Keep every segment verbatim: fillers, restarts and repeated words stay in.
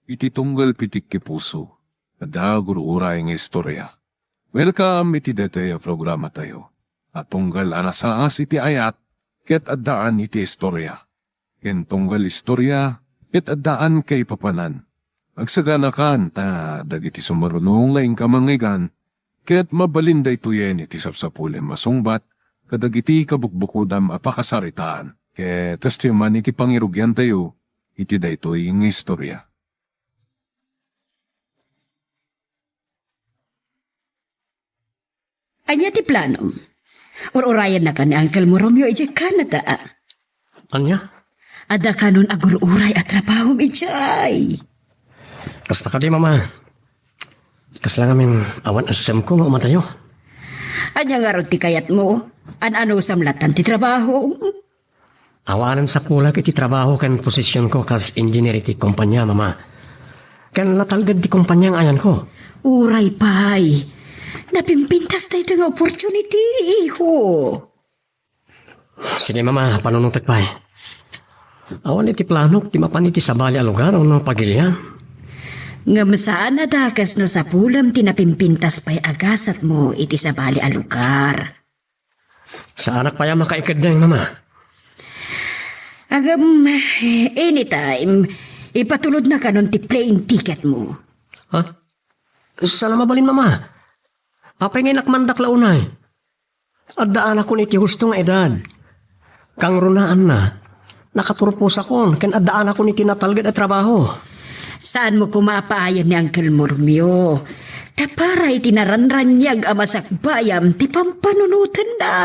iti tunggal pitik ti puso, adda agur-uray nga istorya. Welcome iti daytoy a programatayo a tunggal a nasaas iti ayat ket addaan iti istorya. Ken tunggal istorya ket addaan kaipapanan. Agsaganakan ta dagiti sumaruno nga inka mangngeggan ket mabalin daytoyen iti sapsapulem a sungbat kadagiti kabukbukodam a pakasaritaan. Ket kasta man iti pangirugiantayo iti daytoy nga istorya. Ania ti planom? Ur-urayennakan ni Uncle mo Romeo idiay Canada. Ania? Adda kanon agur-uray a trabahom idiay. Kasta kadi, Mama. Kasla ngamin awan a sessemko nga umatayo. Ania ngarud ti kayatmo? An-anusam latan ti trabaho? Awanen sapulak iti trabaho ken posisionko kas engineer iti kompania, Mama. Ken natalged ti kompania nga ayanko. Uray pay. Napimpintas daytoy nga opportunity, iho. Sige, Mama, panunotek pay. Awan iti planok ti mapan iti sabali a lugar wenno pagilian. Ngem saan a dakes no sapulem ti napimpintas pay a gasatmo iti sabali a lugar. Saanak pay a makaikeddeng, Mama. Agam, anytime, ipatulodna kanon ti plane ticket mo. Ha? Saan a mabalin, Mama. Apay nga inakmandak la unay? Addaanakon iti husto nga edad. Kangrunaanna, nakaproposakon ken addaanakon iti natalged a trabaho. Saanmo koma a paayen ni Uncle Mormio. Ta para iti naranraniag a masakbayam ti pampanunotenna.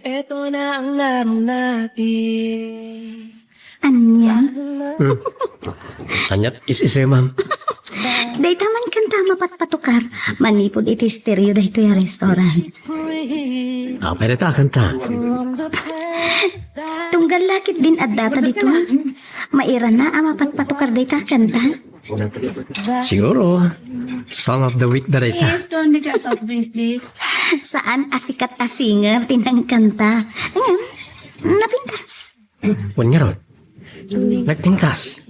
Ito na ang araw natin. Ania? Hmm. Ania ti is-isemam? Dayta man kanta a mapatpatukar manipud iti stereo daytoy a restaurant. Apay dayta a kanta? Tunggal la ketdin addata ditoy. Mairana a mapatpatukar dayta a kanta. Siguro, Song of the Week da dayta. Saan a sikat a singer ti nangkanta. Ngem, napintas. Wen ngarud, nagpintas.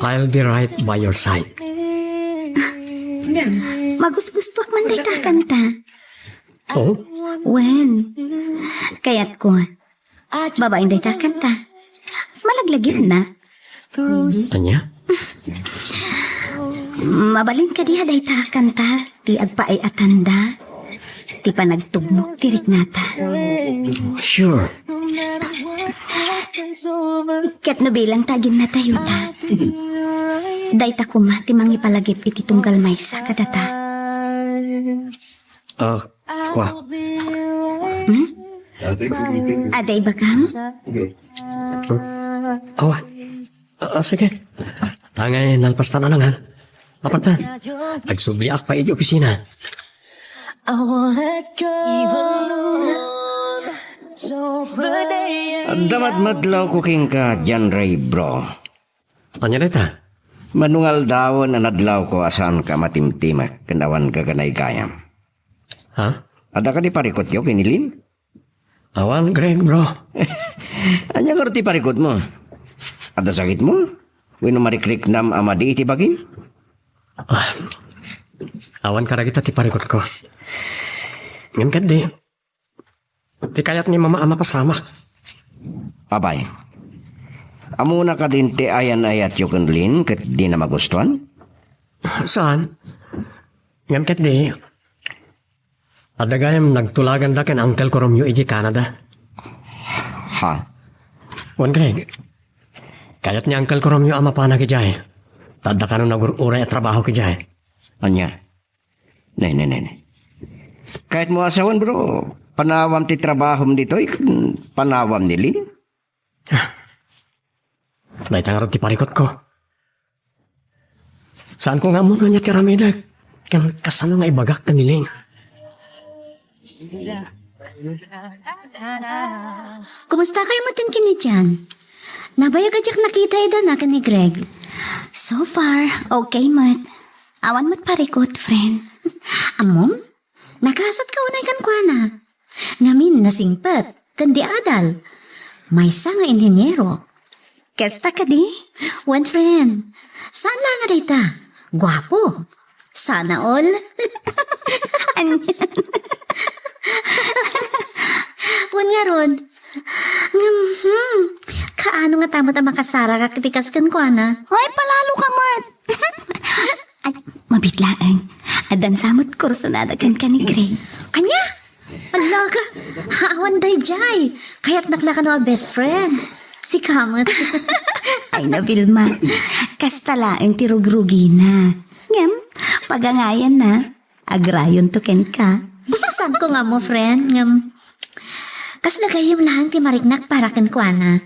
I'll be right by your side. Magusgustoak man dayta a kanta. Oh? Wen, kayatko. Babaen dayta a kanta. Malaglagianna. Ania? Mabalin kadi a dayta a kanta ti agpaay-atanda ti panagtugmok ti riknata. Sure. Ket no bilang ta aginnatayota, dayta koma ti mangipalagip iti tunggal maysa kadata. Ah, kua. Hmm? Adda ibagam? Awa. Ah, sige. Tangay nalpastan a nangan. Apanta, agsubliak pay iti opisina. Adda madmadlawko kenka, John Ray, bro. Ania dayta? Mano nga aldawen a nadlawko a saanka a matimtimek ken awan gaganaygayam. Ha? Adda kadi parikutyo ken ni Lynn? Awan, Greg, bro. Ania ngarud ti parikutmo? Adda sakitmo? Wenno marikriknam a madi iti bagim? Ah, awan kadagita ti parikutko. Ngem ketdi, ti kayat ni Mama a mapasamak. Apay, ammona kadin ti ayan-ayatyo ken Lynn ket dina magustuan? Saan? Ngem ketdi, adda gayam nagtulaganda ken Uncle ko Romeo idiay Canada. Ha? Wen, Greg, kayat ni Uncle ko Romeo a mapanak idiay. Ta adda kanon agur-uray a trabaho idiay. Ania? Ne, ne, ne, ne. Kayatmo a sawen, bro, panawam ti trabahom ditoy ken panawam ni Lynn? Dayta ngarud ti parikutko. Saanko nga ammo no ania ti aramidek ken kasano nga ibagak ken ni Lynn. Kumusta kayo met ken ni Jan? Nabayag a diak nakita ida na ken ni Greg. So far, okay met. Awan met parikut, friend. Ammom? Nakasat ka unay kenkuana. Ngamin nasingpet, ken di adal. Maysa nga inheniero. Kasta kadi? Wen, friend. Saan la nga dayta? Guapo. Sana all. Anian? Wen ngarud. Ngem, hmm, kaano ngata met a makasaragak iti kas kenkuana? Ay, palalo ka met. Ay, mabiit laeng. Addan sa met kursonada kenka ni Greg. Ania? Ala ka, awan daydiay. Kayatnak la kano a best friend. Sika met. Ay na, Vilma. Kasta laeng ti rugrugina. Ngem, pagangayanna, agrayonto kenka. Saanko nga ammo, friend, ngem kasla gayyem laeng ti mariknak para kenkuana.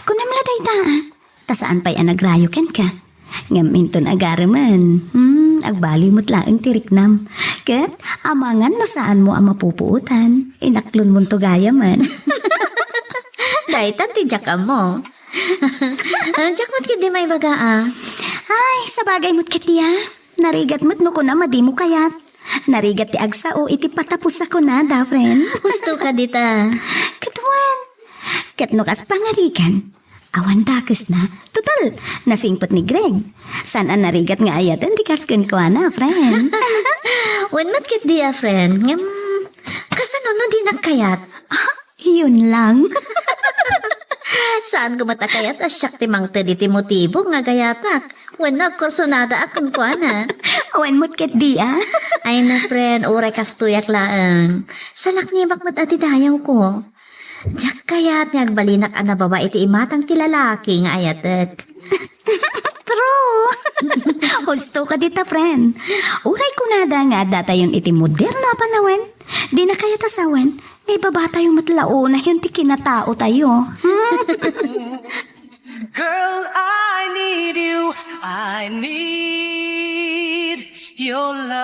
Kunam la dayta, ah. Ta saan pay a nagrayo kenka. Ngem inton agaremen, hmm, agbaliw met laeng ti riknam. Ket amangan no saanmo a mapupuotan, inaklonmonto gayamen. Dayta ti diak ammo. Diak met ketdi maibaga, ah. Ay, sabagay met ketdi, ah. Narigat met no kunam a dimo kayat. Narigat ti agsao iti patapos a kunada, friend. Husto ka dita. Ket wen, ket no kas pangarigan, awan dakesna. Total, nasingpet ni Greg. Saan a narigat nga ayaten ti kas kenkuana, friend. Wen met ketdi a, friend. Ngem, kasano no dinak kayat? Ah, yun lang. Saanko met a kayat a siak ti mangted iti motibo nga agayatak. Wen no agkursonadaak kenkuana. Wen met ketdi, ah. Ay na, friend, uray kastoyak laeng. Salaknibak met a ti dayawko. Diak kayat nga agbalinak a nababa iti imatang ti lalaki nga ayatek. True! Husto ka dita, friend. Uray kunada nga addatayon iti moderno a panawen, dina kayat a sawen, nga ibabatayo met la unayon ti kinataotayo. Girl, I need you. I need your love.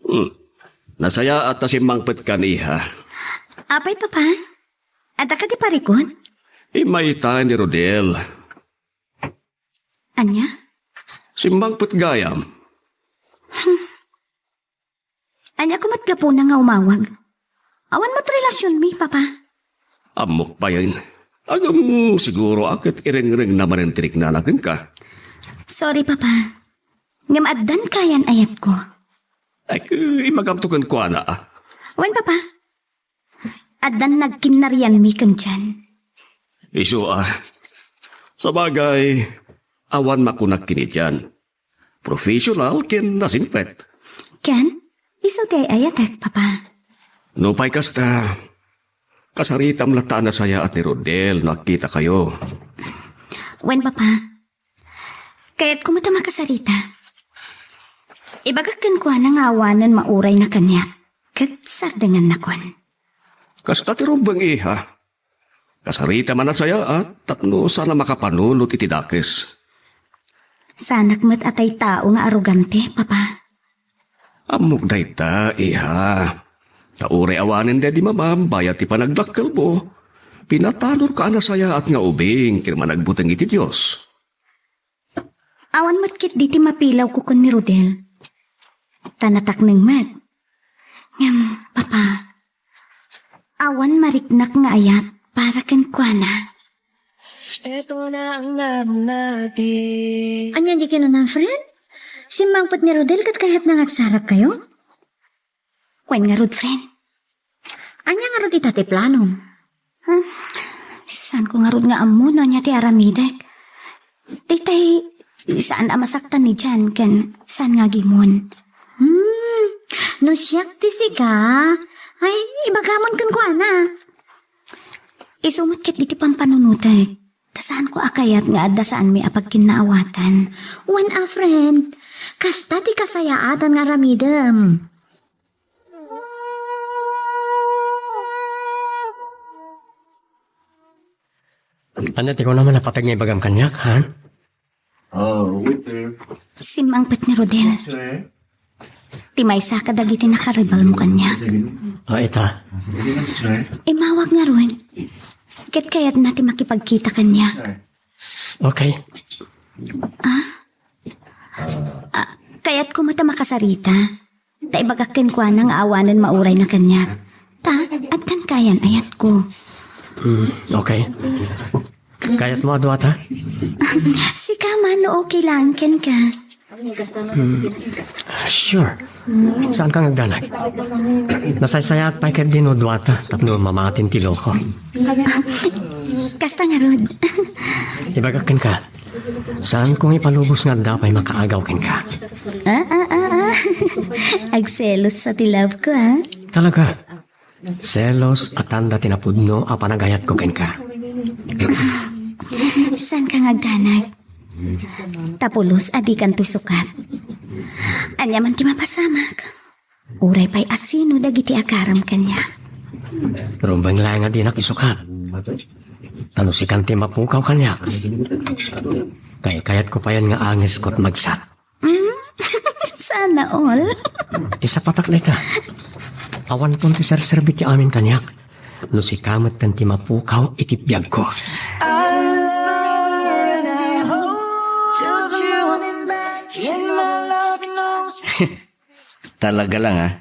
Hmm. Nasayaat ta simmangpetkan, iha. Apay, Papa? Adda kadi parikut? Immay ita ni Rodel. Ania? Simmangpet gayam. Ania koma ti gapuna nga umawag? Awan met relasionmi, Papa. Ammok payen. Ngem siguro a ket irengrengna manen ti riknana kenka. Sorry, Papa. Ngem addan kayan ayatko. Ay, ibagamto kenkuana, ah. Wen, Papa. Addan nagkinnarianmi ken Jan. Isu, ah. Sabagay, awan makunak ken ni Jan. Professional ken nasingpet. Ken, isu ti ay-ayatek, Papa. Nupay kasta, kasaritam latta a nasayaat ni Rodel no agkitakayo. Wen, Papa. Kayatko met a makasarita. Ibagak kenkuana nga awanen maurayna kaniak, ket sardengannakon. Kasta ti rumbeng, iha. Kasaritam a nasayaat, tapno saan a makapanunot iti dakes. Saanak met a tattao nga arogante, Papa. Ammok dayta, iha. Ta uray awanen daydi mamam bayat ti panagdakkelmo, pinatanorka a nasayaat nga ubing ken managbuteng iti Dios. Awan met ketdi ti mapilawko ken ni Rodel. Ta natakneng met. Ngem, Papa, awan mariknak nga ayat para kenkuana. Eto na ang namin natin. Ania di kinuna, friend? Simmangpet ni Rodel ket kayatna nga agsaragkayo? Wen ngarud, friend. Ania ngarud ita ti planom? Hmm, saanko ngarud nga ammo no ania ti aramidek. Daytay, saan a masaktan ni Jan ken saan nga agimon. Hmm, no siak ti sika, ay, ibagamon kenkuana. Isu met ketdi ti pampanunotek. Ta saanko a kayat nga adda saanmi a pagkinnaawatan. Wen a, friend, kasta ti kasayaatan nga aramidem. Ania ti kunam a napateg nga ibagam kaniak, ha? Oh, waiter. Simmangpet ni Rodel. Sir? Ti maysa kadagiti nakaribalmo kaniak. Ah, ita. Sir? Immawag ngarud. Ket kayatna ti makipagkita kaniak. Okay. Ah? Ah, kayatko met a makasarita. Ta ibagak kenkuana nga awanen maurayna kaniak. Ta, addan kayan ayatko. Hmm, okay. Kayatmo a duata? Sika man, no okay lang kenka. Hmm. Sure. Saanka nga agdanag? Nasaysayaat pay ketdi no duata tapno mamatin ti loko. Kasta ngarud. Ibagak kenka, saanko nga ipalubos nga adda pay makaagaw kenka. Ah, ah, ah, ah. Agselos sa ti love ko, ah. Talaga? Selos a tanda ti napudno a panagayatko kenka. Saanka nga agdanag? Ta pulos a dikanto isukat. Ania man ti mapasamak? Uray pay a sino dagiti agaram kaniak. Rumbeng laeng a dinak isukat. Ta no sikan ti mapukaw kaniak, kaykayatko payen nga angesko ti magsat. Mm? Sana all. Isapatak dayta. Awanton ti serserbi ti amin kaniak. No sika metten ti mapukaw iti biagko. Talaga lang, ah.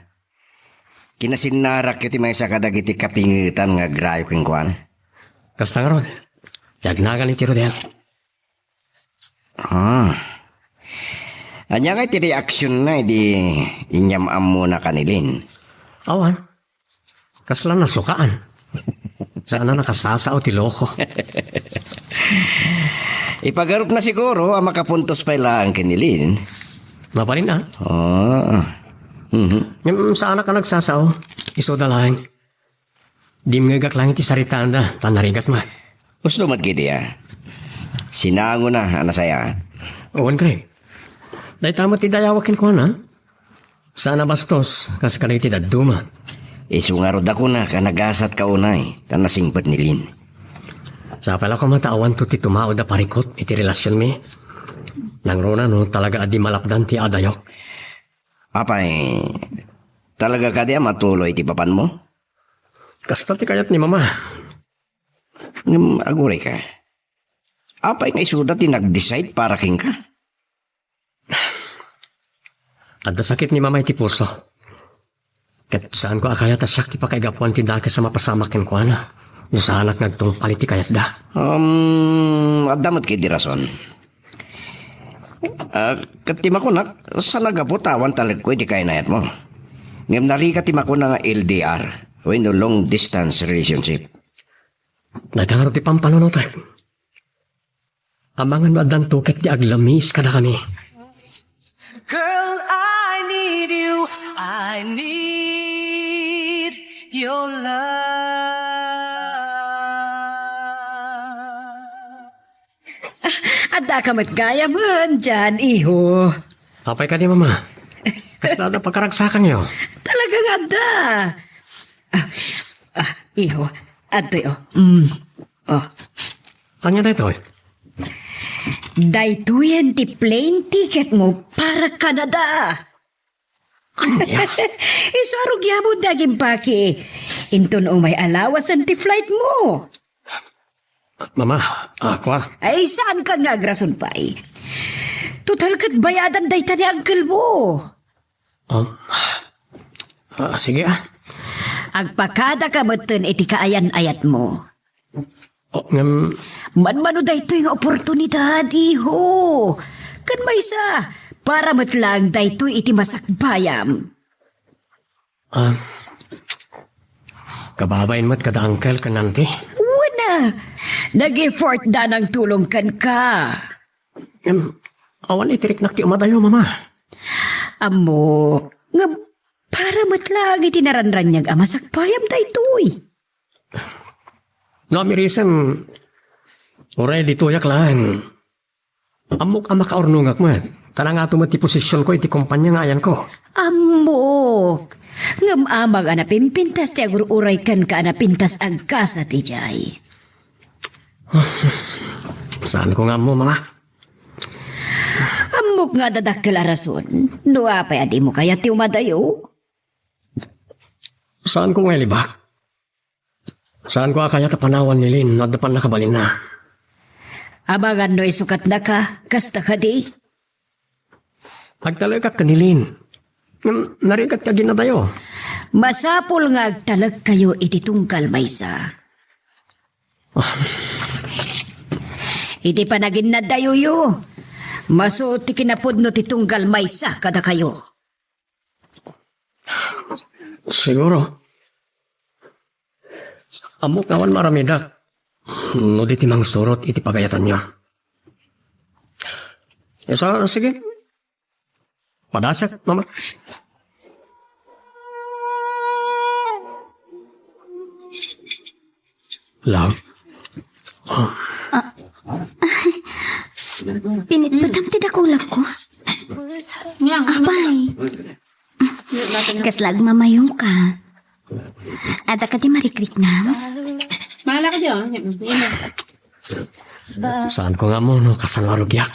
Kinasinnarakyo ti maysa kadagiti kapingetan nga agrayo kenkuana. Kasta ngarud, ti agnagan iti Rodel. Ah. Ania ngay ti reaksionna idi inyam-ammona ka ni Lin? Awan. Kasla nasukaan. Saan a nakasasao ti loko. Ipagarupna siguro a makapuntos pay laeng ken ni Lin. Mabalin, ah. Oo. Mhm. Ngem saanak a nagsasao. Isuda laeng. Dimngegak laeng iti saritanda, ta narigat met. Usto met ketdi, ah. Sinangona a nasayaat. Wen, Craig. Dayta met ti dayawak kenkuana. Saan a bastos, kas kadagiti dadduma. Isu ngarud a kunak a nagasatka unay, ta nasingpet ni Lin. Sapay la koma ta awanto ti tumaud a parikut iti relasionmi. Nangruna no talaga a di malapdan ti adayok. Apay, talaga kadi a matuloy ti papanmo? Kasta ti kayat ni Mama. Ngem agurayka. Apay nga isuda ti nag-decide para kenka? Adda sakit ni Mama iti puso. Ket saanko a kayat a siak ti pakaigapuan ti dakes a mapasamak kenkuana. No saanak nga agtungpal iti kayatda. Um, adda met ketdi rason. Ah, ket ti makunak, saan a gapu ta awan talekko iti kainayatmo. Ngem narigat ti makuna nga L D R, wenno long distance relationship. Dayta ngarud ti pampanunotek. Amangan no addanto ket ti aglamiis kadakami. Girl, I need you. I need your love. Adda ka met gayamen, Jan, iho. Apay kadi, Mama? Kasla adda pakaragsakanyo? Talaga nga adda. Ah, ah, iho, adtoy, oh. Mm. Oh. Ania daytoy? Daytoyen ti plane ticket mo para Canada. Ania? Isu a rugiamon ti agimpaki. Inton umay alawasen ti flight mo. Mama, ah, kua? Ay, saankan nga agrason pay. Total ket bayadan dayta ni uncle mo. Um, ah, sige, ah. Agpakada ka metten iti kaayan-ayat mo. Oh, ngem, manmano daytoy nga oportunidad, iho. Ken maysa, para met laeng daytoy iti masakbayam. Ah, kababain met kada uncle ken auntie? Wen a, nag-effort da nang tulong kenka. Ngem, awan iti riknak ti umadayo, Mama. Ammok, ngem para met laeng iti naranraniag a masakbayam daytoy. No, amirisen, uray ditoyak laeng. Ammok a makaurnongak met, ta nangato met ti posisionko iti kompania nga ayanko. Ammok, ngem amangan a napimpintas ti agur-uray kenka a napintas agkasat idiay. Saanko nga ammo, Mama. Ammok nga adda dakkel a rason no apay a dimo kayat ti umadayo. Saanko nga ilibak. Saanko a kayat a panawan ni Lin no adda pannakabalinna. Amangan no isukatnaka, kasta kadi? Agtalekak ken ni Lin. Ngem narigat nga aginnadayo. Masapul nga agtalekkayo iti tunggal maysa. Ah. Iti panaginnadayoyo, masuot ti kinapudno ti tunggal maysa kadakayo. Siguro. Ammok nga awan maaramidak no di ti mangsurot iti pagayatanyo. Isu, sige. Padasek, Mama. Love. Pinitpitam ti dakulak ko. Apay. Kasla agmamayoka. Adda kadi marikriknam? Maala ka di, oh. Saan ko nga mo, no? Kasano a rugiak?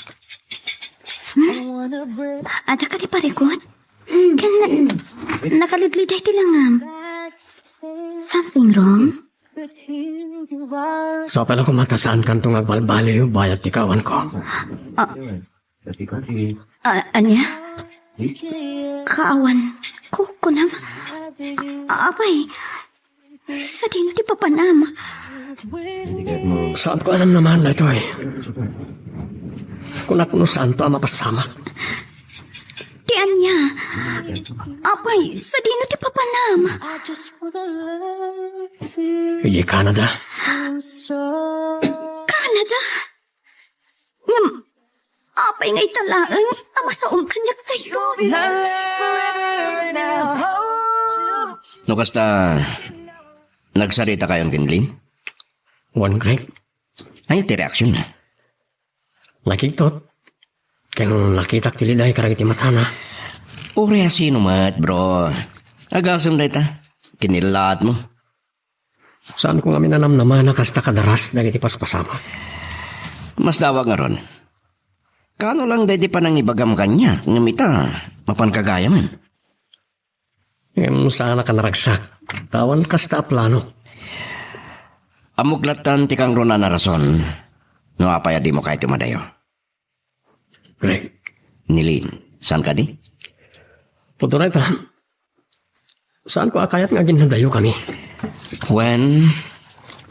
Hmm? Adda kadi parikot? Ken na-, nakalidliday ti langam. Something wrong? Sa pala ko matasan kanto nga agbalbaliw bayat ti kawan ko. Ah, Ah, ania? Kaawan ko, kunam. Apay, sadino ti papanam? Saan ko alam naman daytoy. Kunak no saan to a mapasamak. Ti ania? Apay, sadino ti papanam? Idiay Canada. Canada? Ngem, apay nga ita laeng a masaom kaniak daytoy? No kasta, nagsaritakayon ken Lynn? Wen, Greg. Ania ti reaksion na? Nakigtot. Ken nakitak ti liday kadagiti matana. Uray a sino met, bro. Agasem dayta. Kinilaat mo. Saan ko ngamin a namnamana kasta kadaras dagiti paspasamak. Masdawag ngarud. Kaano lang daydi panangibagam kaniak, ngem ita, mapan kagayamen. Ngem saanak a naragsak. Awan kasta a plano. Ammok lattan ti kangrunaan a rason no apay a dimo kayat umadayo. Greg. Ni Lynn, saan kadi? Pudno dayta. Saan ko a kayat nga aginnadayo kami? Wen,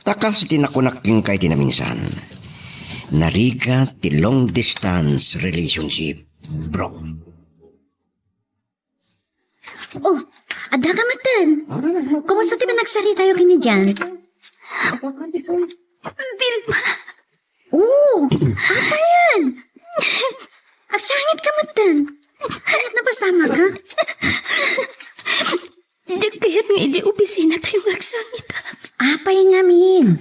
ta kas iti nakunak kenka iti naminsan, narigat ti long distance relationship, bro. Oh, adda ka metten. Kumusta ti panagsaritatayo ken ni Jan? Vilma. Oh, apayen? Agsangit ka metten. Ania, napasamak ka? Diak kayat nga idiay opisinatayo nga agsangitak. Apay ngamin?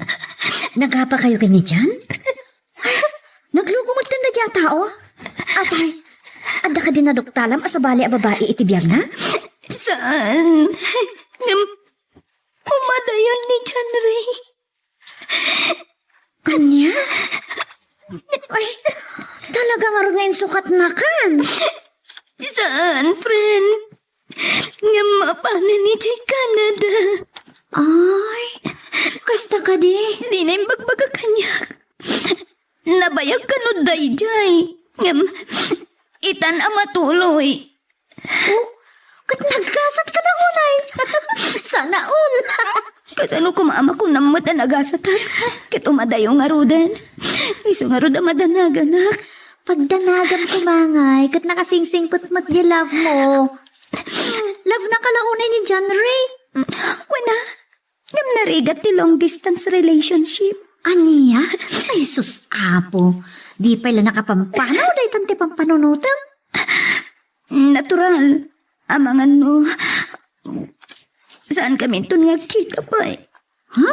Nagapa kayo ken ni Jan? Ay, nagluko metten daydi a tao? Apay, adda kadi naduktalam a sabali a babai iti biagna? Saan? Ngem, umadayon ni John Ray. Ania? Ay, talaga ngarud nga insukatnakan. Saan, friend? Ngem mapanen idiay Canada. Ay, kasta kadi? Dina imbagbaga kaniak. Nabayag kano daydiay. Ngem, itan a matuloy. Oh, ket naggasat ka la unay. Sana all. Kasano koma a makunam met a nagasatak? Ket umadayo ngaruden. Isu ngarud a madanaganak. Pagdanagam koma ngay, ket nakasingsingpet met di love mo. Love na ka la unay ni John Ray. Wen a, ngem narigat ti long distance relationship. Ania? Ay, sus, Apo. Di pay la nakapampanaw daytan ti pampanunotem. Natural. Amangan no, saan kami inton nga agkita pay. Ha?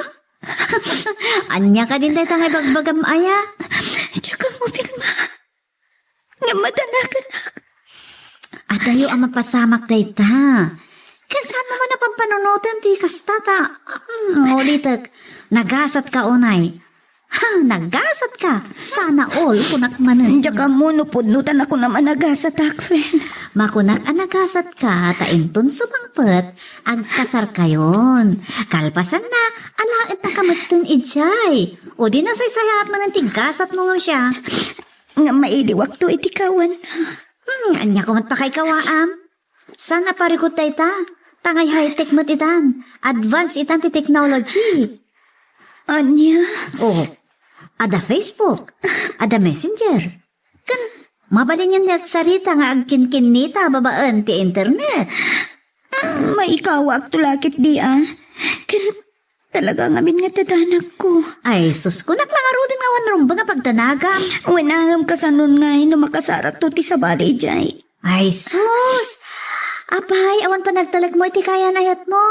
Ania kadin dayta nga ibagbagam aya? Diak ammo, Vilma. Ngem madanaganak. Adayo a mapasamak dayta. Ken saan mo man a pampanunoten ti kasta ta, hmm, ulitek, nagasat ka unay. Ha, nagasat ka. Sana all, kunak manen. Diak ammo no pudno ta nakunam a nagasatak, friend. Makunak a nagasat ka, ta inton sumangpet, agkasar kayon. Kalpasanna, alaenna ka metten idiay. O di nasaysayaat manen ti gasat mo nga siya. Ngem mailiwakto iti kawan. Hmm, ania ko met pakaikawaam? Saan a parikut dayta? Tangay high-tech met itan. Advance itan ti technology. Ania? Oh, adda Facebook, adda Messenger. Ken mabalinyo ni agsarita nga agkinkinnita babaen ti internet. Maikawaak to lakit di a. Ken talaga ngamin nga dadanagko. Ay, sus, kunak la ngaruden nga awan rumbeng a pagdanagam. Wen, ngem kasanon ngay no makasarak to ti sabali, jay? Ay, sus! Apay, awan panagtalekmo iti kayan-ayatmo?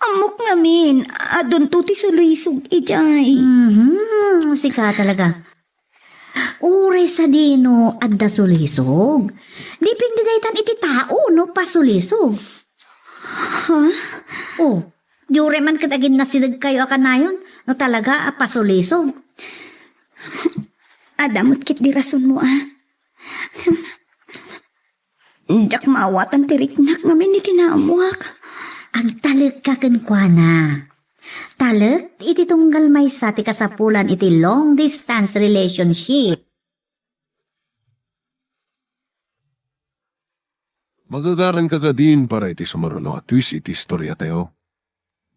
Ammok ngamin, adunto ti sulisog idiay. Mhm, sika talaga. Uray sadino adda sulisog. Depende daytan iti tao no pasulisog. Ha? Oh, di uray man ket aginnasidegkayo a kanayon no talaga a pasulisog. Adda met ket di rasonmo a. Diak maawatan ti riknak ngamin iti naammoak. Agtalekka kenkuana. Talek iti tunggal maysa ti kasapulan iti long distance relationship. Magagaranka kadin para iti sumaruno a twist iti istoriatayo.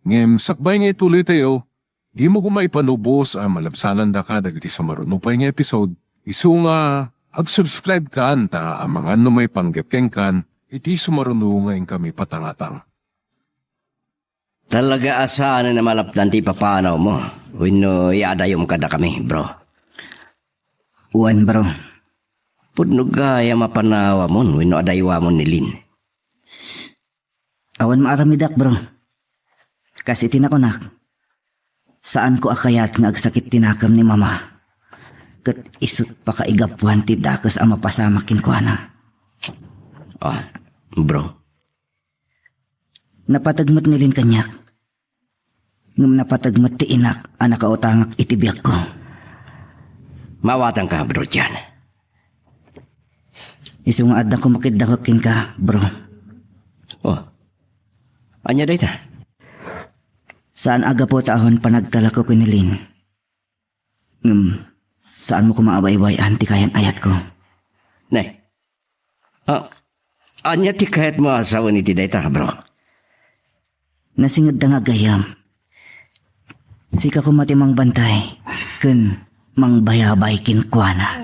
Ngem sakbay nga ituloytayo, dimo koma ipanubos a malabsanandaka dagiti sumaruno pay nga episode, isu nga agsubscribe-kan ta amangan no maipanggep kenkan iti sumaruno nga inkami patangatang. Talaga a saanen a malapdan ti ipapanawmo wenno iadayom kadakami, bro? Wen, bro. Pudno gayam a panawamon wenno adayuamon ni Lynn. Awan maaramidak, bro. Kas iti nakunak, saanko a kayat nga agsakit ti nakem ni Mama. Ket isut' pakaigapuan ti dakes a mapasamak kenkuana. Ah, bro. Napateg met ni Lynn kaniak. Ngem napateg met ti inak a nakautangak iti biagko. Maawatanka, bro John. Isu nga adda koma ket dakek kenka, bro. Oh. Ania dayta? Saan a gapu ta awan panagtalekko ken ni Lynn. Ngem, saanmo koma a baybay-an ti kayan-ayatko. Ne. Ah, ania ti kayatmo a sawen iti dayta, bro? Nasingedda nga gayyem. Sika koma ti mangbantay ken mangbayabay kenkuana.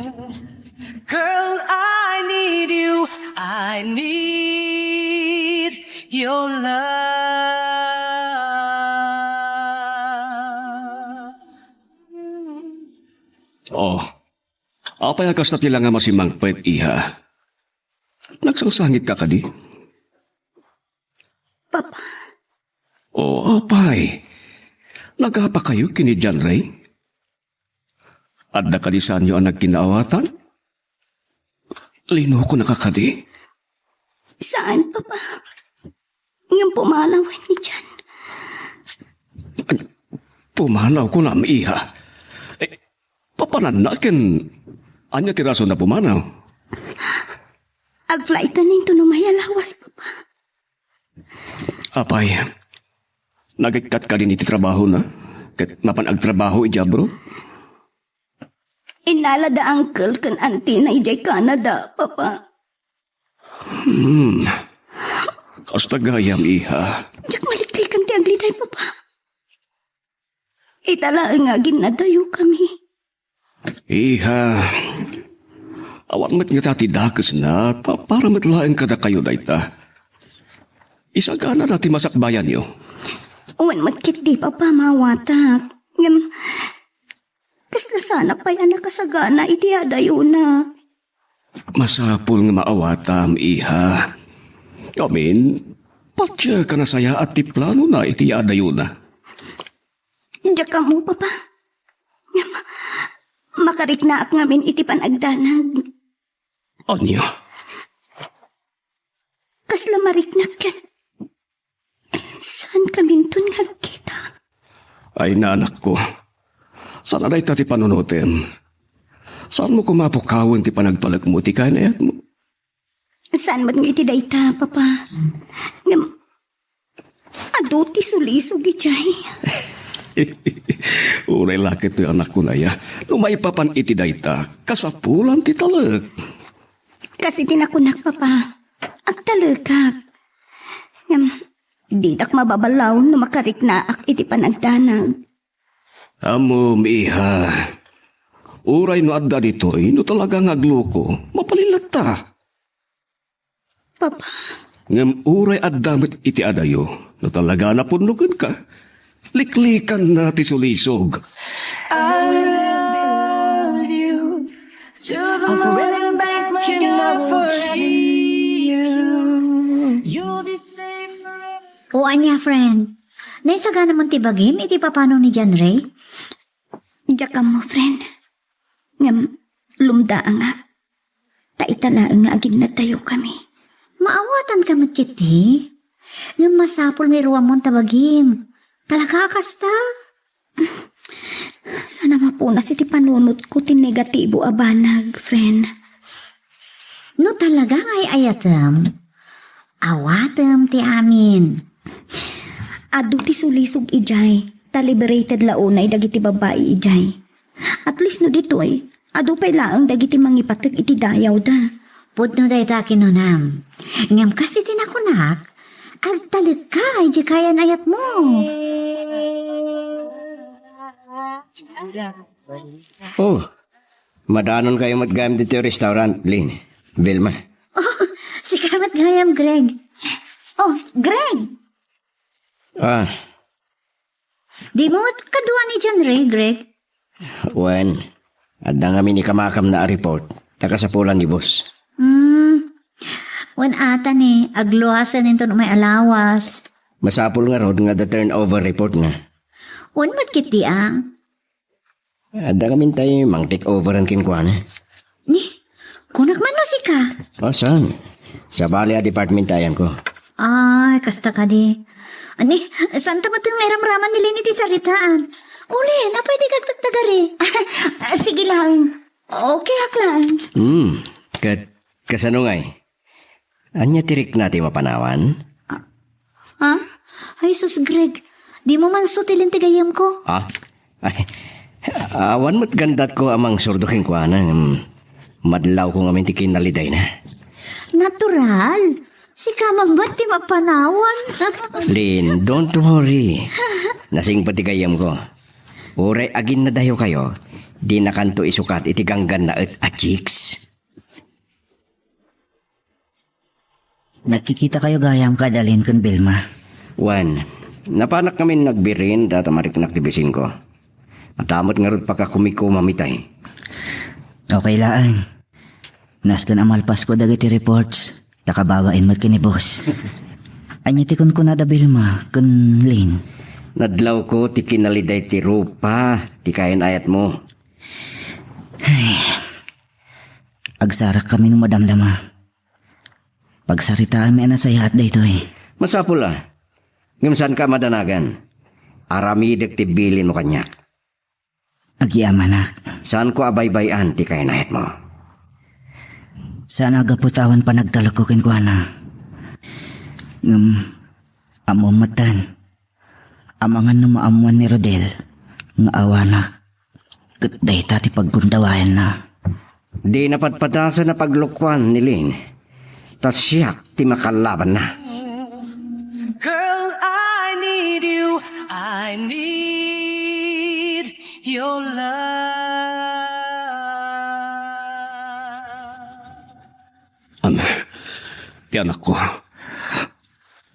Girl, I need you. I need your love. Oh, apay a kasta ti langam a simmangpet, iha? Nagsangsangitka kadi? Papa. Oh, apay. Nagapakayo ken ni John Ray? Adda kadi saanyo a nagkinaawatan? Linukonaka kadi? Saan, Papa. Ngem pumanawen ni John. Ay, pumanaw kunam, iha. Eh, papananna ken ania ti rason a pumanaw? Agflightan inton umay a lawas, Papa. Apay, nagikkat kadin iti trabahona? Ket mapan agtrabaho idiay abroad? Innala da uncle ken auntie na idiay Canada, Papa. Hmm. Kasta gayam, iha. Diak maliklikan ti agliday, Papa. Ita laeng nga aginnadayokami. Iha, awan met ngata ti dakesna, ta para met laeng kadakayo dayta. Isaganada ti masakbayanyo. Wen met ketdi, Papa, maawatak. Ngem, kasla saanak pay a nakasagana iti adayona. Masapul nga maawatam, iha. Amin, patien a nasayaat ti planona iti adayona. Diak ammo, Papa. Ngem, makariknaak ngamin iti panagdanag. Ania? Kasla mariknak ket saan kaminton nga agkita. Ay, nanakko. Saan a dayta ti panunotem? Saanmo koma a pukawen ti panagtalekmo iti kayan-ayatmo? Saan met nga iti dayta, Papa. Ngem, adu ti sulisog idiay. Uray la ket toy anakko, aya. No maipapan iti dayta, kasapulan ti talek. Kas iti nakunak, Papa. Agtalekak. Ngem, didak mababallaw no makariknaak iti panagdanag. Ammom, iha. Uray no adda ditoy, no talaga nga agloko, mapalin latta. Papa. Ngem uray adda met iti adayo, no talaga a napunnogenka, liklikanna ti sulisog. I love you to the moon and back, my love for you. You'll be safe forever. O ania, friend? Naisaganamon ti bagim iti papano ni John Ray? Diak ammo, friend. Ngem, lumdaangak. Ta ita laeng nga aginnadayokami. Maawatanka met ketdi. Ngem masapul nga iruamon ta bagim. Talaga a kasta? Saan a mapunas iti panunotko ti negatibo a banag, friend. No talaga nga ay-ayatem, awatem ti amin. Adu ti sulisog idiay, ta liberated la unay dagiti babbai idiay. At least no ditoy, adu pay laeng dagiti mangipatek iti dayawda. Pudno dayta kinunam. Ngem kas iti nakunak, agtalekka idiay kayan-ayatmo. Oh, madanonkayo met gayam ditoy restaurant, Lynn, Vilma. Oh, sika met gayam, Greg. Oh, Greg! Ah, Dimo met kadua ni John Ray, Greg? Wen, adda ngamin ikamakamna a report ta kasapulan ni boss. Hmm. Wen ata ni, agluasen inton umay a lawas. Masapul ngarud nga adda turnover report na. Wen met ketdi a. Adda ngamin tay mang-take overan kenkuana. Ni, kunak man no sika? Oh, saan? Sabali a department ti ayanko. Ay, kasta kadi. Ani, saan ta met nga iramraman ni Lynn iti saritaan? Uli, apay dika agtagtagari? Ah, sige lang. Okay ak lang. Hmm, ket kasano ngay? Ania ti rikna ti mapanawan? Ha? Ay, sus, Greg. Dimo manso ti Lynn ti gayyemko? Ha? Ay, awan met gandatko a mangsurdo kenkuana, ngem madlawko ngamin ti kinalidayna. Natural. Sika man met ti mapanawan. Lynn, don't worry. Nasingpet ti gayyemko. Uray aginnadayokayo, dinakanto isukat iti ganggannaet a chicks. Nagkikitakayo gayam kada Lynn ken Vilma? Wen, napanak ngamin nagbirin data mariknak ti bisinko. Adda met ngarud pakakumikumamitay. Okay laeng. Nasken a malpasko dagiti reports, ta kababain met ken ni boss. Ania ti kunkunada Vilma ken Lynn? Nadlawko ti kinaliday ti rupa ti kayan-ayatmo. Ay. Agsarakkami no madamdama. Pagsaritaanmi a nasayaat daytoy. Masapul a. Ngem saanka a madanagan. Aramidek ti bilinmo kaniak. Agyamanak. Saanko a baybay-an ti kayan-ayatmo. Saan a gapu ta awan panagtalekko kenkuana. Ngem, ammom metten. Amangan no maammoan ni Rodel nga awanak, ket dayta ti paggundawayanna. Di napadpadasan a paglukoan ni Lynn, ta siak ti makallabanna. Girl, I need you. I need your love. Am, ti anakko.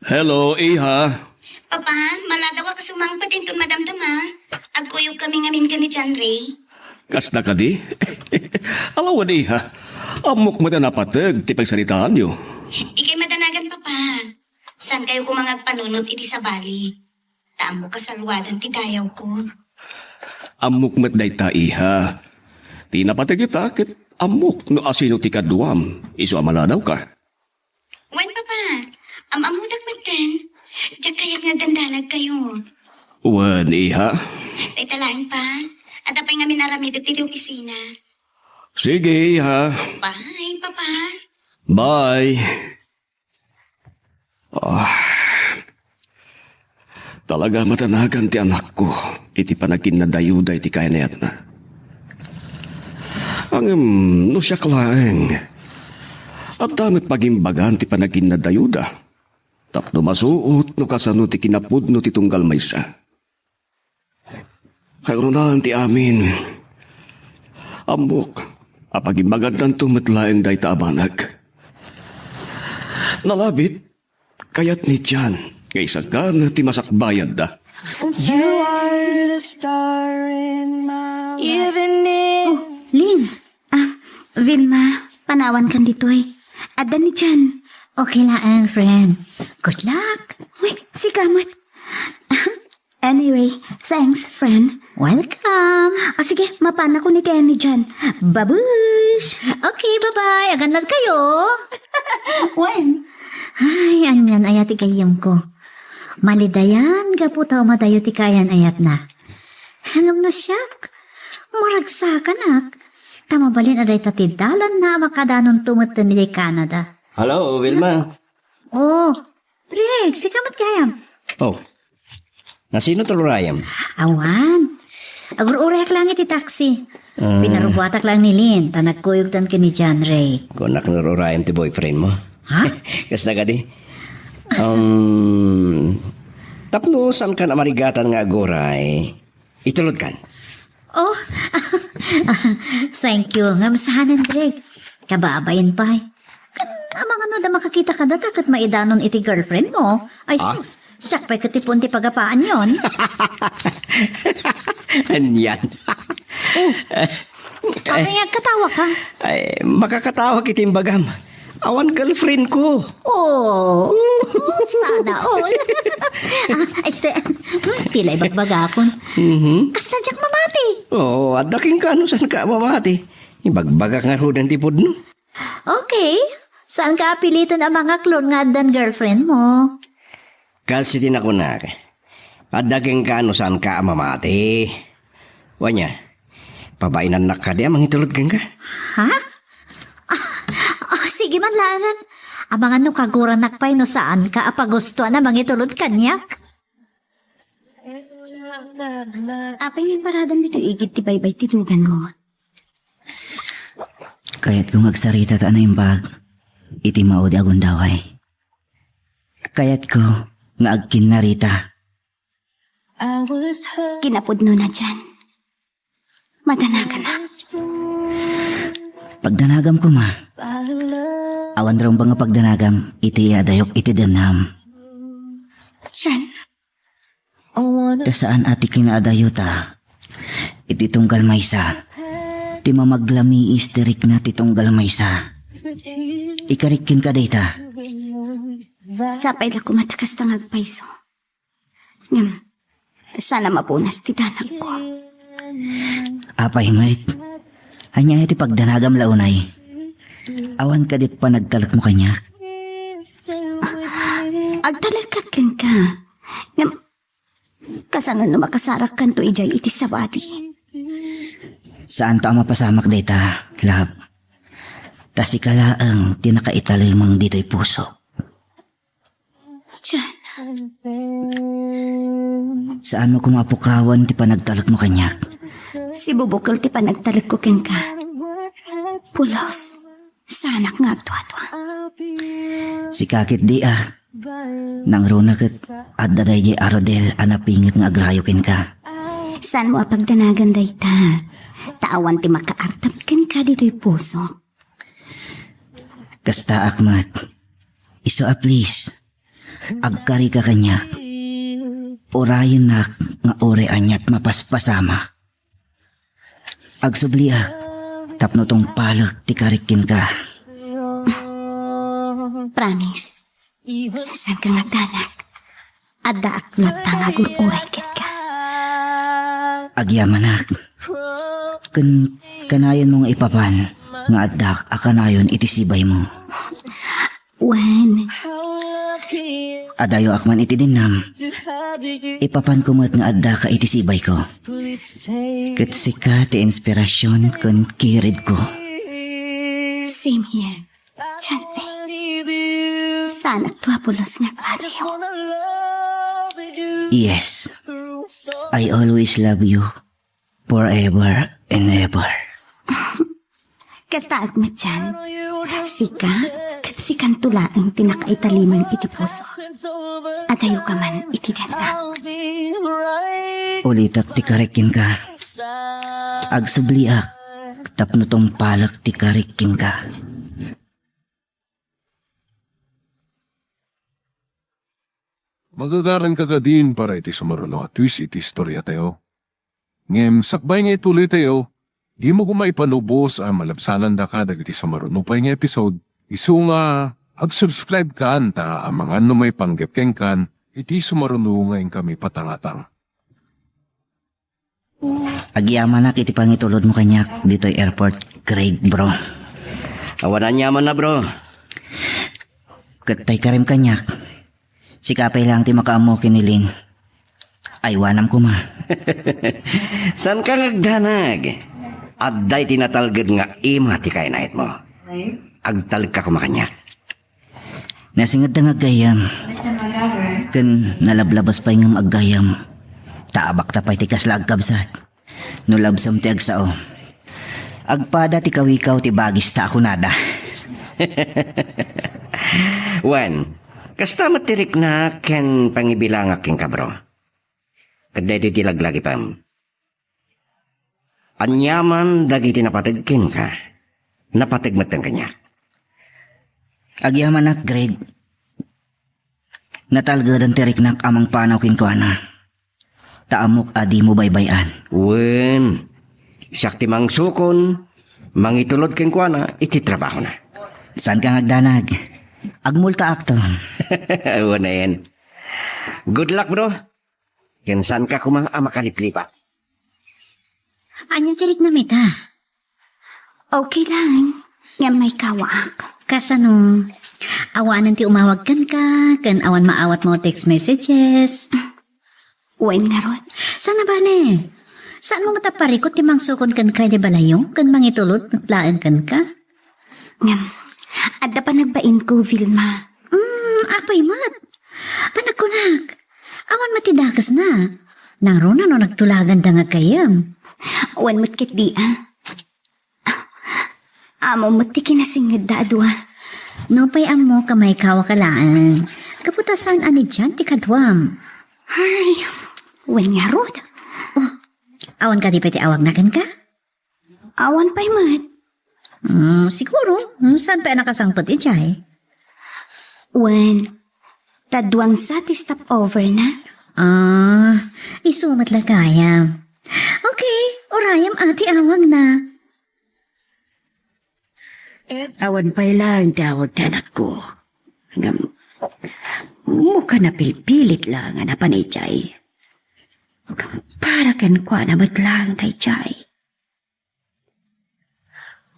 Hello, iha. Papa, maladaw a kasumangpet inton madamdama. Agkuyogkami ngamin ken ni John Ray. Kasta kadi? Alawen, iha. Ammok met a napateg ti pagsaritaanyo. Dikay madanagan, Papa. Saankayo koma nga agpanunot iti sabali? Ta ammok a salwadan ti dayawko. Ammok met dayta, iha. Ti napateg ita ket ammok no asino ti kaduam, isu a maladawka. Wen, Papa. Am-ammodak metten. Diak kayat nga agdandanagkayo. Wen, iha. Dayta laeng, Pa. Adda pay ngamin aramidek ditoy opisina. Sige, iha. Bye, Papa. Bye. Ah. Talaga madanagan ti anakko iti panaginnadayuda iti kayan-ayatna. Ngem no siak laeng, Adda met pagimbagan ti panaginnadayoda tapno masuot no kasano ti kinapudno ti tunggal maysa. Kangrunaan ti amin, ammok a pagimbagantanto met laeng dayta a banag. Nalabit, kayat ni John nga isagana ti masakbayadda. You are the star in my life. Even if Oh, Lynn. Ah, Vilma, panawankan ditoy. Adda ni John. Okay laeng, friend. Good luck. Uy, sika met. Anyway, thanks, friend. Welcome. O sige, mapanakon iti ayan ni John. Babush! Okay, bye-bye. Agannad kayo. Wen. Ay, anian aya ti gayyemko. Malidayan gapu ta umadayo ti kaayan-ayatna. Ngem no siak, maragsakanak. Ta mabalin a dayta ti dalanna a makadanonto met idiay Canada. Hello, Vilma. Oh, Rick, sika met gayam. Oh. Nasino ti rurayam? Awan. Agur-urayak lang iti taxi. Ah. Pinarubuatak lang ni Lynn, ta nagkuyogtan ken ni John Ray. Kunak no rurayam ti boyfriend mo. Ha? Kasta kadi? Um, tapno saan ka namarigatan nga aguray, itulodkan. Oh, thank you. Ngem saan, Andre? Kababain pay. Kan, amangan no da makakita ka data ket maidanon iti girlfriend mo. Ay, Ah? Sus, siak pay ket ti pon ti pagapaanyon. Anian. Oh, apay nga agkatawa ka? Ay, makakatawa iti imbagam. Awan girlfriend ko. Oh, sana all. Ah, este, hmm, tila ibagbagakon. Mhm. Kasta diak mamati. Oo, adda kenka no saan ka mamati. Ibagbagak ngaruden ti pudno. Okay. Saan ka apiliten a mangaklon nga addan girlfriend mo? Kas iti nakunak, adda kenka no saan ka a mamati. Wen aya, pabainannak kadi a mangitulod kenka? Ha? Ah, ah, sige man laeng. Amangan no kaguranak pay no saan ka a pagustoan a mangitulod kaniak. Apay nga iparadam ditoy igid ti baybay ti dugan mo? Kayatko nga agsarita ta naimbag iti maudi a gundaway. Kayatko nga agkinnarita. Kinapudno na diay. Madanaganak. Pagdanagam koma. Awan rumbeng nga pagdanagam iti adayok iti dennam. John. Ta saan a ti kinaadayota iti tunggal maysa, ti mamaglamiis ti rikna ti tunggal maysa. Ikarik kenka dayta. Sapay la koma ta kasta nga agpayso. Ngem, saan a mapunas ti danagko. Apay met? Ania ti pagdanagam la unay? Awan kadi panagtalekmo kaniak? Agtalekak kenka. Ngem, kasano no makasarakkanto idiay iti sabali? Saanto a mapasamak dayta, love. Ta sika laeng ti nakaitalimeng ditoy pusok. John. Saanmo koma a pukawen ti panagtalekmo kaniak? Sibubukel ti panagtalekko kenka. Pulos, saanak nga agtuatua. Sika ketdi a. Nangruna ket adda daydiay a Rodel a napinget nga agrayo kenka. Saanmo a pagdanagan dayta? Ta awan ti makaartap kenka ditoy pusok. Kastaak met. Isu a please, agkarika kaniak. Urayennak nga uray aniat mapaspasamak. Agsubliak tapno tungpalek ti karik kenka. Promise. Saanka nga agdanag. Addaak latta nga agur-uray kenka. Agyamanak. Ken kanayonmo nga ipapan nga addaak a kanayon iti sibaymo. Wen. Adayoak man iti dennam. Ipapanko met nga addaka iti sibayko. Ket sika ti inspirasyon ken kiridko. Same here. John Ray. Saanakto a pulos nga agmaliw. Yes. I always love you. Forever and ever. Kastaak met diay. Sika, ket sikanto laeng ti nakaitalimen iti puso. Adayoka man iti dennak. Ulitek ti karik kenka. Agsubliak tapno tungpalek ti karik kenka. Magagaranka kadin para iti sumaruno a twist iti istoriatayo. Ngem sakbay nga ituloytayo, dimo koma ipanubos a malabsanandaka dagiti sumaruno pay nga episode, isu nga ag-subscribe kan ta amangan no maipanggep kenkan iti sumaruno nga inkami patangatang. Agyamanak iti pangitulodmo kaniak ditoy airport, Craig, bro. Awan aniamanna, bro. Ket tay karim kaniak, sika pay laeng ti makaammo ken ni Lynn. Aywanam koma. Saanka nga agdanag. Adda iti natalged nga ima ti kainayatmo. Agtalekka koma kaniak. Nasingedda nga aggayyem. Ken nalablabas pay ngem aggayyem. Ta abakta pay ti kasla agkabsat. No labsem ti agsao, agpada ti kawikaw ti bagista a kunada. Wen, kasta met ti riknak ken pangibilangak kenka, bro. Ket daytoy ti laglagipem. Aniaman dagiti napateg kenka, napateg metten kaniak. Agyamanak, Greg. Natalgeden ti riknak a mangpanaw kenkuana. Ta ammok a dimo baybay-an. Wen, siak ti mangsukon, mangitulod kenkuana iti trabahona. Saanka nga agdanag. Agmultaakto. Wen a yan. Good luck, bro. Ken saanka koma a makaliplipat. Ania ti riknam ita? Okay lang. Ngem maikawaak. Kasano? Awanen ti umawag kenka, ken awan maawatmo text messages. Wen ngarud. Saan a bale? Saanmo met a parikut ti mangsukon kenka idiay balayo, ken mangitulod met laeng kenka? Ngem, adda panagbainko, Vilma. Hmm, apay met? Panagkunak, awan met ti dakesna. Nangruna no nagtulaganda nga aggayyem. Wen met ketdi, a. Ammom met ti kinasingedda a dua. Nupay ammok a maikawaka laeng. Gapu ta saan a ni John ti kaduam. Ay, wen ngarud. Oh, awan kadi pay ti awagna kenka? Awan pay met. Hmm, siguro. Hmm, saan pay a nakasangpet idiay? Wen, ta duan sa ti stopover na. Ah, isu met la gayam. Okay, urayem a ti awagna. Awan pay laeng ti awag ti anakko. Ngem, mukana pilpilit laeng a napan idiay. Para kenkuana met laeng daydiay.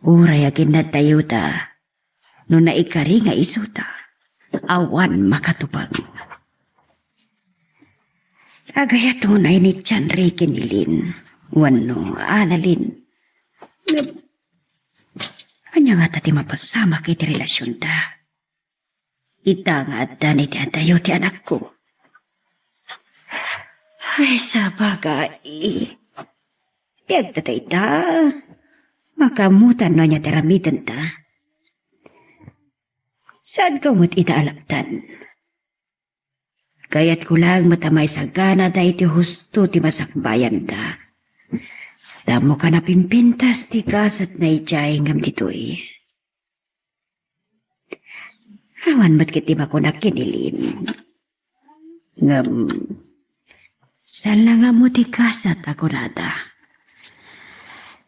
Uray aginnadtayo ta, no naikari nga isuta, awan makatubang. Agayato unay ni John Ray ken ni Lynn, wenno Annalyn. Ngem, ania ngata ti mapasamak iti relasionta? Ita nga adda ni ti adayo ti anakko. Ay, sabagay. Biag ta dayta. Makaammotan no ania ti aramidenta. Saanko met ida a lapdan. Kayatko laeng met a maisagana daytoy husto ti masakbayanda. Ammok a napimpintas ti gasatna idiay ngem ditoy. Awan met ket ti makunak ken ni Lynn. Ngem, saan la nga ammo ti gasat a kunada.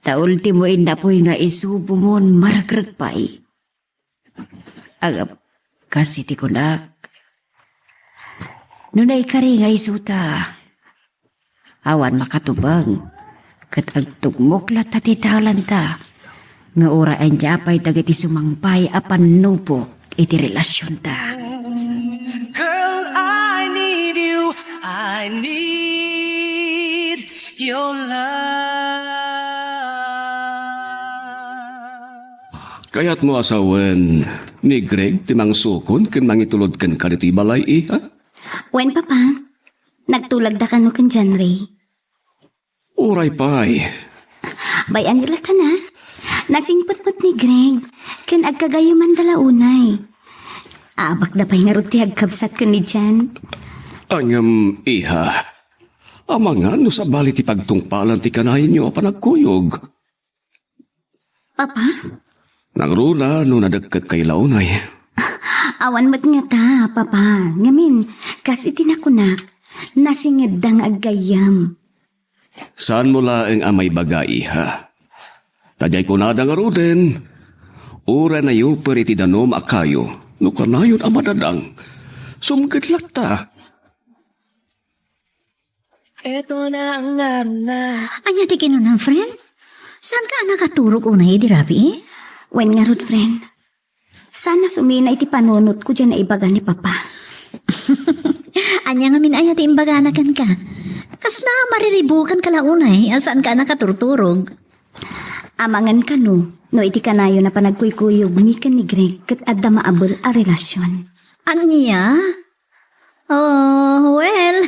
Ta ultimo innapoy nga isubo mon maregreg pay. Ngem, kas iti kunak, no naikari nga isuta, awan makatubang, ket agtugmok latta ti daolanta, nga uray ania pay dagiti sumangpay a pannubok iti relasionta. Girl, I need you. I need your love. Kayatmo a sawen ni Greg ti mangsukon ken mangitulod kenka ditoy balay, iha? Wen, Papa. Nagtulagda kano ken John Ray. Uray pay. Bay-anyo latta na. Nasingpet met ni Greg, ken agkagayyemanda la unay. Aabakda pay ngarud ti agkabsat ken ni Jan. Ngem, iha, amangan no sabali ti pagtungpalan ti kanayon a panagkuyog. Papa? Nangruna no nadekket kay la unay. Awan met ngata, Papa. Ngamin, kas iti nakunak, nasingedda nga aggayyem. Saanmo laeng a maibaga, iha. Ta diay kunada ngaruden, uray nayuper iti danum a kayo, no kanayon a madadang, sumged latta. Eto na ang ngaruna. Ania ti kinunam, friend? Saanka a nakaturog unay idi rabii? Wen ngarud, friend. Saan a sumina iti panunotko diay naibaga ni Papa. Ania ngamin aya ti imbagana kenka? Kasla mariribukanka la unay a saanka a nakaturturog? Amangan kano, no iti kanayon a panagkuykuyogmi ken ni Greg ket adda maabel a relasyon. Ania? Oh, well.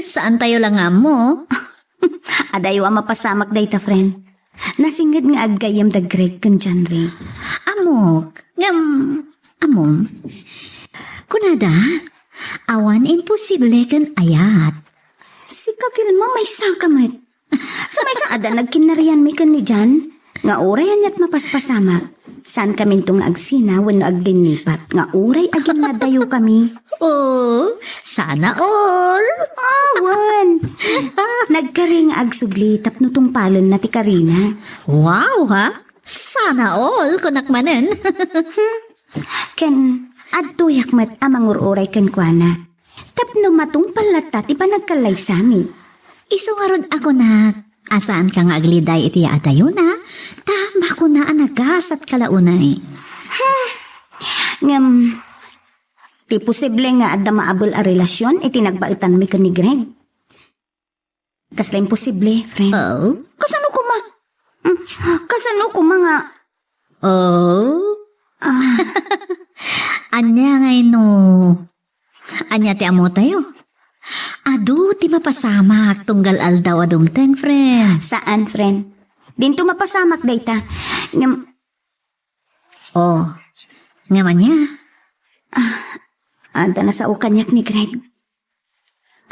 Saantayo la nga ammo? Adayo a mapasamak dayta, friend. Nasinged nga aggayyem da Greg ken John Ray. Ammok, ngem, ammom. Kunada, awan imposible ken ayat. Sika, Vilma, maysaka met. Sa maysa adda nagkinnarianmi ken ni Jan, nga uray aniat mapaspasamak. Saankaminto nga agsina wenno aglinnipat, nga uray aginnadayokami. Oh, sana all. Awan. Nagkari nga agsubli tapno tungpalenna ti karina. Wow, ha? Sana all, kunak manen. Ken, adtoyak met a mangur-uray kenkuana. Tapno matungpal latta ti panagkallaysami. Isu ngarud a kunak a saanka nga agliday iti adayona, ta makuna a nagasatka la unay. Ngem, ti posible nga adda maabel a relasyon iti nagbaetanmi ken ni Greg? Kasla imposible, friend. Oh? Kasano koma? Mm, kasano koma nga? Oh? Ah. Ania ngay no? Ania ti ammotayo? Adu ti mapasamak tunggal aldaw a dumteng, friend. Saan, friend? Dinto mapasamak dayta. Ngem, Oh, ngem ania? Ah, adda nasao kaniak ni Greg.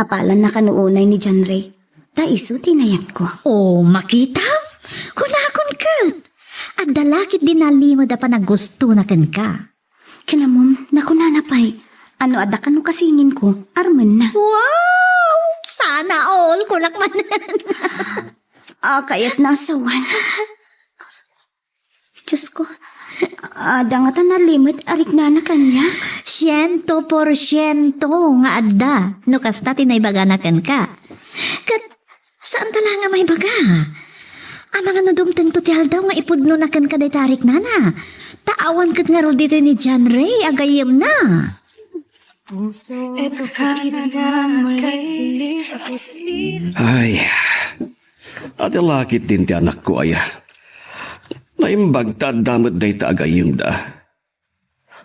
Apalanna kano unay ni John Ray. Ta isu ti inayatko. Oh, makitam? Kunakon ket. Adda la ketdi nalimed a panaggustona kenka. Ken ammom, nakunana pay, no adda kano kasinginko, armenna. Wow! Sana all, kunak manen. Ah, kayatna a sawen. Diosko, adda ngata nalimed a riknana kaniak? Siento por siento nga adda, no kasta ti naibagana kenka. Ket, saanta la nga maibaga. Amangan no dumtengto ti aldaw nga ipudnona kenka dayta a riknana. Ta awan ket ngarud ditoy ni John Ray a gayyemna. Ay, adda la ketdin ti anakko aya. Naimbag ta adda met dayta a gayyemda.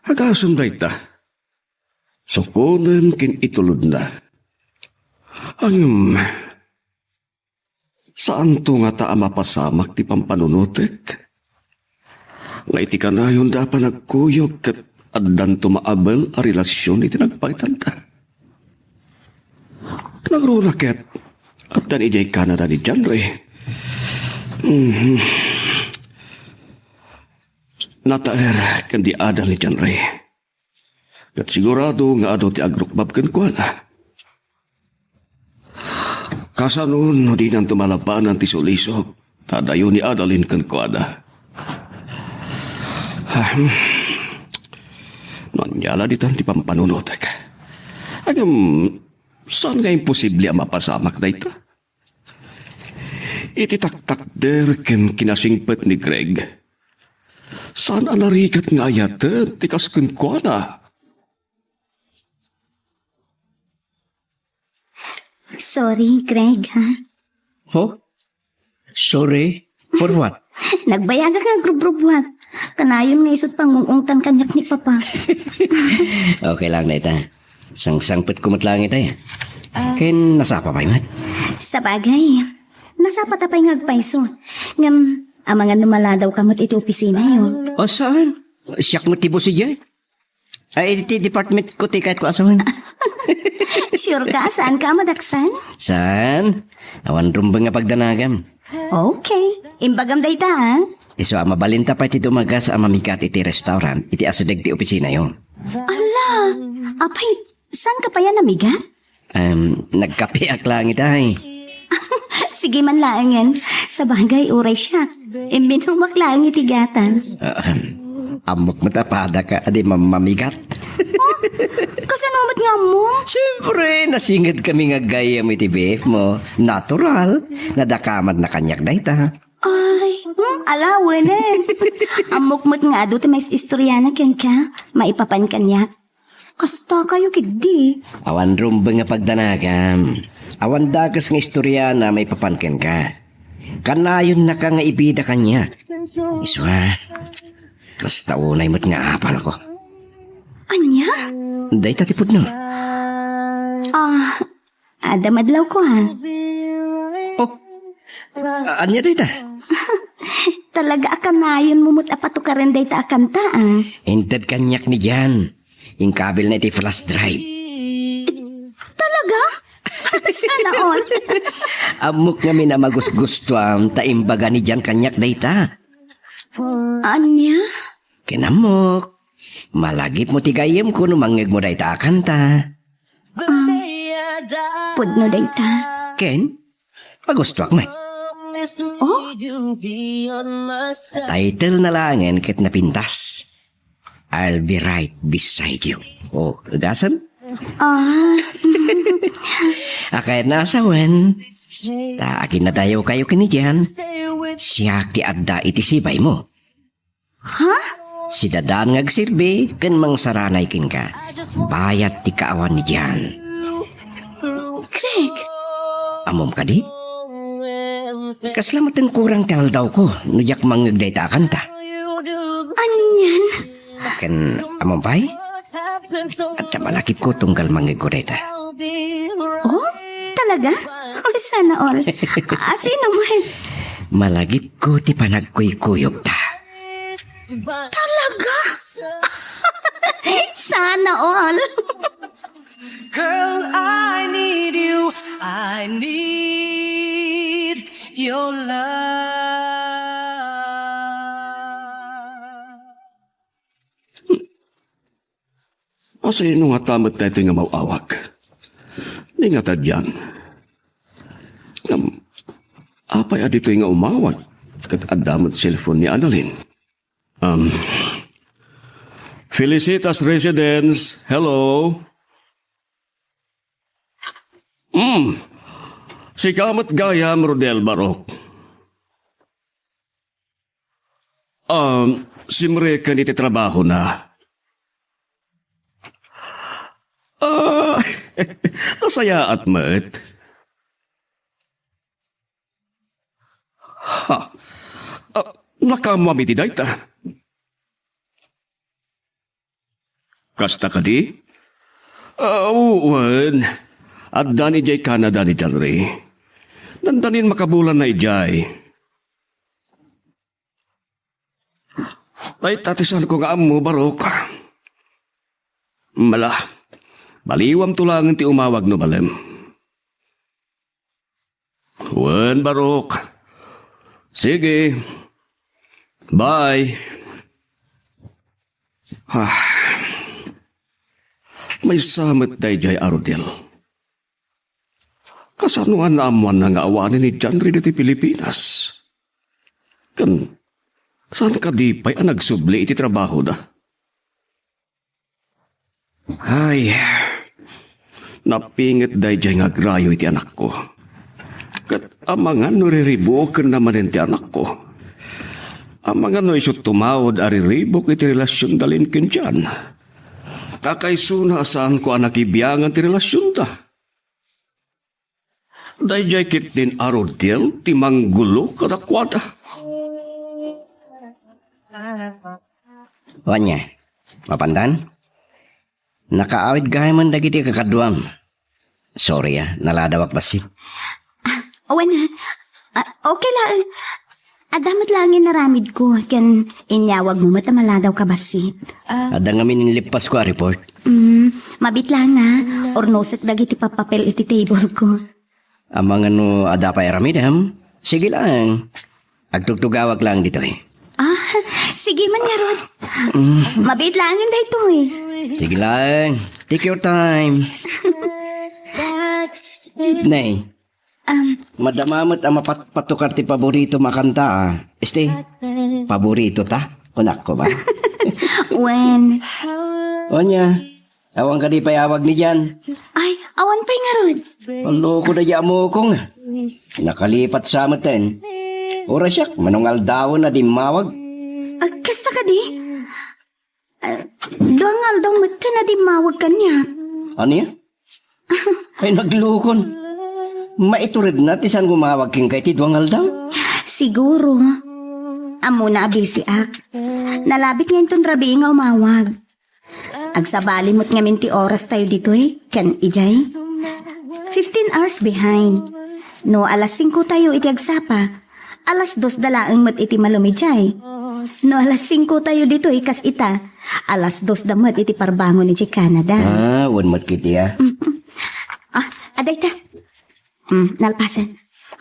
Agasem dayta. Sukonen ken itulodna. Ngem, saanto ngata a mapasamak ti pampanunotek? Nga iti kanayonda a panagkuyog ket addanto maabel a relasyon iti nagbaetanda. Nangruna ket, addan idiay Canada ni John Ray. Mhm. Nataer ken di adal ni John Ray. Ket sigurado nga adu ti agrukbab kenkuana. Kasano no dinanto malabanan ti sulisog ta adayo ni Adeline kenkuana? Ahem. No ania la ditan ti pampanunotek. Ngem, saan nga imposible a mapasamak dayta? Iti taktakder ken kinasingpet ni Greg, saan a narigat nga ayaten ti kas kenkuana. Sorry, Greg, ha? Ho? Sorry? For what? Nagbayagak nga agrubrubbuat. Kanayon nga isut pangung-ungtan kaniak ni Papa. Okay lang dayta. Sangsangpetko met laeng itay. Ken nasapa pay met. Sabagay, nasapa ta pay nga agpayso. Ngem, Amangan no maladawka met iti opisinayo. O, saan? Siak met ti boss idiay. Ay, iti department ko ti kayatko a sawen. Sure ka? Saan ka a madaksan? Saan? Awan rumbeng nga pagdanagam. Okay. Imbagam dayta, ha? Isu a mabalinta pay ti dumagas a mamigat iti restaurant iti asideg ti opisinayo. Ala! Apay, saan ka pay a namigat? Em, nagkapeak laeng ita, ay. Sige man laengen. Sabagay, uray siak. Imminumak laeng iti gatas. Ahem. Ammok met a padaka a di mam-, mamigat. Kasano met nga ammom? Siyempre, nasinged kami nga gayyem iti B F mo. Natural. Nadakamatna kaniak dayta. Ay, hmm, ala, wenen. Ammok met nga adu ti maistoriana kenka. Maipapan kaniak. Kasta kayo, kiddi. Awan rumbeng nga pagdanagam. Awan dakes nga istoriana maipapan kenka. Kanayonnaka nga ibida kaniak. Isua, kasta unay met nga apalko. Ania? Dayta ti pudno. Ah, adda madlawko, ha? Oh, ania dayta? Talaga a kanayonmo met a patukaren dayta a kanta, ah. Inted kaniak ni Jan. Inkabilna iti flash drive. Talaga? Sana all. Ammok ngamin a magusgustoam ta imbaga ni Jan kaniak dayta. Ania? Ken ammok. Malagipmo ti gayyemko no mangngegmo dayta a kanta. Um, pudno dayta. Ken? Magustoak met. Oh? Title na laengen ket napintas. I'll be right beside you. Oh, gasem? Ah. Akay na sawen. Ta akin nadayo kayo kini Jan. Siak ti adda iti sibay mo. Ha? Sidadan nga agserbi ken mangsaranay kenka. Bayat ti kaawan ni Jan. Greg! Ammom kadi? Kasla met ti kurang ti aldawko no diak mangngeg dayta a kanta. Anian? Ken ammom pay? Adda malagipko tunggal mangngegko dayta. Oh? Talaga? Oh, sana all. Asino man? Malagipko ti panagkuykuyogta. Talaga? Sana all. Girl, I need you. I need your love. Asino ngata met daytoy nga maw-awag? Ni ngata dian. Ngem, apay a ditoy nga umawag? Ket adda met cellphone ni Annalyn. Um, Felicitas Residence, hello? Mm. Sika met gayam, Rodel Barok. Um, simreken iti trabahona. Ah, nasayaat met. Ha? Ah, nakaammoam iti dayta? Kasta kadi? Ah, wen. Addan idiay Canada ni John Ray. Dandanin makabulanna idiay. Dayta ti saanko nga ammo, Barok. Mala, baliwamto laengen ti umawag no balem. Wen, Barok. Sige. Bye. Ah. Maysa met daydiay a Rodel. Kasano a naammoanna nga awanen ni John Ray ditoy Pilipinas? Ken saan kadi pay a nagsubli iti trabahona? Ay, napinget daydiay nga agrayo iti anakko. Ket amangan no riribuokenna manen ti anakko. Amangan no isu tumaud a riribuk iti relasionda laeng ken John. Kakaisuna a saanko a nakibiangan ti relasionda. Daydiay ketdin a Rodel ti manggulo kadakuada. Wen, mapandan? Nakaawid gayam dagiti kakaduam. Sorry, ah, naladawak bassit. Ah, wen, ah, okay laeng. Adda met laeng inaramidko, ken inyawagmo met a maladawka bassit. Adda ngamin inlippasko a report. Mm, mabiit laeng a, urnosek dagiti pappapel iti table ko. Amangan no adda pay aramidem, sige laeng. Agtugtugawak laeng ditoy. Ah, sige man ngarud. Mm. Mabiit laeng daytoy. Sige laeng. Take your time. Nay, Um, madama met a mapatpatukar ti paborito a kanta, ah. Este, paborito ta? Kunakko ba? Wen. Ania, awan kadi pay awag ni Jan? Ay, awan pay ngarud. Panloko da di amokong. Nakalipat sa meten. Ura siak, manungaldawen a dimmawag. Ah, kasta kadi? Ah, dua nga aldaw met ken a dimmawag kaniak. Ania? Ay, naglukon. Maituredna ti saan nga umawag kenka iti dua nga aldaw? Siguro. Ammona a bisiak. Nalabit nga inton rabii nga umawag. Agsabali met ngamin ti oras tayo ditoy, ken idiay. Fifteen hours behind. No alas singko tayo iti agsapa, alas dos da laeng met iti malem idiay. No alas singko tayo ditoy kas ita, alas dos da met iti parbangon idiay Canada. Ah, wen met kiti, ah. Mm-mm. Ah, adda ita. Mm, nalpasen.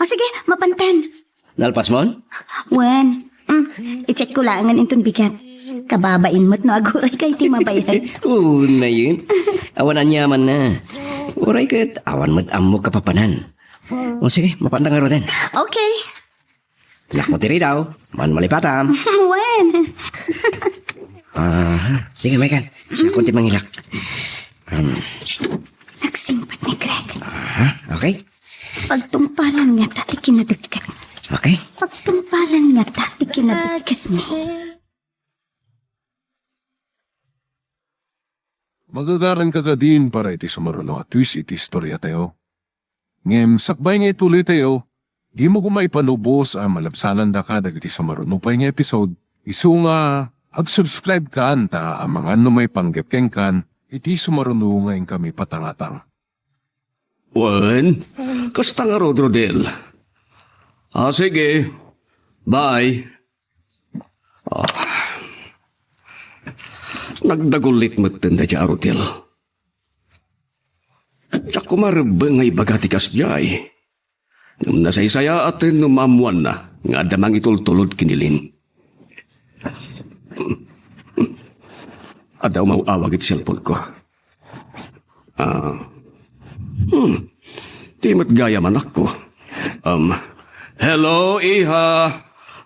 O sige, mapantan. Nalpasmon? Wen. Mm, i-check ko laengen inton bigat. Kababain met no aguray ka iti mabayag. Oo, na yun. Awan aniaman na. Uray ket awan met ammo kapapanan. O sige, mapanta ngaruden. Okay. Lakmo ti ridaw, man malipatam. Wen. Ah, sige, Megan. Siya ko ti mangilak. Um, Nagsingpet ni Greg. Ah, okay. Pagtungpalan nga ta ti kinadagkat. Okay. Pagtungpalan nga ta ti kinadagkat ni. Magagaran ka kadin para iti sumaruno a twist iti istorya tayo. Ngem sakbay nga ituloy tayo, dimo koma ipanubos a malabsanandaka dagiti sumaruno pay nga episode, isu nga ag-subscribe kan ta amangan no maipanggep kenkan iti sumaruno nga inkami patangatang. Wen, kasta ngarud, Rodel. Ah, sige. Bye. Ah. Nagdagullit metten daydiay a Rodel. Diak koma rebbeng nga ibaga ti kasdiay. Ngem nasaysayaat no maammoanna nga adda mangitultulod ken ni Lynn. Adda umaw-awag iti cellphone ko. Ah. Hmm. Di met gayam, anakko. Um, hello, iha.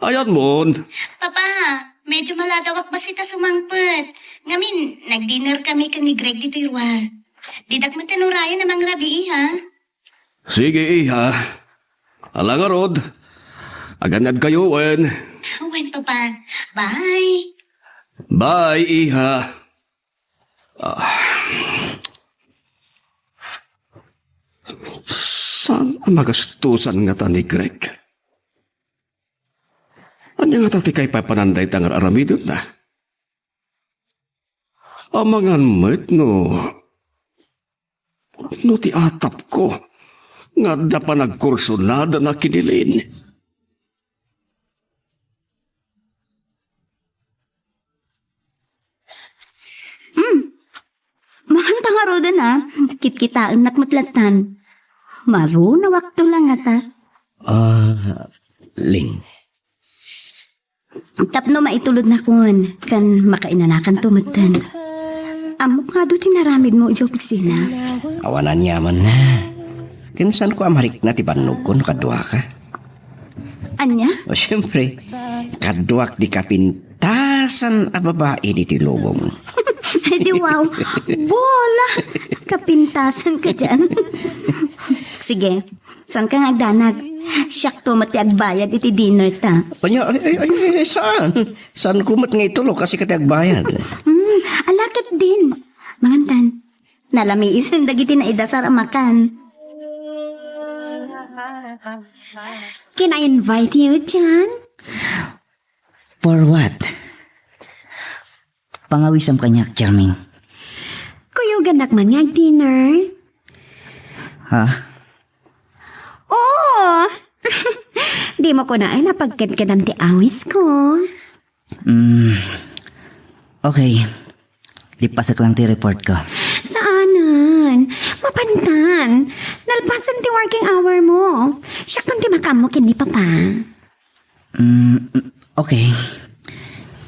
Ayanmon? Papa, medyo maladawak bassit a sumangpet. Ngamin, nag-dinner kami ken ni Greg ditoy ruar. Didak met urayen a mangrabii, ha? Sige, iha. Ala ngarud, agannadkayo wen. Wen, Papa. Bye. Bye, iha. Ah. Saan a magastusan ngata ni Greg? Ania ngata ti kaipapanan dayta nga ar-aramidna? Amangan met no, no ti atapko nga adda panagkursunadana ken ni Lynn. Hmm. Manganta ngaruden, a. Kitkitaennak met lattan. Marunawakto la ngata. Ah, Lynn. Tapno maitulodnakon, ken makainanakanto metten. Ammok nga adu ti naramidmo idiay opisina. Awan aniamanna. Ken saanko a marikna ti bannogko no kaduaka. Ania? O, siempre, kaduak di kapintasan a babai ditoy lubong. Di wow. Bola! Kapintasan ka diay. Sige, saanka nga agdanag. Siakto met ti agbayad iti dinner ta. Ania, ay, ay, ay, ay, saan? Saanko met nga itulok a sika ti agbayad? Hmm, ala ketdin. Mangantan. Nalamiisen dagiti naidasar a makan. Can I invite you, John? For what? Pangawisam kaniak, Charming. Kuyogannak man nga ag-dinner? Ha? Oo! Imo kunaen a pagkadkadam ti awisko. Mm, okay. Lipasek lang ti report ko. Saanen. Mapantan. Nalpasen ti working hour mo. Siakton ti makaammo ken ni Papa. Mm, okay.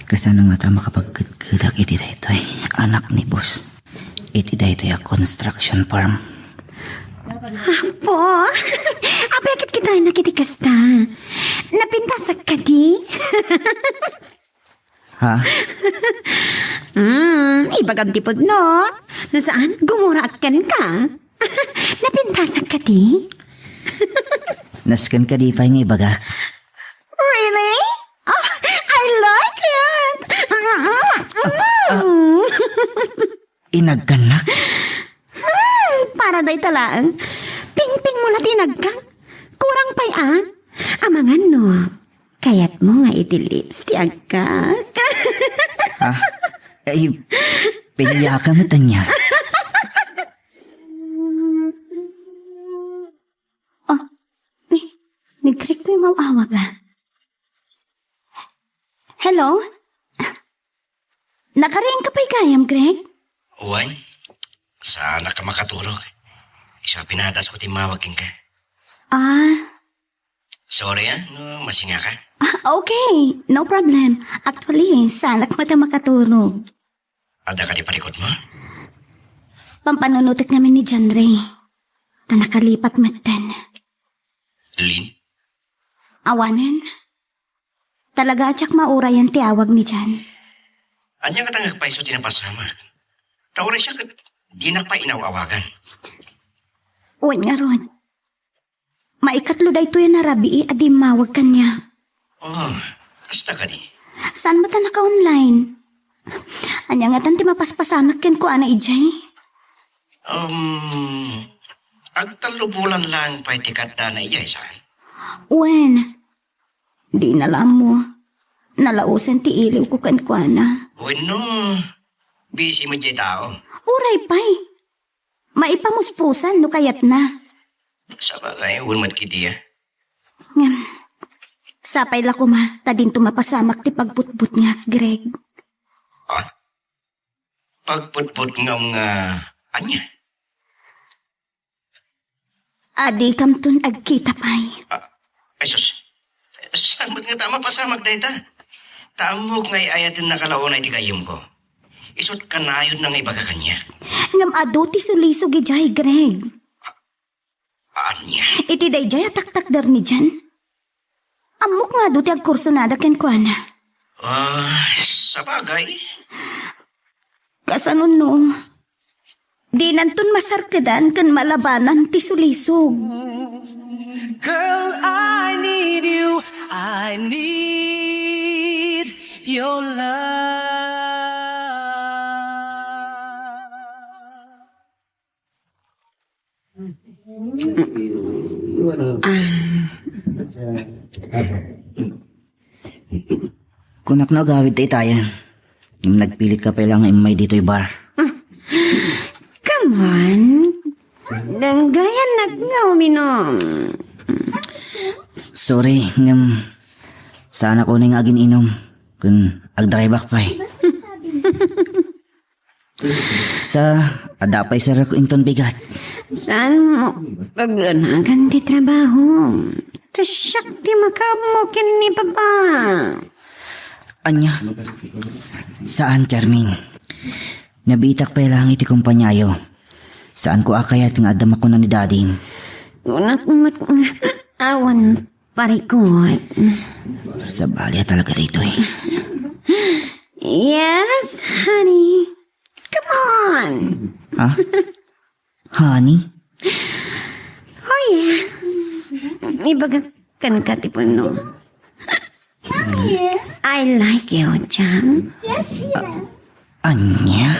Kasano ngata makapagkadkadak iti daytoy? Anak ni boss. Iti daytoy a construction firm. Apo, apay ket kitaennak iti kasta? Napintasak kadi? Ha? Hmm, ibagam ti pudno. No saan, gumuraak kenka. Napintasak kadi? Nasken kadi pay nga ibagak? Really? Oh, I like it! Mm-mm-mm. Inagkannak? Hmm, para dayta laeng. Pingping mo la ti inagkan. Kurang pay a. Amangan no. Kayat mo nga iti lips ti agkak. Ha? Ay, piliaka mo tanya. Oh, ni, ni Greg may maw-awag, ah. Hello? Nakariing ka pay gayam, Greg? Wen, saanak a makaturog. Isu a pinadas ko ti immawag kenka. Ah. Sorry, ah, no masinga ka. Ah, okay. No problem. Actually, saanak met a makaturog. Adda kadi parikutmo? Pampanunotek ngamin ni John Ray. Ta nakalipat metten. Lin? Awanen. Talaga a diak maurayan ti awag ni John. Ania ngata nga agpayso ti napasamak? Ta uray siak ket dinak pay inaw-awagan. Wen ngarud. Maikatlo daytoy a narabii a di immawag kaniak. Oh, kasta kadi? Saan met a naka-online? Ania ngatan ti mapaspasamak kenkuana idiay? Um, agtallo bulan laeng pay ti kaddana idiay, saan? Wen, dina la ammo. Nalaosen ti iliwko kenkuana. Wenno, busy met diay tao? Uray pay. Maipamuspusan no kayatna. Sabagay, wen met kadi, ah. Ngem, sapay la koma ta dinto mapasamak ti pagbutbutngak, Greg. Ah? Pagbutbutngam nga ania? A dikamton agkita pay. Ah, ay sus. Saan met ngata a mapasamak dayta? Ta ammok nga ay-ayatennaka la unay ti gayyemko. Isut' kanayonna nga ibaga kaniak. Ngem adu ti sulisog idiay, Greg. Ania? Iti daydiay a taktakder ni Jan. Ammok nga adu ti agkursonada kenkuana. Ah, sabagay. Kasano no, dinanton masarkedan ken malabanan ti sulisog. Girl, I need you. I need your love. Ah. Kunak no agawid ta itayan. Ngem nagpilitka pay la nga immay ditoy bar. Come on. Danggayannak nga uminom. Sorry, ngem saanak unay nga agin-inom. Ken agdriveak pay. Sa, adda pay serrek inton bigat. Saan mo paglanagan ti trabaho? Ta siak ti makaammo ken ni Papa. Ania? Saan, Charmaine. Nabitak pay lang iti kumpaniayo. Saanko a kayat nga adda makuna ni Dadim. Kunak met nga awan parikut. Sabali a talaga daytoy. Yes, honey. Come on. Ha? Honey? Oh, yeah. Ibagak kenka ti pudno. I like you, John. Ania?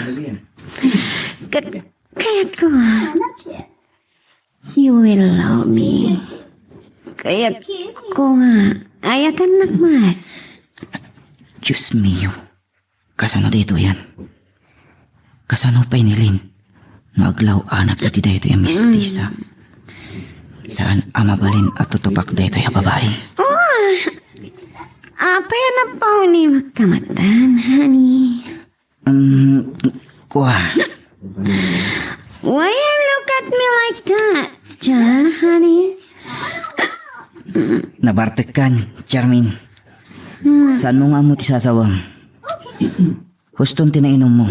Kat-, kayatko. You will love me. Kayatko nga. Ayatennak met. Diyos mio. Kasano daytoyen? Kasano pay ni Lynn nga aglaw-anak iti daytoy a mistisa? Saan a mabalin a tutupak daytoy a babai? Apay a napaunimak ka met, honey? Um, kua. Why you look at me like that, John, honey? Nabartekkan, Charmaine. Hmm. Saanmo nga ammo ti sasawem? Huston ti nainummo.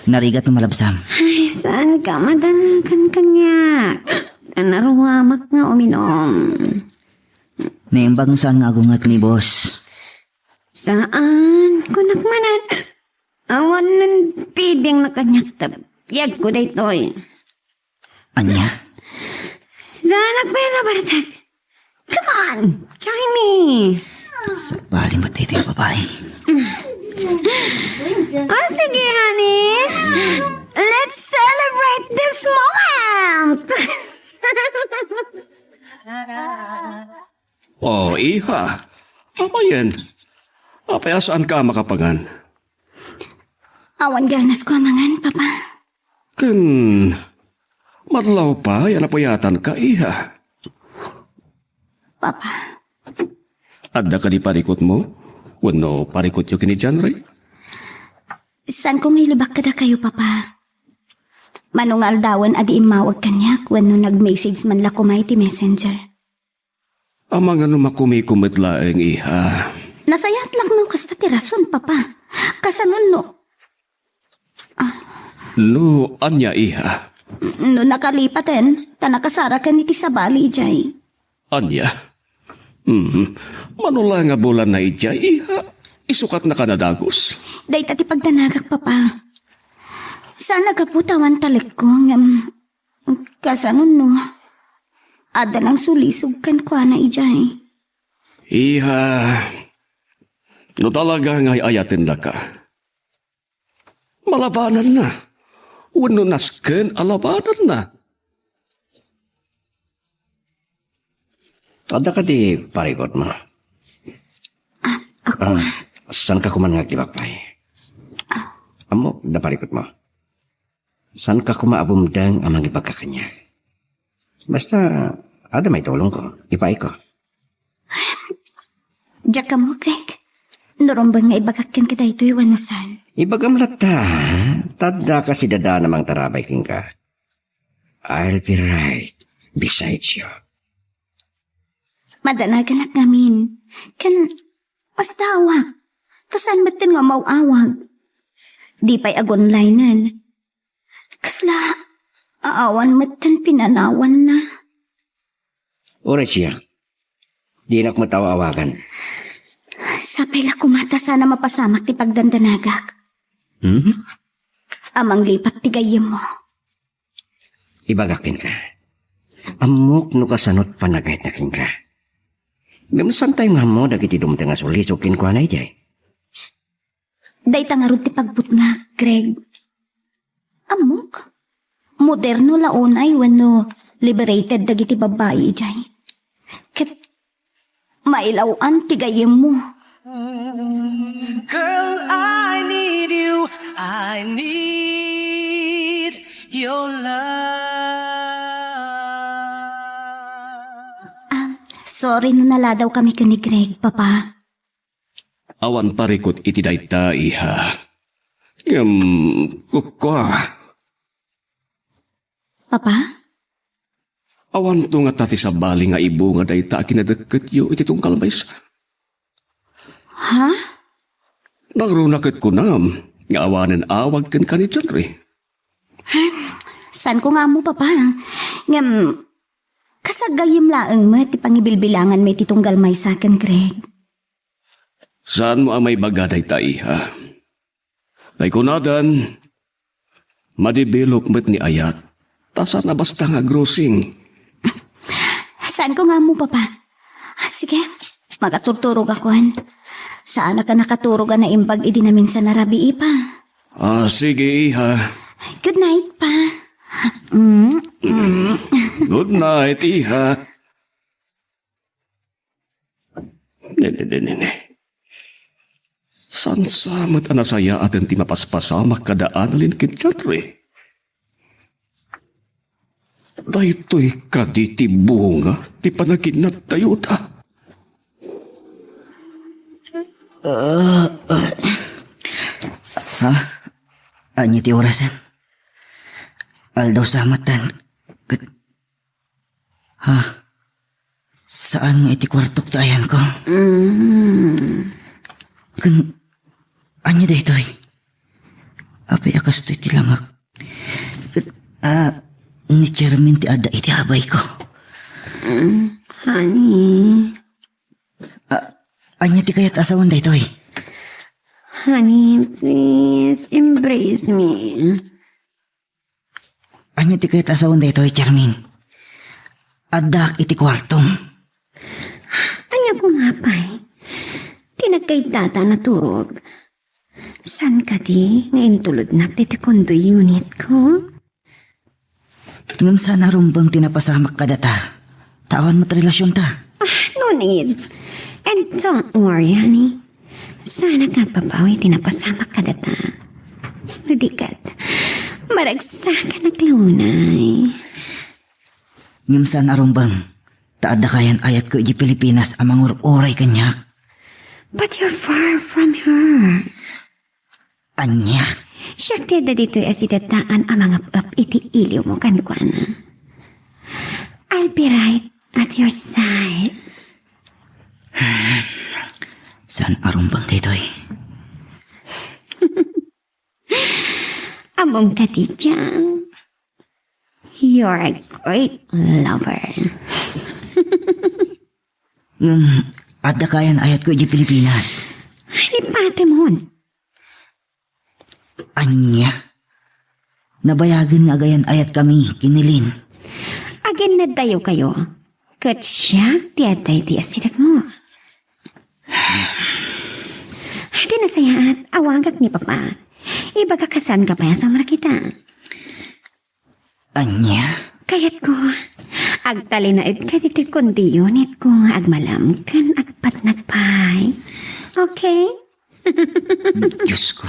Narigat no malabsam. Ay, saan ka madanagan kaniak? Naruamak nga uminom. Naimbag no saan nga agunget ni boss. Saan? Kunak manen. Awan nan piding na kaniak ta biag ko daytoy. Ania? Saan agpay na bartek? Come on, join me. Sabali mo tayo yung babae. Oh, sige, honey. Let's celebrate this moment. Oh, iha. Apayen? Apay a saan ka makapangan? Awan ganas ko a mangan, Papa. Ken, madlaw pay a napuyatan ka, iha. Papa. Adda kadi parikutmo? Wenno parikutyo ken ni John Ray? Saan ko nga ilibak kadakayo, Papa? Mano nga aldawen a di immawag kaniak wenno nag-message man la koma iti messenger. Amangan no makumikom met laeng, iha. Nasayaat laeng no kasta ti rason, Papa. Kasano no? No ania, iha? No nakalipaten, ta nakasaraken iti sabali idiay. Ania? Mhm. Mano la nga bulan na idiay, iha? Isukat na ka nadagus? Dayta ti pagdanagak, Papa. Saan a gapu ta awan talekko, ngem kasano no adda nangsulisog kenkuana idiay? Iha, no talaga nga ay-ayatennaka, malabananna. Wenno nasken a labananna. Adda kadi parikutmo? Ah, ako. Ah, saan ka koma nga aglibak pay? Ah. Ammok, adda parikutmo. Saan ka koma a bumdeng a mangibaga kaniak? Basta, adda maitulongko, ipaayko. Diak ammo, Greg. No rumbeng nga ibagak kenka daytoy wenno saan. Ibagam latta, ta adda ka sidada a mangtarabay kenka. I'll be right beside you. Madanaganak ngamin. Ken, basta awak. Ta saan metten nga umaw-awag. Di pay agunlaynen. Kasla, awan metten pinanawanna. Uray siak. Dinak met aw-awagan. Sapay la koma ta saan a mapasamak ti pagdandanagak. Hmm? A manglipat ti gayyemmo. Ibagak kenka. Ammok no kasano ti panagayatna kenka. Ngem saantayo nga ammo dagiti dumteng a sulisog kenkuana idiay. Dayta ngarud ti pagbutngak, Greg. Ammok? Moderno la unay wenno liberated dagiti babbai idiay. Ket mailaw-an ti gayyemmo. Girl, I need you. I need your love. Ah, sorry no naladawkami ken ni Greg, Papa. Awan parikut iti dayta, iha. Ngem, kukua. Papa? Awanto ngata ti sabali nga ibunga dayta a kinadekketyo iti tunggal maysa? Ha? Nangruna ket kunam nga awanen awag kenka ni John Ray. Saanko nga ammo, Papa. Ngem, kas gayyem laeng met ti pangibilbilanganmi iti tunggal maysa ken Greg. Saanmo a maibaga dayta, iha. Tay kunadan, madevelop met ni ayat, ta saan a basta nga agrosing. Saanko nga ammo, Papa. Ah, sige, makaturturogakon. Saanak a nakaturog a naimbag idi naminsan a rabii, Pa. Ah, sige, iha. Good night, Pa. Mm, mm. Good night, iha. Ne, ne, ne, ne, ne. Saan sa met a nasayaaten ti mapaspasamak kada Annalyn ken John Ray? Daytoy kadi ti bunga ti panaginadtayonda? Ah, ah. Ha? Ania ti orasen? Aldaw sa matan. Ket, ha? Saan nga iti kuartok ti ayanko? Mm. Ken, ania daytoy? Apay a kastoy ti langak? Ket, ah, ni Charmin ti adda iti abayko. Mm, honey. Ah, ania ti kayat a sawen daytoy? Honey, please, embrace me. Ania ti kayat a sawen daytoy, Charmin? Addaak iti kuartom. Ania koma pay? Ti nagkaiddata a naturog. Saan kadi nga intulodnak ditoy condo unitko? Ngem saan a rumbeng ti napasamak kadata. Ta awan met relasionta. Ah, no need. And don't worry, honey. Saanak nga agbabawi ti napasamak kadata. No di ket, maragsakan a naglaunay. Ngem saan a rumbeng. Ta adda kayan ayatko iti Pilipinas a mangur-uray kaniak. But you're far from her. Ania? Siak ti adda ditoy a sidataan a mangep-ep iti iliwmo kenkuana. I'll be right at your side. Saan a rumbeng daytoy? Ammom kadi, Jan? You're a great lover. Ngem, adda kayan ayatko iti Pilipinas. Lipatemon. Ania? Nabayagen nga agayan-ayatkami ken ni Lynn. Agannaddayokayo. Ket siak ti adda iti asidegmo. Ti nasayaat, awagak ni Papa. Ibagak a saanka pay a sumrekita. Ania? Kayatko, agtalinaedka ditoy condo unitko nga agmalam ken agpatnag pay. Okay? Diosko,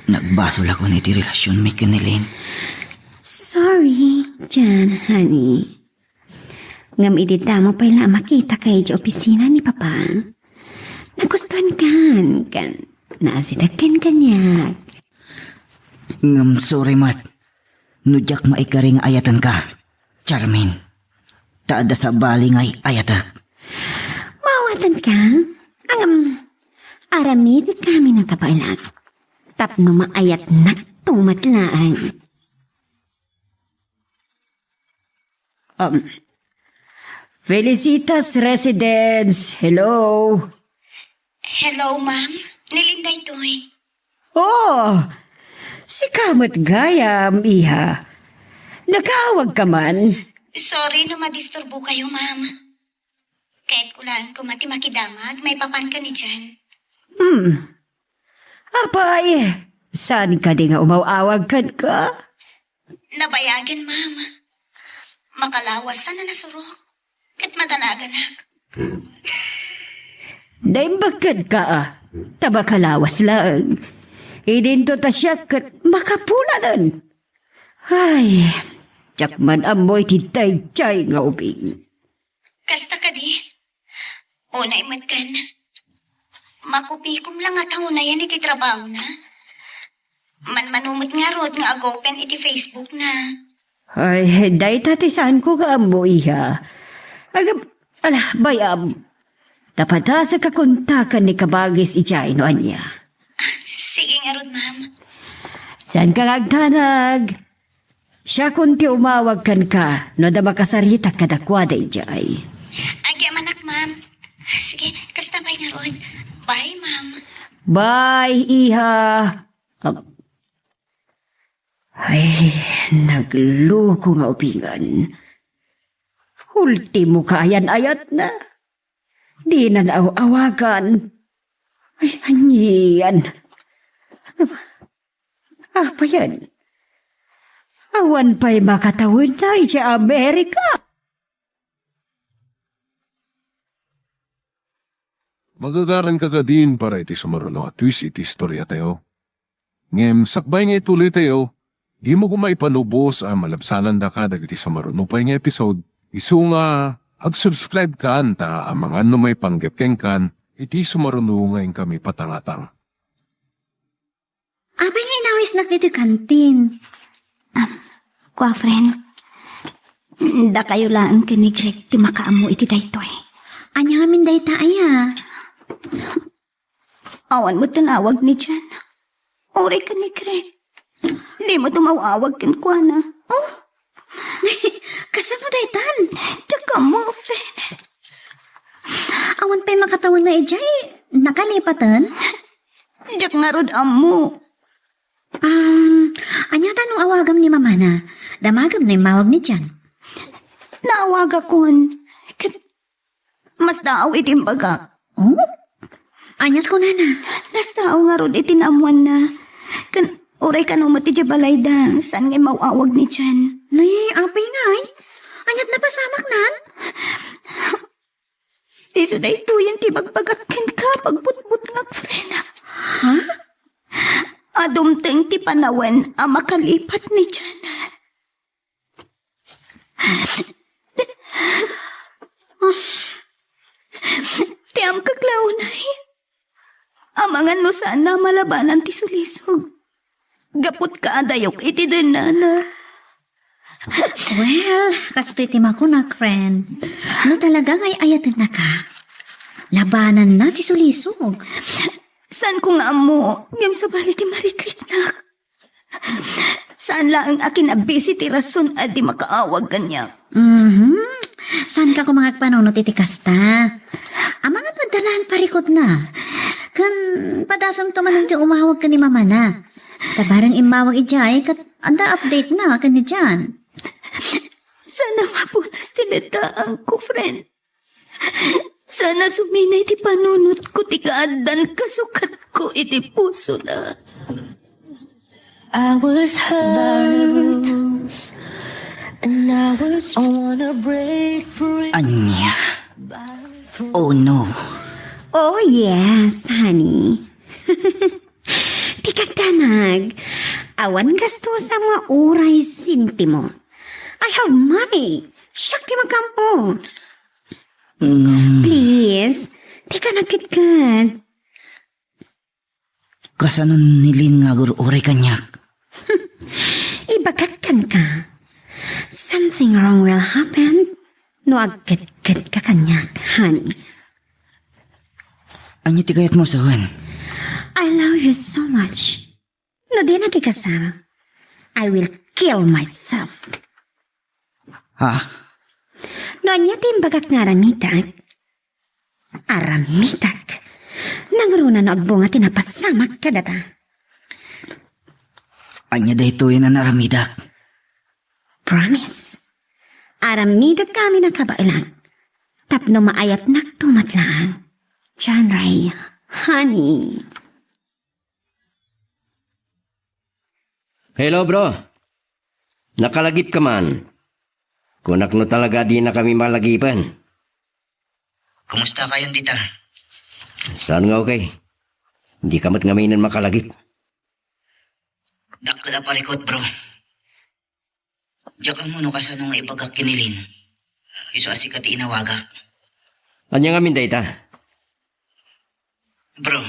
nagbasolakon iti relasionmi ken ni Lynn. Sorry, Jan, honey. Ngem idi damo pay la a makitaka idiay opisina ni Papa, nagustuankan ken naasidegkan kaniak. Ngem sorry met no diak maikari nga ayatenka, Charmin. Ta adda sabali nga ay-ayatek. Maawatanka? Ngem, aramidenka amin a kabaelak tapno maayatnakto met laeng. Um, Felicitas Residence, hello. Hello, ma'am. Ni Lynn daytoy. Oh, sika met gayam, iha. Nakaawagka man? Sorry no madisturbokayo, ma'am. Kayatko laeng koma ti makidamag maipapan ken ni Jan. Hmm. Apay, saan kadi nga umaw-awag kenka? Nabayagen, ma'am. Makalawas a nasurok. Ket madanaganak. Naimbag kenka, a. Ta makalawas laeng. Idinto ta siak ket makapulanen. Ay, diak man ammo iti daydiay nga ubing. Kasta kadi? Unay met ken, makupikom la nga taunayen iti trabahona. Manmano met ngarud nga agopen iti Facebook na. Ay, dayta ti saanko nga ammo, iha. Agab-, ala, bay-am. Napadasek a kontaken ni kabagis idiay no ania. Sige ngarud, ma'am. Saanka nga agdanag? Siakon ti umawag kenka no adda makasaritak kadakuada idiay. Agyamanak, ma'am. Sige, kasta pay ngarud. Bye, ma'am. Bye, iha. Am-, ay, nagloko nga ubingen. Ultimo kaayan-ayatna. Dina naaw-awagan. Ay, anian. Apayan. Awan pay makatawenna idiay Amerika. Magagaranka kadin para iti sumaruno a twist iti istoriatayo. Ngem sakbay nga ituloytayo, dimo koma ipanubos a malabsanandaka dagiti sumaruno pay nga episode, isu nga ag-subscribe kan ta amangan no maipanggep kenkan Iti sumaruno nga inkami patangatang. Apay nga inawisnak iti kantin? Kua, friend, dakayo laeng ken ni Greg ti makaammo iti daytoy. Ania ngamin dayta aya? Awan met ti naawag ni Jan. Uray ken ni Greg. Dimo tumaw-awag kenkuana. Oh? Kasano daytan? Diak ammo, friend. Awan pay makatawen na idiay nakalipaten? Diak ngarud ammo. Um, ania ta no awagam ni mamana? Damagem no immawag ni Jan. Naawagakon. Ket Masdaaw iti imbagak. Oh? Aniat kunana? Nasdaaw ngarud iti naammoanna. Ken uray kano met idiay balayda, saan nga immaw-awag ni Jan. Ni, apay ngay? Aniat napasamaknan? Isu daytoyen ti ibagbagak kenka, pagbutbutngak, friend. Ha? A dumteng ti panawen a makalipat ni Jan. Ti amkak la unay, amangan no saanna a malabanan ti sulisog. Gapu ta kaadayok iti dennana. Well, kastoy ti makunak, friend. No talaga nga ay-ayatennaka, labananna ti sulisog. Saanko nga ammo, ngem sabali ti marikriknak. Saan laeng a kinabisi ti rason a di makaawag kaniak. Mhm. Saanka koma nga agpanunot iti kasta? Amangan no adda laeng parikutna. Ken padasem to manen ti umawag ken ni mamana. Ta bareng immawag idiay ket adda update na ken ni Jan. Saan a mapunas ti letraanko, friend. Saan a suminay ti panunotko ti kaaddan kasukatko iti pusona. I was hurt, and I was wanna break free. Ania? Oh no. Oh yes, honey. Ti kagdanag, awan gastusa nga uray sentimo. I have money. Siak ti makampo. Ngem please, dika nagkedked. Kasano ni Lynn nga agur-uray kaniak? Ibagak kenka, something wrong will happen no agkedkedka kaniak, honey. Ania ti kayatmo a sawen? I love you so much. No dinak ikasal, I will kill myself. Ha? No ania ti imbagak nga aramidak, aramidak. Nangruna no agbunga ti napasamak kadata. Ania daytoyen a naaramidak? Promise. Aramidak amin a kabaelak. Tapno maayatnak to met laeng. John Ray, honey. Hello, bro. Nakalagipka man. Kunak no talaga dinakami malagipen. Kumusta kayon dita? Saan nga okay? Dika met ngaminen makalagip. Dakkel a parikut, bro. Diak ammo no kasano nga ibagak ken ni Lynn. Isu a sika ti inawagak. Ania ngamin dayta? Bro,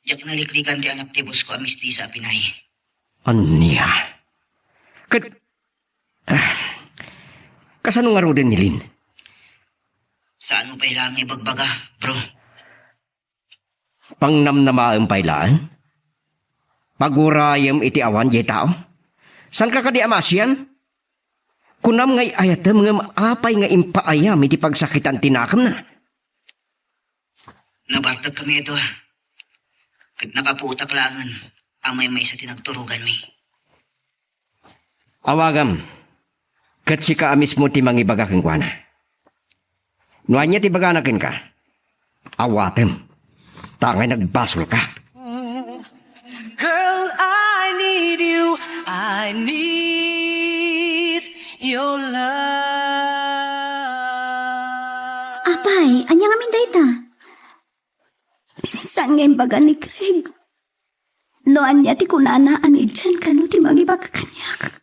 diak naliklikan ti anak ti boss ko a mistisa a Pinay. Ania? Ket, ah, kasano ngaruden ni Lynn? Saanmo pay laeng nga ibagbaga, bro. Pangnamnamaem pay laeng? Pagurayem iti awan diay tao? Saanka kadi a maasian? Kunam nga ay-ayatem ngem apay nga impaayam iti pagsakitan ti nakemna? Nabartek kami a dua, ket nakapuotak laengen a maymaysa ti nagturoganmi. Awagam, ket sika a mismo ti mangibaga kenkuana. No ania ti ibagana kenka, awatem, ta angay nagbasolka. Girl, I need you. I need your love. Apay, ania ngamin dayta? Saan nga imbaga ni Craig? No ania ti kunana a ni Jan kano ti mangibaga kaniak?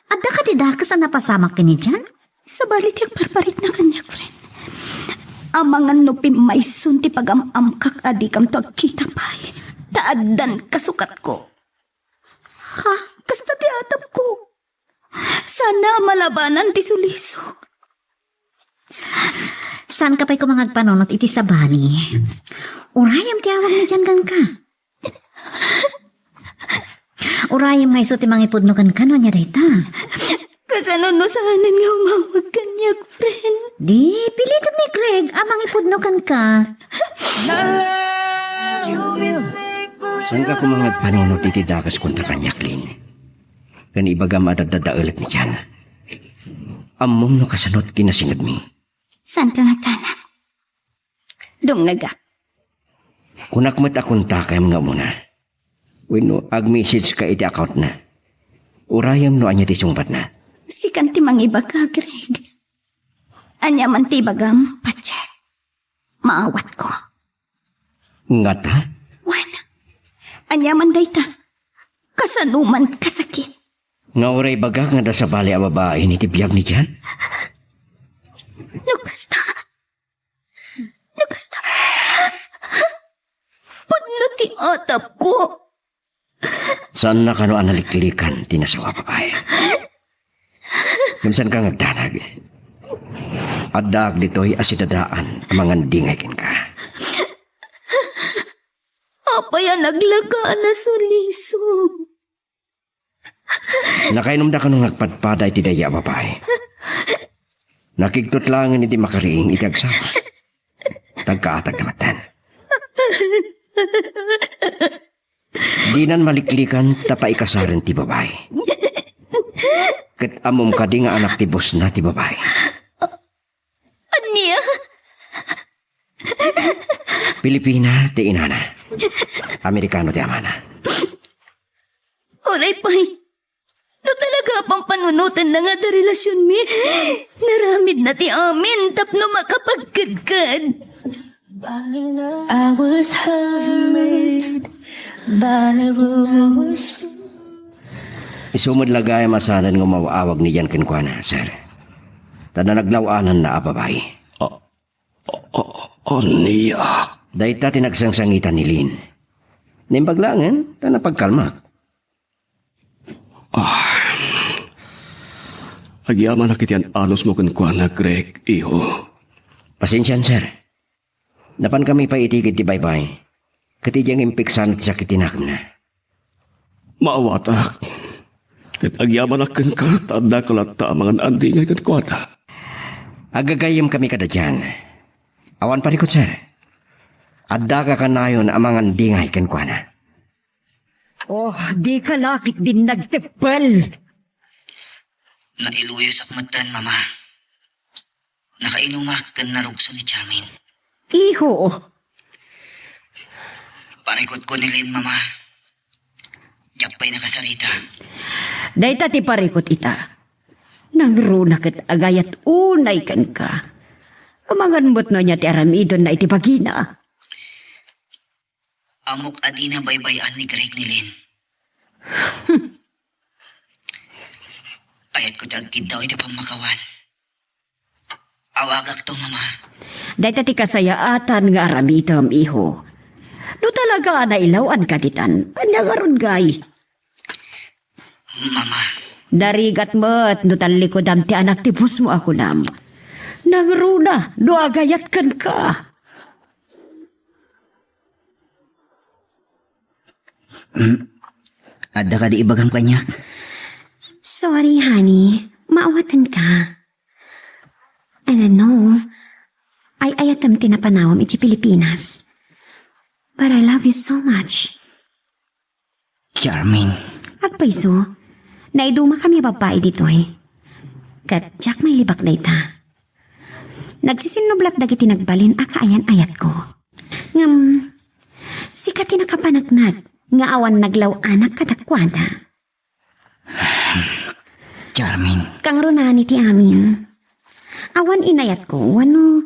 Adda kadi dakes a napasamak ken ni Jan? Sabali ti agparparikna kaniak, friend. Amangan no pimmayson ti pagam-amkak a dikamto agkita pay, ta addan kasukatko. Ha? Kasta ti atapko. Sana malabanan ti sulisok. Saanka pay koma nga agpanunot iti sabali. Urayem ti awag ni Jan kenka. Urayem nga isu ti mangipudno kenka no ania dayta. Kasano no saanen nga umawag kaniak, friend? Di, pilitem ni Greg a mangipudno kenka. Saanka koma nga agpanunot iti dakes kontra kaniak, Lin? Ken ibagam a daddadaelek ni Jan. Ammom no kasano ti kinasingedmi. Saanka nga agdanag? Dumngegak. Kunak met a kontakam nga umuna. Wenno ag-message ka iti account na. Urayem no ania ti sungbatna. Sikan ti mangibaga, Greg. Ania man ti ibagam, patse. Maawatko. Ngata? Wen, ania man dayta? Kasano man kasakit? Nga uray ibagak nga adda sabali a babai iti biag ni Jan? No kasta, no kasta, pudno ti atapko. Saanna kano a naliklikan ti nasawa a babai. Ngem saanka nga agdanag. Addaak ditoy a sidadaan a mangandingay kenka. Apay a naglaka a nasulisog? Nakainumda kano nga agpadpada iti daydi a babai? Nakigtot laengen iti makariing iti agsakit. Tagkaatag ka metten. Dinan maliklikan ta paikasaren ti babai. Ket ammom kadi nga anak ti bossna ti babai? Ania? Pilipina ti inana. Amerikano ti amana. Uray pay. No talaga a pampanunotenna nga adda relasionmi, naramidna ti amin tapno makapagkedked. I was hurt by the rumors. Isu met la gayam a saanen nga umaw-awag ni Jan kenkuana, sir. Ta naglaw-ananna a babai. A-, a-, a-, ania? Dayta ti nagsangsangitan ni Lin. Naimbag laengen, ta napagkalmak. Ah. Agyamanak iti an-anusmo kenkuana, Greg, iho. Pasensian, sir. Napankami pay iti ikid ti baybay. Ket idiay nga impiksana ti sakit ti nakemna. Maawatak. Ket agyamanak kenka ta addaka latta a mangan-andingay kenkuana. Agagayyemkami kadagian. Awan parikut, sir. Addaka kanayon a mangandingay kenkuana. Oh, dika la ketdin nagteppel. Nailuyosak metten, Mama. Nakainumak ken narugso ni Charmaine. Iho. Parikutko ni Lynn, Mama. Diak pay nakasarita. Dayta ti parikut ita. Nangruna ket agayat unay kenka. Amangan met no ania ti aramidenna iti bagina. Ammok a dina baybay-an ni Greg ni Lynn. Hmm. Ayatko ti agkiddaw iti pammakawan. Awagakto, Mama. Dayta ti kasayaatan nga aramidem, iho. No talaga a nailaw-anka ditan, ania ngarud ngay? Mama. Narigat met no tallikudam ti anak ti bossmo a kunam. Nangruna no agayat kenka. Hmm? Adda kadi ibagam kaniak? Sorry, honey. Maawatanka. And I know, ay-ayatem ti napanawem iti Pilipinas. But I love you so much. Charmaine. Agpayso, naidumakami a babbai ditoy. Ket diak mailibak dayta. Nagsisinnublat dagiti nagbalin a kaayan-ayatko. Ngem, sika ti nakapaneknek nga awan naglaw-anak kadakuada. Charmaine. Kangrunaan iti amin. Awan inayatko, wenno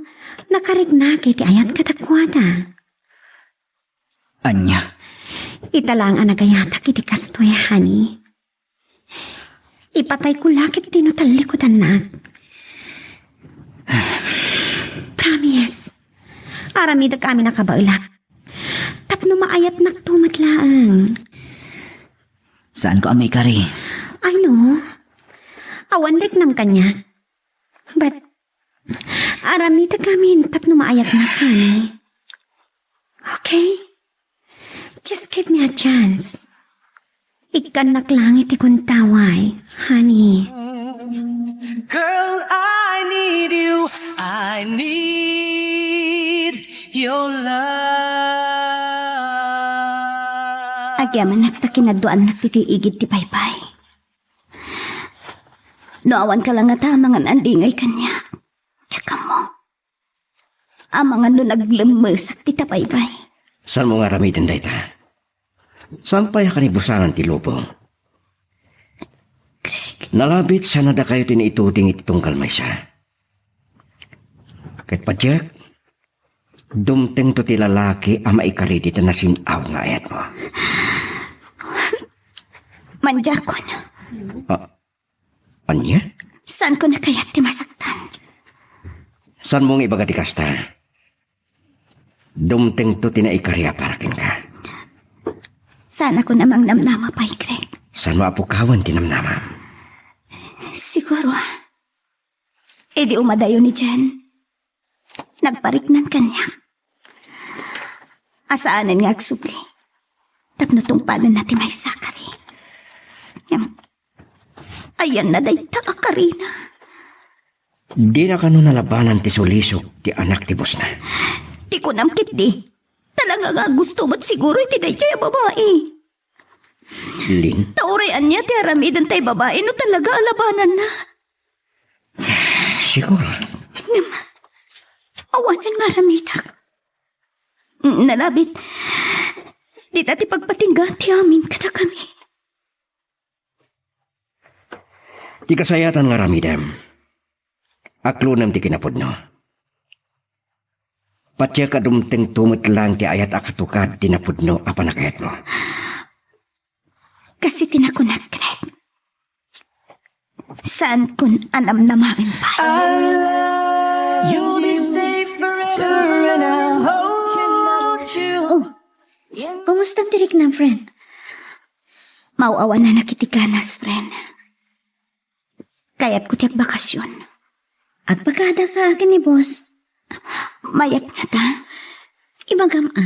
nakariknak iti ayat kadakuada. Ania? Ita laeng a nagayatak iti kastoy, honey. Ipatayko la ketdi no tallikudannak. Promise. Aramidek amin a kabaelak. Tapno maayatnakto met laeng. Saanko a maikari. I know. Awan riknam kaniak. But, aramidek amin tapno maayatnak, honey. Okay? Just give me a chance. Ikkannak lang iti kuntaway, honey. Girl, I need you. I need your love. Agyamanak ta kinadduannak ditoy igid ti baybay. No awan ka la ngata amangan a dingay kaniak, diak ammo. Amangan no naglemmesak ti tabaybay. Saanmo nga aramiden dayta? Saan pay a kanibusanan ti lubong? Greg. Nalabit sana dakayo ti naituding iti tunggal maysa. Ket padiak, dumtengto ti lalaki a maikari dita nasin-aw nga ayatmo. Mandiakon. Ah, ania? Saanko a kayat ti masaktan. Saanmo nga ibaga ti kasta? Dumtengto ti naikari a para kenka. Saanakon a mangnamnama pay, Greg. Saanmo a pukawen ti namnamam? Siguro, idi umadayo ni Jen, nagpariknan kaniak a saanen nga agsubli tapno tungpalenna ti maysa a kari. Ngem, ayanna dayta a karina. Dina kano nalabanan ti sulisok ti anak ti bosna? Ti kunam ketdi, talaga nga gusto met siguro iti daytoy a babai. Lin? Ta uray ania ti aramiden tay babai no talaga a labananna. Siguro. Ngem, awanen nga aramidak. Nalabit, dita ti pagpatinggaan ti amin kadakami. Ti kasayatan nga aramidem, aklonem ti kinapudno. Patiek a dumtengto met laeng ti ayat a katukad ti napudno a pannakayatmo. Kas iti nakunak, Greg. Saankon a namnamaen pay. You'll be safe forever and I'll hold you. Oh, kumusta ti riknam, friend? Maaw-awananak iti ganas, friend. Kayatko ti agbakasyon. Agbakadaka ken ni boss. Mayat ngata? Ibagam a.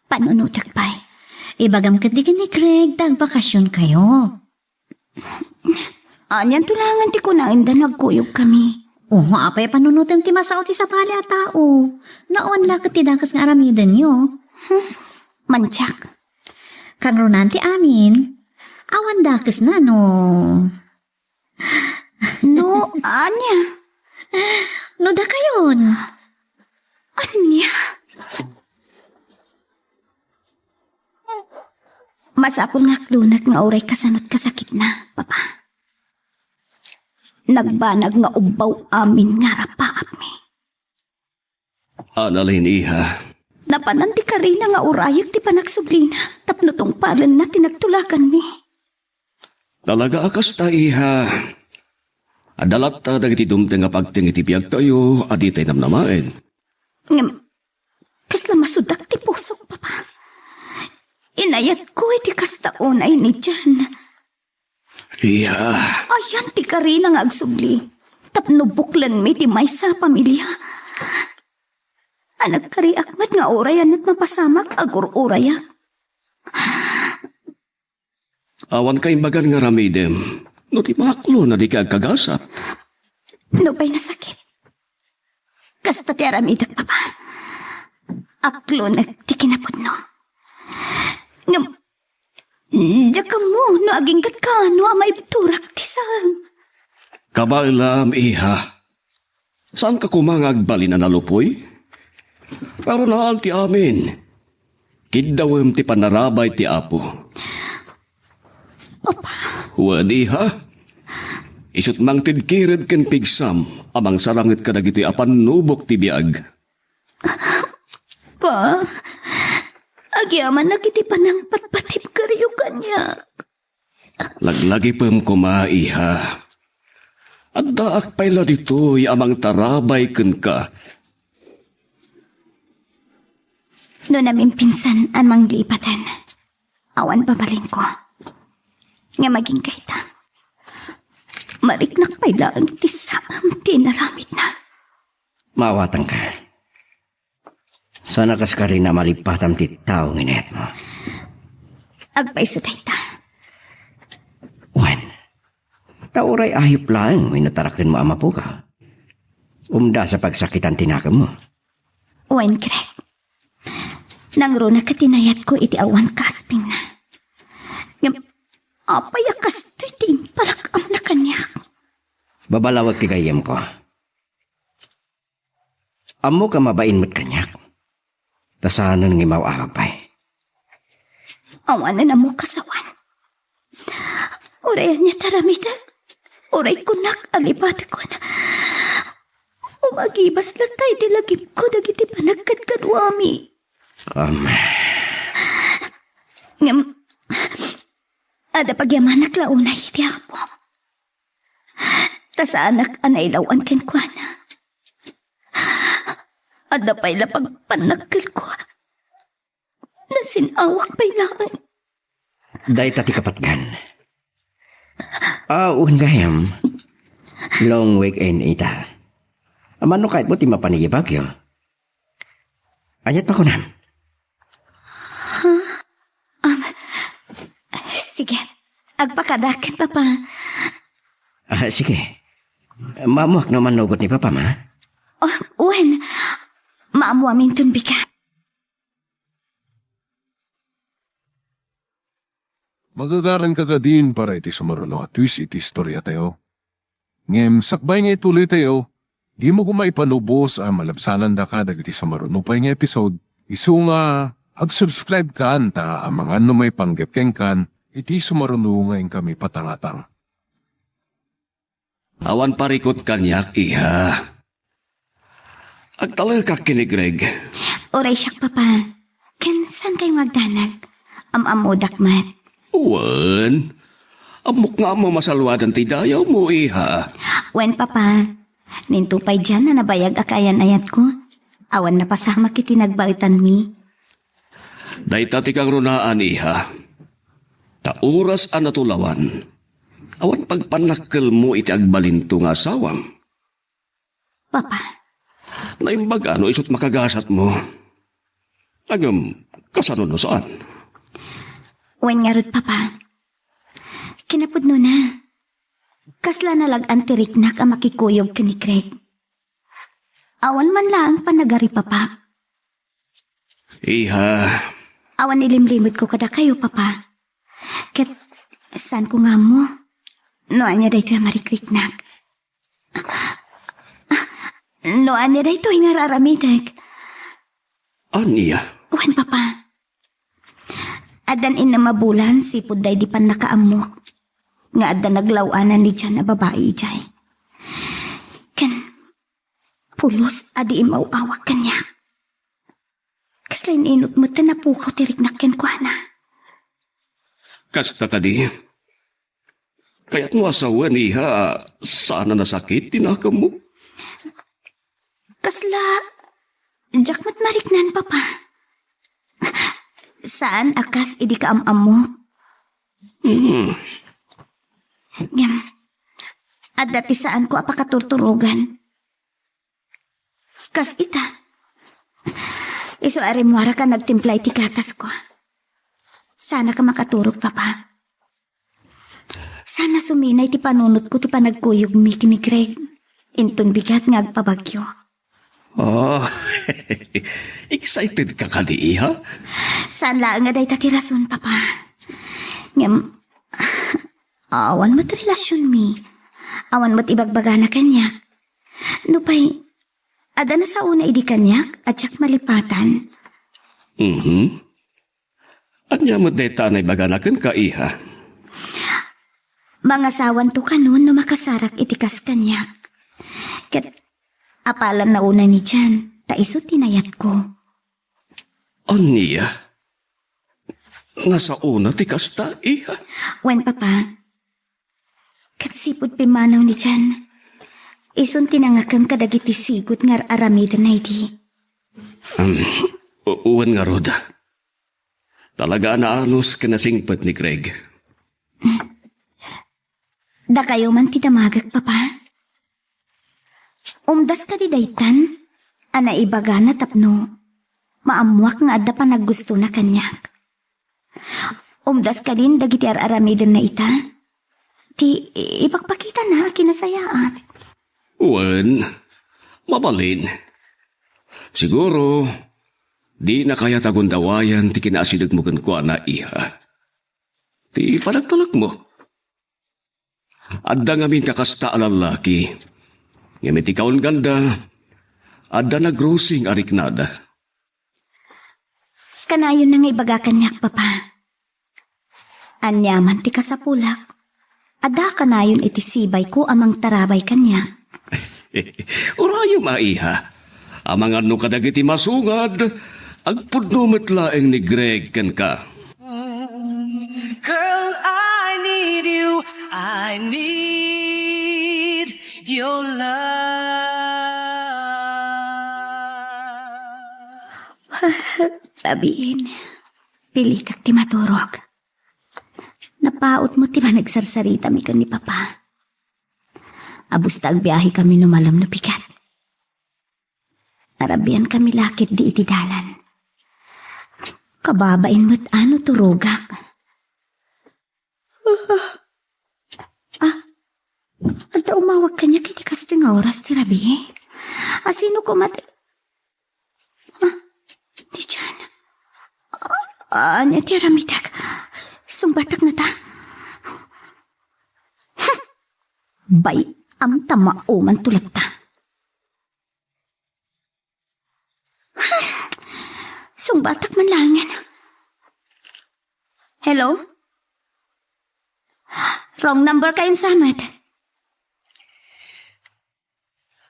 Panunotek pay. Ibagam ketdi ken ni Craig ta agbakasyonkayo. Anianto laengen ti kunaenda no agkuyogkami? Oho, apay a panunotem ti masao ti sabali a tao. No awan la ket ti dakes nga aramidenyo. Hmm, mantiak. Kangrunaan ti amin. Awan dakesna no. No, ania? No dakayon. Ania? Masapul nga aklonek nga uray kasanot kasakitna, Papa. Nagbanag nga ubbaw amin nga arapaapmi. Annalyn, iha. Napanan ti karina nga urayek ti panagsublina tapno tungpalenna ti nagtulakanmi. Talaga a kasta, iha. Adda latta dagiti dumteng a pagteng iti biagtayo a ditay namnamaen. Ngem, kasla masudak ti pusok, Papa. Inayatko iti kasta unay ni Jan. Iya. Ayan ti karina nga agsubli tapno buklenmi ti maysa a pamilia. A nagkariak met nga uray a met mapasamak, agur-urayak. Awan kaimbagan nga aramidem no ti maaklo na di ka agkagasat. Nupay nasakit, kasta ti aramidek, Papa. Aklonek ti kinapudno. Ngem, diak ammo no aginggatka no a maibturak ti saem. Kabaelam, iha. Saanka koma nga agbalin a nalupoy? Karunaan ti amin. Kiddawem ti panarabay ti Apo. Papa. Wen, iha. Isut' mangted kired ken pigsam a mangsaranged kadagitoy a pannubok ti biag. Pa, agyamanak iti panangpatpatibkeryo kaniak. Laglagipem koma, iha. Addaak pay la ditoy a mangtarabay kenka. No namimpinsan a manglipaten, awan babalinko. Nga maging kayta, mariknak pay laeng ti samem ti inaramidna. Maawatanka. Sana kas karina malipatam ti tao nga inayatmo. Agpayso dayta. Wen, ta uray ayup laeng wenno tarakenmo a mapukaw. Umdas a pagsakitan ti nakemmo. Wen, Greg. Nangruna ket inayatko iti awan kaspingna. Ngem apay a kastoy ti impalak-amna kaniak? Babalawek ti gayyemko. Ammok a mabain met kaniak. Ta saanen nga imaw-awag pay. Awanen ammok a sawan. Uray ania ti aramidek, uray kunak a lipatekon. Umagibas latta iti lagipko dagiti panagkadkaduami. Am. Ngem, adda pagyamanak la unay iti Apo. Ta saanak a nailaw-an kenkuana. Adda pay la pagpannakkelko. Nasin-awak pay laeng. Dayta ti kapatgan. Ah, wen gayam. Long weekend ita. Mano kayatmo ti mapan idiay Baguio? Aniat pakunam? Huh? Um, sige. Agpakadaken, Papa. Ah, sige. Maammoak no mannugot ni Papa, ma? Oh, wen. Maammoaminton bigat. Magagaran ka kadin para iti sumaruno a twist iti istoriatayo. Ngem sakbay nga ituloytayo, dimo koma ipanubos a malabsanandaka dagiti sumaruno pay nga episode, isu nga ag-subscribe kan ta amangan no maipanggep kenkan iti sumaruno nga inkami patangatang. Awan parikut kaniak, iha. Agtalekak ken ni Greg. Uray siak, Papa. Ken saan kayo nga agdanag? Am-ammodak met. Wen, ammok nga ammo masalwadan ti dayawmo, iha. Wen, Papa. Ninto pay dian a nabayag a kaayan-ayatko. Awan napasamak iti nagbaetanmi. Dayta ti kangrunaan, iha. Ta oras a natulawan, awan pagpannakkelmo iti agbalinto nga asawam. Papa. Naimbag a no isut' makagasatmo. Ngem, kasano no saan? Wen ngarud, Papa. Kinapudnona, kasla nalag-an ti riknak a makikuyog ken ni Greg. Awan man laeng panagaripapak. Iha. Awan ilimlimedko kadakayo, Papa. Ket saanko nga ammo no ania daytoy a marikriknak. No ania daytoy nga ar-aramidek. Ania? Wen, Papa. Addan innem a bulan sipud daydi pannakaammok nga adda naglaw-anan ni Jan a babai idiay. Ken pulos a di immaw-awag kaniak. Kasla in-inut met ta napukaw ti riknak kenkuana. Kasta kadi? Kayatmo a sawen, iha, a saan a nasakit ti nakemmo? Kasla, diak met mariknan, Papa. Saan a kas idi kaam-ammo. Hmm. Ngem, adda ti saanko a pakaturturogan. Kas ita. Isu a rimmuarak a nagtimpla iti gatasko. Saanka makaturog, Papa. Saan a suminay ti panunotko ti panagkuyogmi ken ni Greg. Inton bigat nga agpabagyo. Oh, excited ka kadi, iha? Saan laeng nga dayta ti rason, Papa. Ngem, awan met relasionmi. Awan met ibagbagana kaniak. Nupay, adda nasaona idi kaniak a diak malipatan. Mhm. Ania met dayta a naibagana kenka, iha? Mangasawanto kano no makasarak iti kas kaniak. Ket apalanna unay ni Jan, ta isu ti nayatko. Ania? Nasaona ti kasta, iha? Wen, Papa. Ket sipud pimmanaw ni Jan, isun ti nangakem kadagiti sigud nga ar-aramidenna idi. Um, O-, wen ngarud. Talaga a naanus ken nasingpet ni Greg. Dakayo man ti damagek, Papa. Umdas kadi daytan a naibagana tapno maammuak nga adda panaggustona kaniak? Umdas kadin dagiti ar-aramidenna ita? Ti ipakpakitana a kinasayaan. Wen, mabalin. Siguro, dina kayat a gundawayan ti kinaasidegmo kenkuana, iha. Ti panagtalekmo. Adda ngamin kakasta a lallaki. Ngem iti kaunganda, adda nagrusing a riknada. Kanayonna nga ibaga kaniak, Papa. Aniaman ti kasapulak, adda kanayon iti sibayko a mangtarabay kaniak. Urayem a, iha. Amangan no kadagiti masungad, agpudno met laeng ni Greg kenka. Girl, I need you. I need your love. Rabiin, pilitek ti maturog. Napautmo ti panagsarsaritami ken ni Papa. Abusta agbiahekami no malem no pigat. Arabiankami la ketdi iti dalan. Kababain met a no turogak. Ah, adda umawag kaniak iti kastoy nga oras ti rabii. A, sino koma ti, ah, ni Jan. Ah, ania ti aramidek? Sungbatak nata. Hmm. Bay-am ta maumanto latta. Sungbatak man laengen. Hello? Wrong number kayon sa met.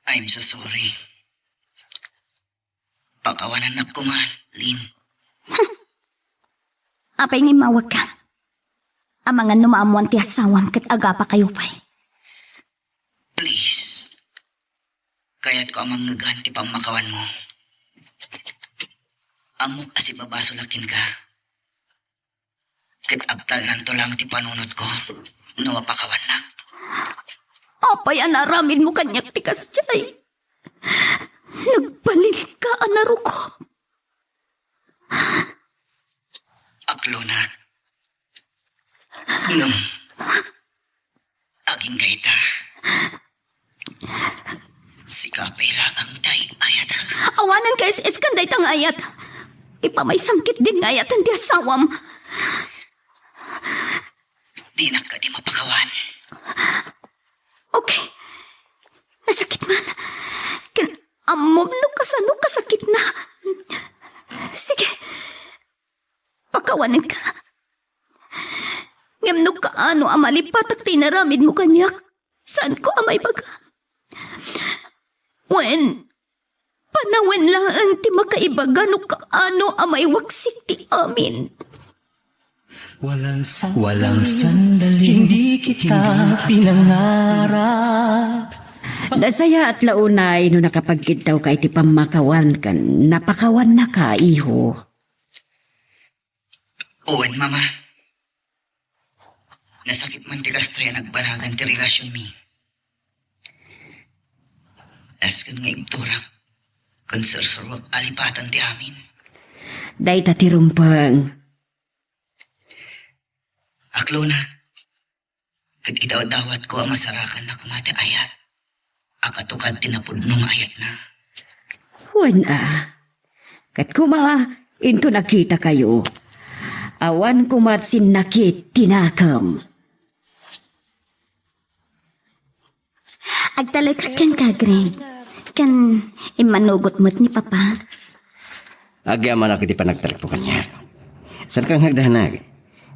I'm so sorry. Pakawanannak koma, Lynn. Apay nga immawagka? Amangan no maammoan ti asawam ket agapakayo pay. Please. Kayatko a mangngegan ti pammakawanmo. Ammok a sibabasolak kenka. Ket abtalnanto lang ti panunotko no mapakawannak. Apay a naaramidmo kaniak ti kasdiay? Nagbalinka a naruko. Aklonak. Ngem, agingga ita. Sika pay laeng ti ay-ayatak. Awanen ka is-iskan dayta nga ayat. Ipamaysam ketdin nga ayaten ti asawam. Dinak kadi mapakawan. Okay. Nasakit man. Ken ammom no kasano kasakitna. Sige. Pakawanenka. Ngem no kaano a malipatak ti inaramidmo kaniak, saanko a maibaga. Wen, panawen laeng ti makaibaga no kaano a maiwaksik ti amin. Walang sandali, hindi kita pinangarap. Nasayaat la unay no nakapagkidtawka iti pammakawan ken napakawannaka, iho. Wen, Mama. Nasakit man ti kastoy a nagbanagan ti relasionmi. Nasken nga ibturak ken sursuruak a lipatan ti amin. Dayta ti rumbeng. Aklonak, ket idawdawatko a masarakanna koma ti ayat a katukad ti napudno nga ayatna. Wen a, ket koma, inton agkitakayo, awan koma sinnakit ti nakem. Agtalekak kenka, Greg. Ken immanugot met ni Papa. Agyamanak iti panagtalekmo kaniak. Saanka nga agdanag.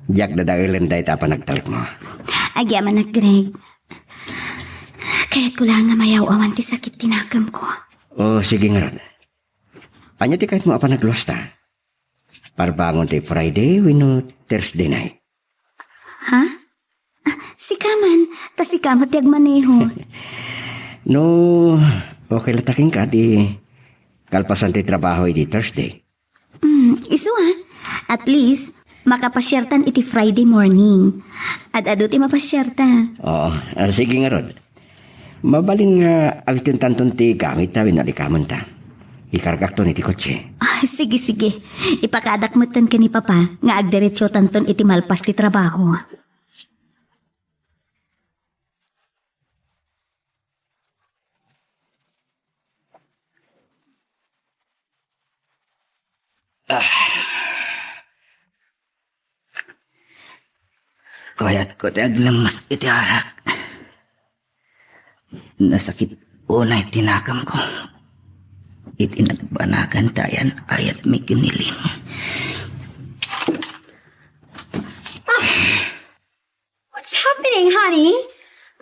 Diak dadaelen dayta a panagtalekmo. Agyamanak, Greg. Kayatko la nga mayaw-awan ti sakit ti nakemko. O, sige ngarud. Ania ti kayatmo a panagluasta? Parbangon ti Friday wenno Thursday night? Ha? Ah, sika man, ta sika met ti agmaneho. No, okay la ta kenka, di kalpasan ti trabaho iti Thursday. Hmm, isu, ah. At least, makapasiartan iti Friday morning. Ad-adu ti mapasiarta. Oo, ah, sige ngarud. Mabalin nga awitentanton ti gamit ta wenno alikamenta. Ikargakton iti kotse. Ah, sige, sige. Ipakadak metten ken ni Papa nga agdiretsotanton iti malpas ti trabaho. Ah. Kayatko ti aglemmes iti arak. Nasakit unay ti nakemko iti nagbanagan ti ayan-ayatmi ken ni Lynn. What's happening, honey?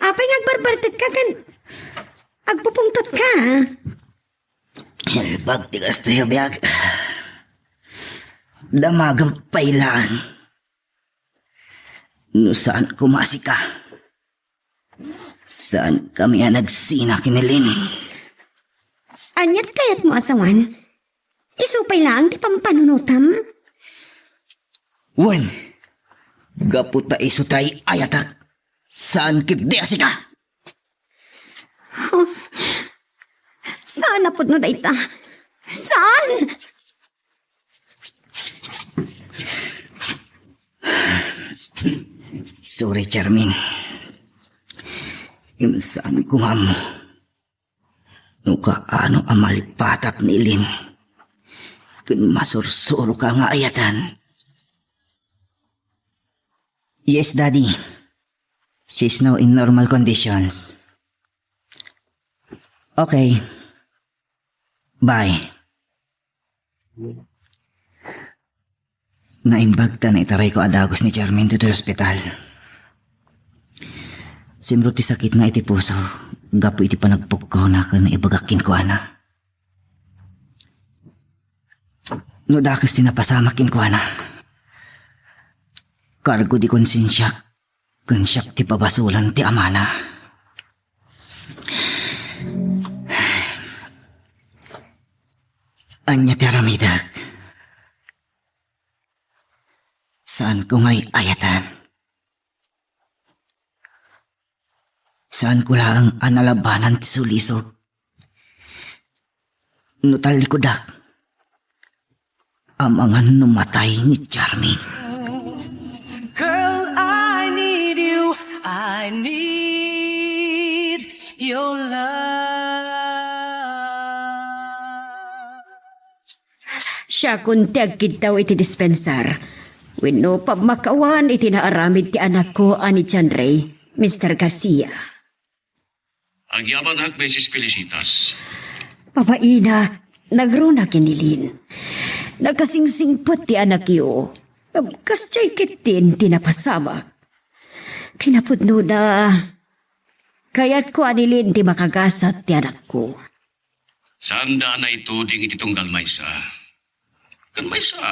Apay nga agbarbartekka ken agpupungtotka? Nalbag ti kastoy a biag. Damagem pay laeng. No saan koma a sika, saankami a nagsina ken ni Lynn. Ania ti kayatmo a sawen? Isu pay laeng ti pampanunotam? Wen, gapu ta isu ti ay-ayatek, saan ketdi a sika. Huh? Saan a pudno dayta? Saan? Sorry, Charmin. Ngem saanko nga ammo no kaano a malipatak ni Lynn ken masursuroka nga ayatan. Yes, Daddy. She's now in normal conditions. Okay. Bye. Naimbag ta naitarayko a dagus ni Charmin ditoy ospital. Simrot ti sakitna iti puso gapu iti panagpukkawna ken naibagak kenkuana. No dakes ti napasamak kenkuana, kargo ti konsensiak ken siak ti pabasolan ti amana. Ania ti aramidek? Saanko nga ay-ayatan. Saanko laeng a nalabanan ti sulisog. No tallikudak, amangan no matay ni Charmin. Girl, I need you. I need your love. Siakon ti agkiddaw iti dispensar wenno pammakawan iti naaramid ti anakko a ni John Ray, Mister Garcia. Agyamanak, Misis Felicitas. Babaina, nagruna ken ni Lynn. Nakasingsingpet ti anakyo. Ngem kasdiay ketdin ti napasamak. Kinapudnona, kayatko a ni Lynn ti makagasat ti anakko. Saanda a naituding iti tunggal maysa. Ken maysa,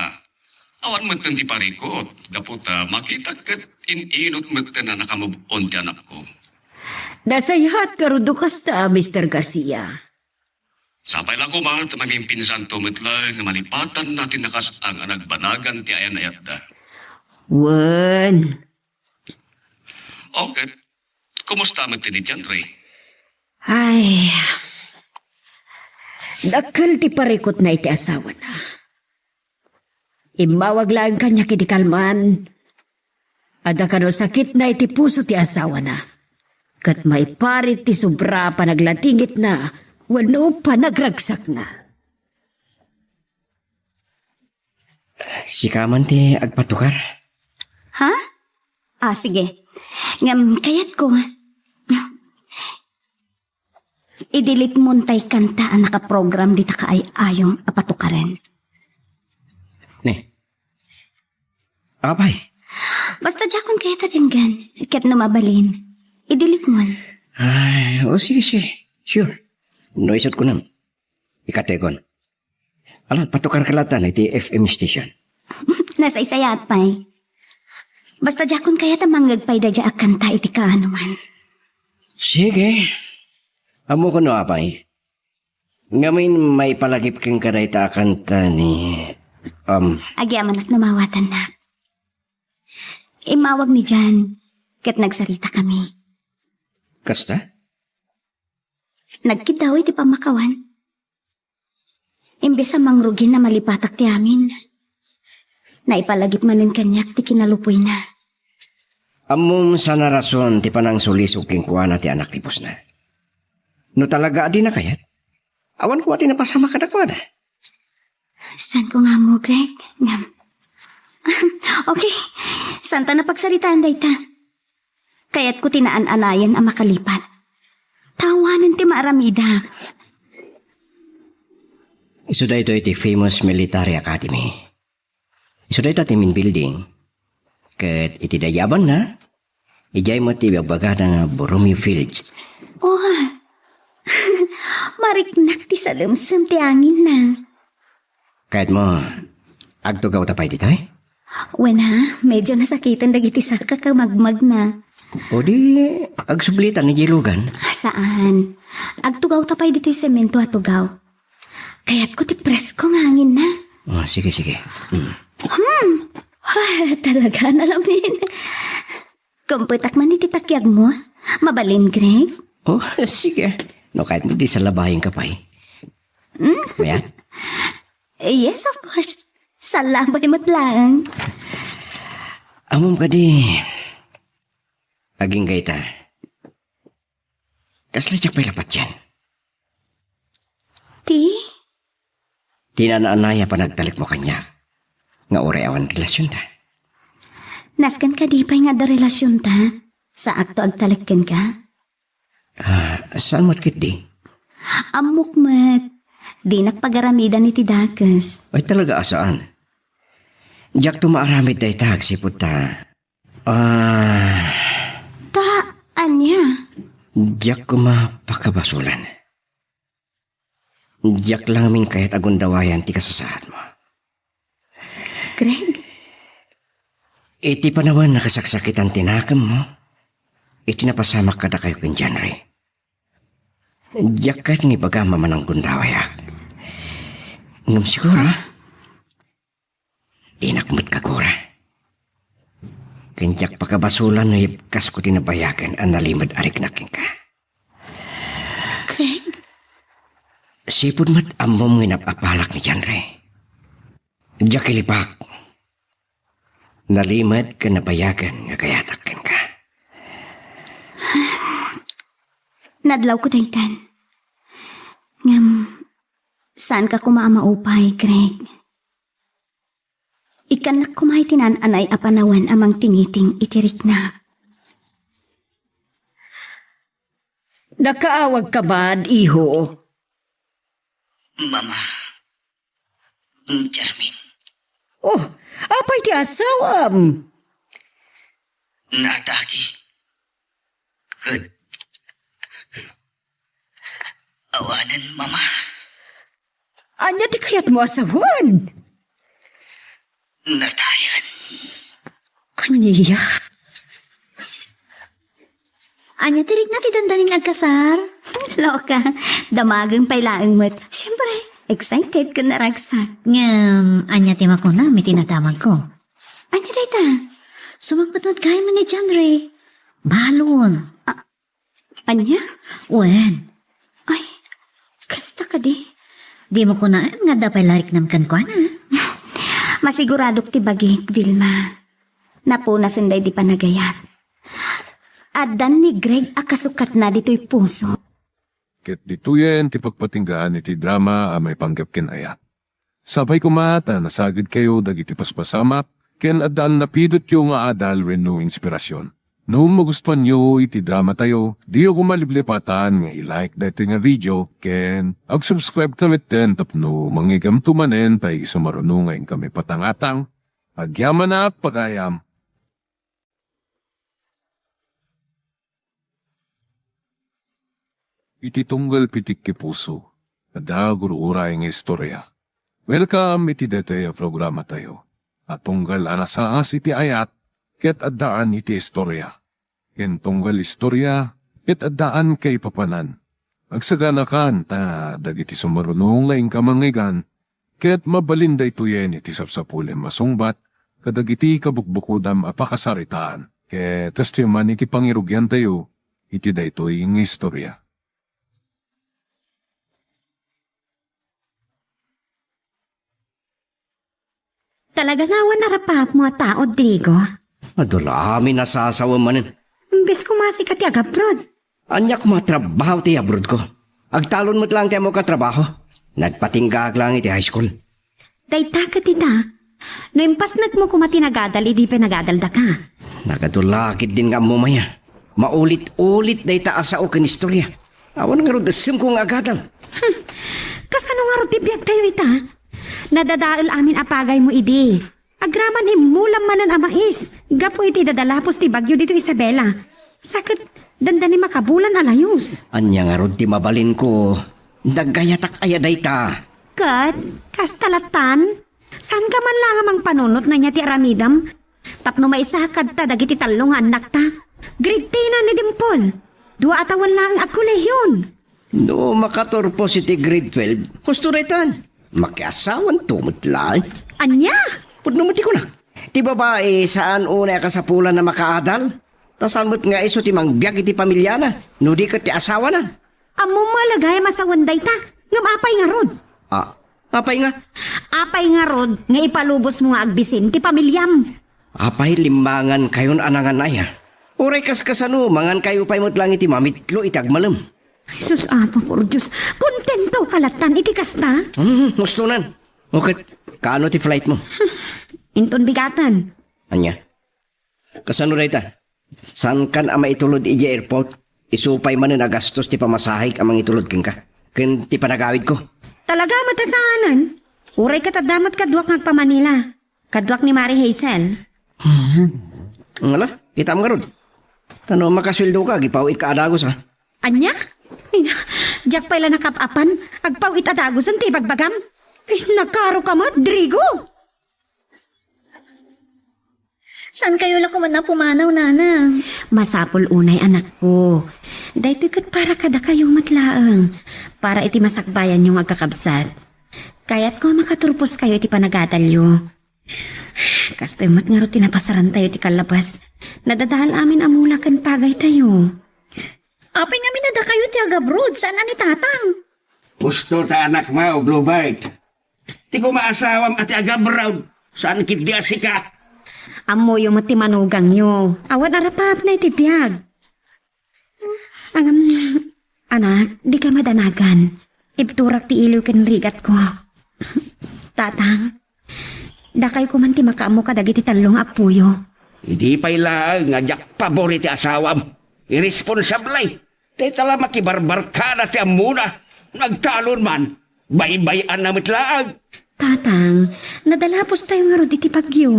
awan metten ti parikut, gapu ta makitak ket in-inut metten a nakamove-on ti anakko. Nasayaat ngarud no kasta, Mister Garcia. Sapay la koma ta mamimpinsanto met laeng nga malipatanna ti nakas-ang a nagbanagan ti ayan-ayatda. Wen. Okay. Kumusta met ni John Ray? Ay, dakkel ti parikutna iti asawana. Immawag laeng kaniak idi kalman. Adda kano sakitna iti puso ti asawana. Ket maiparit ti sobra a panaglatingitna wenno panagragsakna. Sika man ti agpatukar? Ha? Ah, sige. Ngem kayatko, i-delete mon tay kanta a nakaprogram dita kaay-ayom a patukaren. Ne. Apay? Basta diakon kayat a denggen, ket no mabalin, i-delete mon. Ay, o sige, sige. Sure. No isut ko nam. Ikatekon. Ala, patukarka latta iti F M station. Nasaysayaat pay. Basta diakon kayat a mangngeg pay daydiay a kanta iti kaanoman. Sige. Ammok no apay. Ngamin, maipalagip kenka dayta a kanta ni Um, Agyamanak no mawatannak. Immawag ni Jan, ket nagsaritakami. Kasta? Nagkiddaw iti pammakawan. Imbes a mangrugi, malipatak ti amin. Naipalagip manen kaniak ti kinalupuyna. Ammom, saan a rason ti panangsulisog kenkuana ti anak ti pusna. No talaga a dina kayat, awan koma ti napasamak kadakuada. Saanko nga ammo, Greg. Ngem, okay. Saanta a pagsaritaan dayta. Kayatko ti naan-anayen a makalipat. Ta awanen ti maaramidak. Isu daytoy ti famous military academy. Isu dayta ti main building. Ket iti dayabanna, idiay met ti ibagbagada nga Borromeo Field. Oh, mariknak ti salemsem ti anginna. Kayatmo, agtugawta pay ditoy? Wen a, medyo nasakiten dagiti sakak a magmagna. O di, agsublitan idiay lugan? Saan. Agtugawta pay ditoy semento a tugaw. Kayatko ti presko nga anginna. Oh, sige, sige. Mm. Hmm. Ah, talaga, nalamin. Kumpetak man iti takiagmo. Mabalin, Greg? Oh, sige. No, kayatmo, di salabayenka pay. Hmm? Mayat? Yes, of course. Salabay met laeng. Ammom kadi, agingga ita. Kasla diak pay la patien. Ti? Ti naan-anay a panagtalekmo kaniak nga uray awan relasionta. Nasken kadi pay nga adda relasionta? Saakto agtalek kenka? Ah, saan met ketdi? Ammok met. Dinak pagaramidan iti dakes. Ay, talaga a saan. Diakto maaramid dayta agsipud ta. Ah. Ta, ania? Diak koma pakabasolan. Diak la ngamin kayat a gundawayan ti kasasaadmo. Greg? Iti panawen a kasaksakitan ti nakemmo, iti napasamak kadakayo ken John Ray. Diak kayat nga ibagam a mananggundawayak. Ngem siguro, dinak met kagura. Ken diak pakabasolan no ibkasko ti nabayagen a nalimed a riknak kenka. Greg? Sipud met ammom nga inap-apalak ni John Ray. Diak ilipak. Nalimed ken nabayagen nga kayatak kenka. Nadlawko daytan. Ngem, saanka koma a maupay, Greg. Ikkannak koma iti naan-anay a panawen a mangtingiting iti riknak. Nakaawagka man, iho? Mama, Charmin. Oh, apay ti asawam? Naatake. Ket awanen, Mama. Ania ti kayatmo a sawen? Natayan. Ania? Ania ti rikna ti dandanin agkasar? Loka, damagen pay laeng met. Siempre, excited ken naragsak. Ngem, ania ti makunam iti nadamagko? Ania dayta? Sumangpet met gayam ni John Ray. Balon. Ah, ania? Wen. Ay, kasta kadi? Dimo kunaen nga adda pay la riknam kenkuana? Masiguradok ti bagik, Vilma. Napunasen daydi panagayat. Addan ni Greg a kasukatna ditoy puso. Ket ditoyen ti pagpatinggaan iti drama a maipanggep ken ayat. Sapay koma ta nasagidkayo dagiti paspasamak ken addan napidutyo nga adal wenno inspirasyon. No magustuanyo iti dramatayo, diyo koma liplipatan nga i-like daytoy nga video ken ag-subscribe ta metten tapno mangngegamto manen ta isumaruno nga inkami patangatang. Agyamanak pagayam. Iti tunggal pitik ti puso, adda gur-uray nga istorya. Welcome iti daytoy a programatayo a tunggal a nasaas iti ayat ket addaan iti istorya, ken tunggal istorya ket addaan kaipapanan. Agsaganakan ta dagiti sumaruno nga inka mangngegana, Ket mabalin daytoyen iti sapsapulem a sungbat kadagiti kabukbukodam a pakasaritaan, ket kastoy man iti pangirugiantayo iti daytoy nga istorya. Talaga nga awan arapaapmo a tao, Rodrigo? Adu la amin a sasawem manen. Imbes koma sika ti agabroad. Ania koma a trabaho ti abroad ko? Agtalon met laeng ti ammok a trabaho. Nagpatinggaak laeng iti high school. Dayta ket ita, no impasnekmo koma ti nagadal idi pay nagadaldaka. Nagadu la ketdin nga ammom aya. Maulit-ulit dayta a sao ken istorya. Awan ngarud essemko nga agadal. Hmm. Kasano ngarud ti biagtayo ita? Nadadael amin a pagaymo idi. Agraman immulam manen a mais gapu iti dadalapos ti bagyo ditoy Isabela. Sa ket dandani makabulan a layus. Ania ngarud ti mabalinko? Nagayatak aya dayta? Ket, kasta lattan? Saanka man la nga mangpanunot ania ti aramidem? Tapno maisaak kadta dagiti tallo nga annakta. Grade ten ni Dimple. Dua a tawen laeng agkolehion. No makaturpos iti grade twelve, husto daytan. Makiasawanto met laeng. Ania? Pudno met ti kunak. Ti babai, saan unay a kasapulan a makaadal. Ta saan met nga isu ti mangbiag iti pamiliana, no di ket ti asawana. Ammom met la gayam a sawen dayta, ngem apay ngarud? Ah, apay nga? Apay ngarud nga ipalubosmo nga agbisin ti pamiliam? Apay limmangankayon a nangan aya? Uray kaskasano, mangankayo pay met laeng iti mamitlo iti agmalem. Ay, sus, Apo, por Dios, kontentoka lattan iti kasta? Hmm, hustonan. O ket, kaano ti flightmo? Inton bigaten. Ania? Kasano dayta? Saankan a maitulod idiay airport? Isu pay manen a gastos ti pamasahek a mangitulod kenka, ken ti panagawidko. Talaga met a saanen? Uray ket adda met kaduak nga agpa-Manila. Kaduak ni Mari Hazel. Hmm. Ngala, kitaem ngarud. Ta no makasueldoka, agpaw-itka a dagus, ha? Ania? Ay, diak pay la nakap-apan. Agpaw-it a dagusen ti ibagbagam. Ay, nakaroka met, Rodrigo! Saankayo la koma a pumanaw, Nanang? Masapul unay, anakko. Daytoy ket para kadakayo met laeng. Para iti masakbayanyo nga agkakabsat. Kayatko a makaturposkayo iti panagadalyo. Kastoy met ngarud ti napasarantayo iti kallabas. Nadadael amin a mula ken pagaytayo. Apay ngamin a dakayo ti agabroad, saan a ni Tatang? Husto ta anakmo, Blue Bite. Ti koma asawam a ti agabroad, saan ketdi a sika. Ammoyo met ti manugangyo. Awan arapaapna iti biag. Ngem, anak, dika madanagan. Ibturak ti iliw ken rigatko. Tatang, dakayko man ti makaammo kadagiti tallo nga appoyo. Idi pay laeng nga diak pabor iti asawam, irresponsable. Dayta la makibarbarkada ti ammona. Nagtalon man, baybay-anna met laeng. Tatang, nadalapostayo ngarud iti bagyo.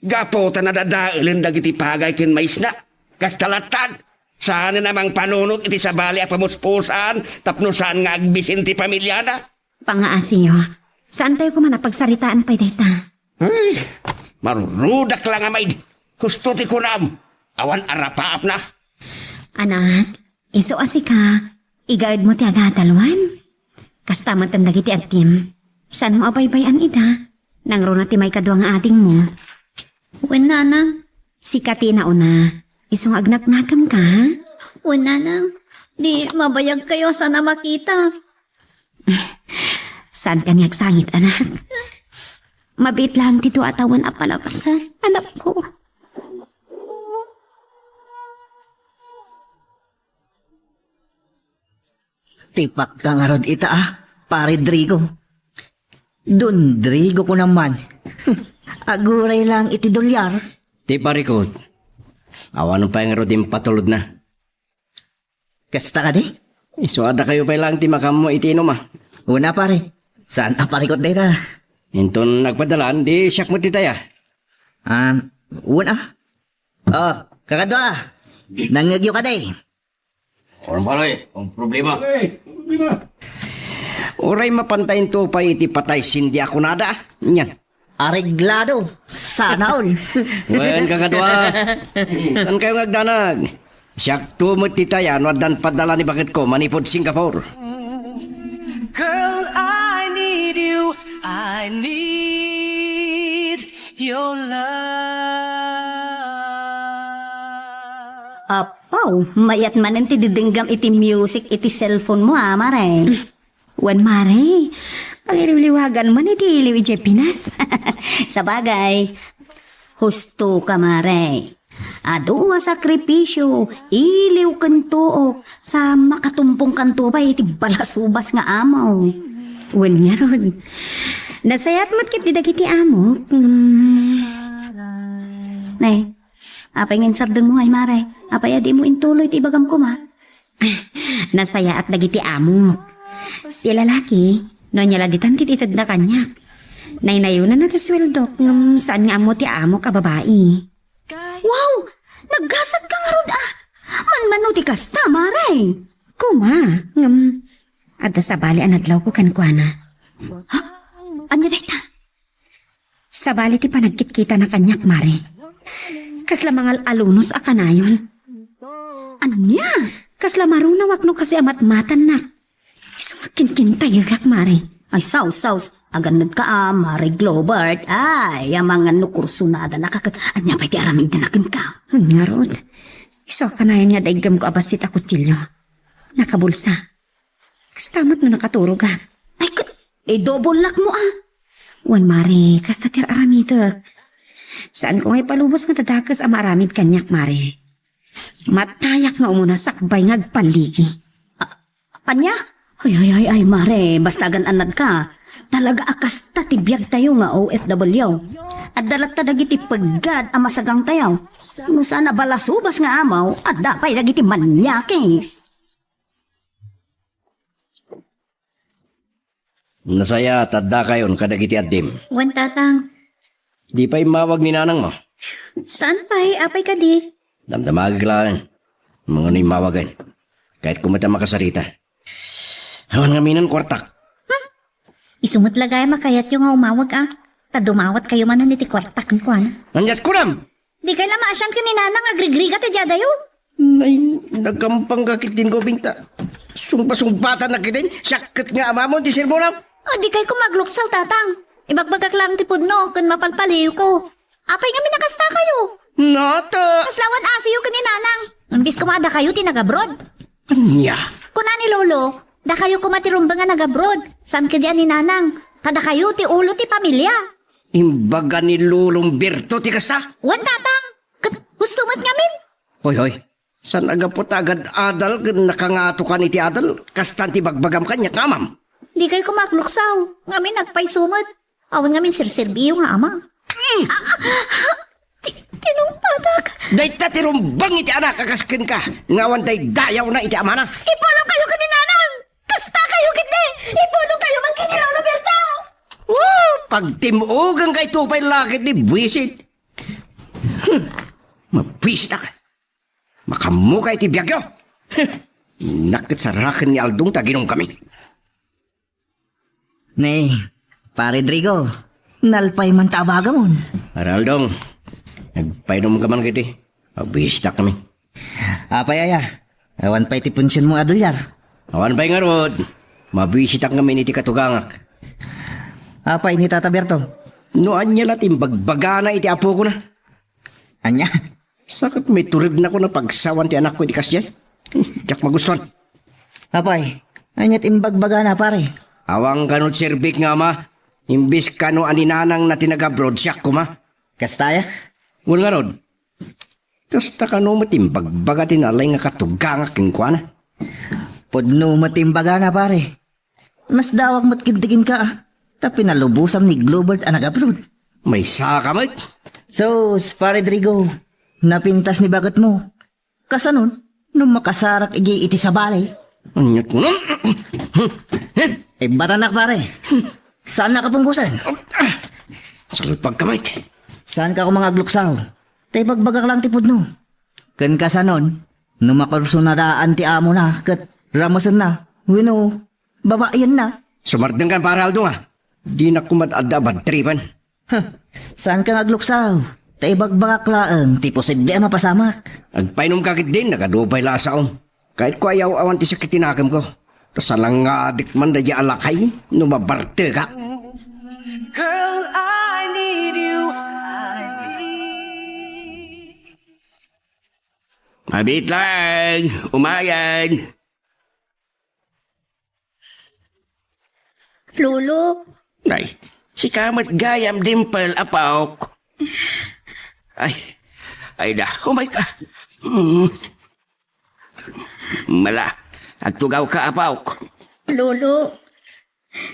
Gapu ta nadadaelen dagiti pagay ken maisna. Kasta lattan, saanen a mangpanunot iti sabali a pamuspusan tapno saan nga agbisin ti pamiliana. Pangaasiyo, saantayo koma a pagsaritaan pay dayta. Ay, marurudak la nga maid. Husto ti kunam, awan arapaapna. Anak, isu a sika, igaedmo ti agadal wen? Kasta met dagiti adim. Saanmo a baybay-an ida? Nangruna ti maikadua nga adingmo. Wen, Nanang. Sika ti nauna. Isu nga agnaknakemka, ha? Wen, Nanang. Di mabayagkayo a saan a makita. Saanka nga agsangit, anak. Mabiit laeng ti dua a tawen a palabasan, anakko. Tipakka ngarud ita, a, Pare Drigo. Don Drigo ko naman. Aguray lang iti dolyar. Ti parikot. Awan pay ngarud impatulodna. Kasta kadi? Isu a dakayo pay lang ti makaammo iti inum, a. Una, pare. Saan a parikot dayta? Inton nagpadalan, di siak met ti taya. Ah, una. Oh, kakadua. Nangngegyo kadi? Ano pala eh? Ang problema. Uray mapantayo pay iti patay Cindy a kunada, a. Nyan. Areglado. Sana all. Wen, kakadua. Saankayo nga agdanag? Siakto met ti taya no addan padala ni baketko manipud Singapore. Girl, I need you. I need your love. Apaw, mayat manen ti didenggam iti music iti cellphone mo, a, Mare. Wen, Mare, pangiliwliwagan man iti iliw idiay Pinas. Sabagay, husto ka, Mare. Adu a sakripisio, iliw ken tuok, sa makatumbongkanto pay iti balasubas nga amaw. Wen ngarud, nasayaat met ketdi dagiti amok. Mm. Nay, apay nga insardengmo, ay, Mare? Apay a dimo intuloy ti ibagam koma? Nasayaat dagiti amok. Ti lalaki, no ania la ditan ti itedna kaniak. Naynayonanna ti sueldok, ngem saan nga ammo ti amok a babai. Wow! Naggasat ka ngarud, a! Manmano ti kasta, Mare? Kuma, ngem adda sabali a nadlawko kenkuana. Ha? Ania dayta? Sabali ti panagkitkitana kaniak, Mare. Kasla mangal-alunos a kanayon. Ania? Kasla marunawak no kasi a matmatannak. Isu nga kinkintayegak, Mare. Ay, saus, saus. Agannad ka, a, Mare Globert. Ay, amangan no kursunada na ka ket ania pay ti aramidna kenka. Ngarud. Isu a kanayon nga daiggem ko a bassit a kutsilio. Nakabulsa. Kasta met no nakaturogak. Ay, ket, idobollak mo, a. Wen, Mare, kasta ti aramidek. Saan ko nga ipalubos nga dadakes a maaramid kaniak, Mare. Matayak nga umuna sakbay nga agpalligi. A-, ania? Ay, ay, ay, ay, Mare, basta agan-annad ka. Talaga a kasta ti biagtayo nga O F W. Adda latta dagiti peggad a masagangtayo. No saan a balasubas nga amaw, adda pay dagiti manyakis. Nasayaat ta addakayon kadagiti addim. Wen, Tatang. Di pay immawag ni nanangmo? Saan pay? Apay kadi? Damdamagek laeng. Mangano immawagen. Kayatko met a makasarita. Awan ngamin kuartak. Hmm? Isu met la gayam a kayatyo nga umawag, a. Ta dumawatkayo manen iti kuartak kenkuana. Aniat kunam? Dikay la maasian ken ni Nanang agrigrigat idiay adayo? Nay, nagampangka ketdin, Gobinta. Sungpasungpatan na ketdin, siak ket nga amamon ti sermonam. A, dikay koma agluksaw, Tatang. Ibagbagak laeng ti pudno ken mapalpaliyko. Apay ngamin a kastakayo? Nata! Kasla awan asiyo ken ni Nanang. Imbes koma a dakayo ti nag-abroad. Ania? Kuna ni Lolo, dakayo koma ti rumbeng a nag-abroad. Saan ketdi a ni Nanang? Kadakayo ti ulo ti pamilia. Imbaga ni Lolong Berto ti kasta? Wen, Tatang. Ket husto met ngamin. Hoy, hoy. Saan a gapu ta agad-adal ken nakangatokan iti adal? Kastan ti bagbagam kaniak, amam. Dikay koma agluksaw. Ngamin agpayso met. Awan ngamin serserbiyo nga ama. Mm. Ah, ah, ah, ti-, tinungpatak. Dayta ti rumbeng iti anak a kas kenka, nga awan daydayawna iti amana. Ipulongkayo ken ni Nanang! Kastakayo ketdi! Ipulongkayo man ken ni Lolo Berto! Woo! Pagtim-ogenka ito pay la ketdi, buwisit. Hmm. Mabuwisitak. Makaammoka iti biagyo. Innak ket saraken ni Aldong ta aginumkami. Ni, Pare Drigo, nalpay man ta abagamon. Pare Aldong, agpainumka man ketdi. Mabuwisitak kami. Apay aya, awan pay ti pensionmo a dolyar? Awan pay ngarud. Mabuwisitak ngamin iti katugangak. Apay ni Tata Berto? No ania la ti imbagbagana iti apokona? Ania? Sakit, miturednakon a pagsawan ti anakko iti kasdiay. Hmm, diak magustuan. Apay, ania ti imbagbagana, pare? Awan kano ti serbik nga ama, imbes kano a ni Nanangna ti nag-abroad, siak koma. Kasta aya? Wen ngarud, kasta kano met imbagbaga ti nalaing a katugangak kenkuana. Pudno met ti imbagana, pare. Masdaawak met ketdi kenka, a, ta pinalubosam ni Globert a nag-abroad. Maysaka met? Sus, Pare Drigo, napintas ni baketmo. Kasanon, no makasarak idiay iti sabali? Aniat mo? Ibbatanak, pare. Saannak a punggosen? Salpagka met. Saanka koma nga agluksaw? Ta ibagbagak laeng ti pudno. Ken kasanon, no makursunadaan ti amona ket ramesenna, wenno babaenna. Sumardengkan, Pare Aldo, a. Dinak koma adda a badtripen. Huh, saanka nga agluksaw? Ta ibagbagak laeng ti posible a mapasamak. Agpainumka ketdin, nagadu pay la a saom. Kayatko a yaw-awan ti sakit ti nakemko. Ta salangadik man daydiay a lakay no mabartekak. Girl, I need you. I need. Mabiit lang, umayan. Lolo. Nay, sika met gayam, Dimple, apok. Ay, ay da, umay ka. Mm. Mala, agtugaw ka, apok. Lolo.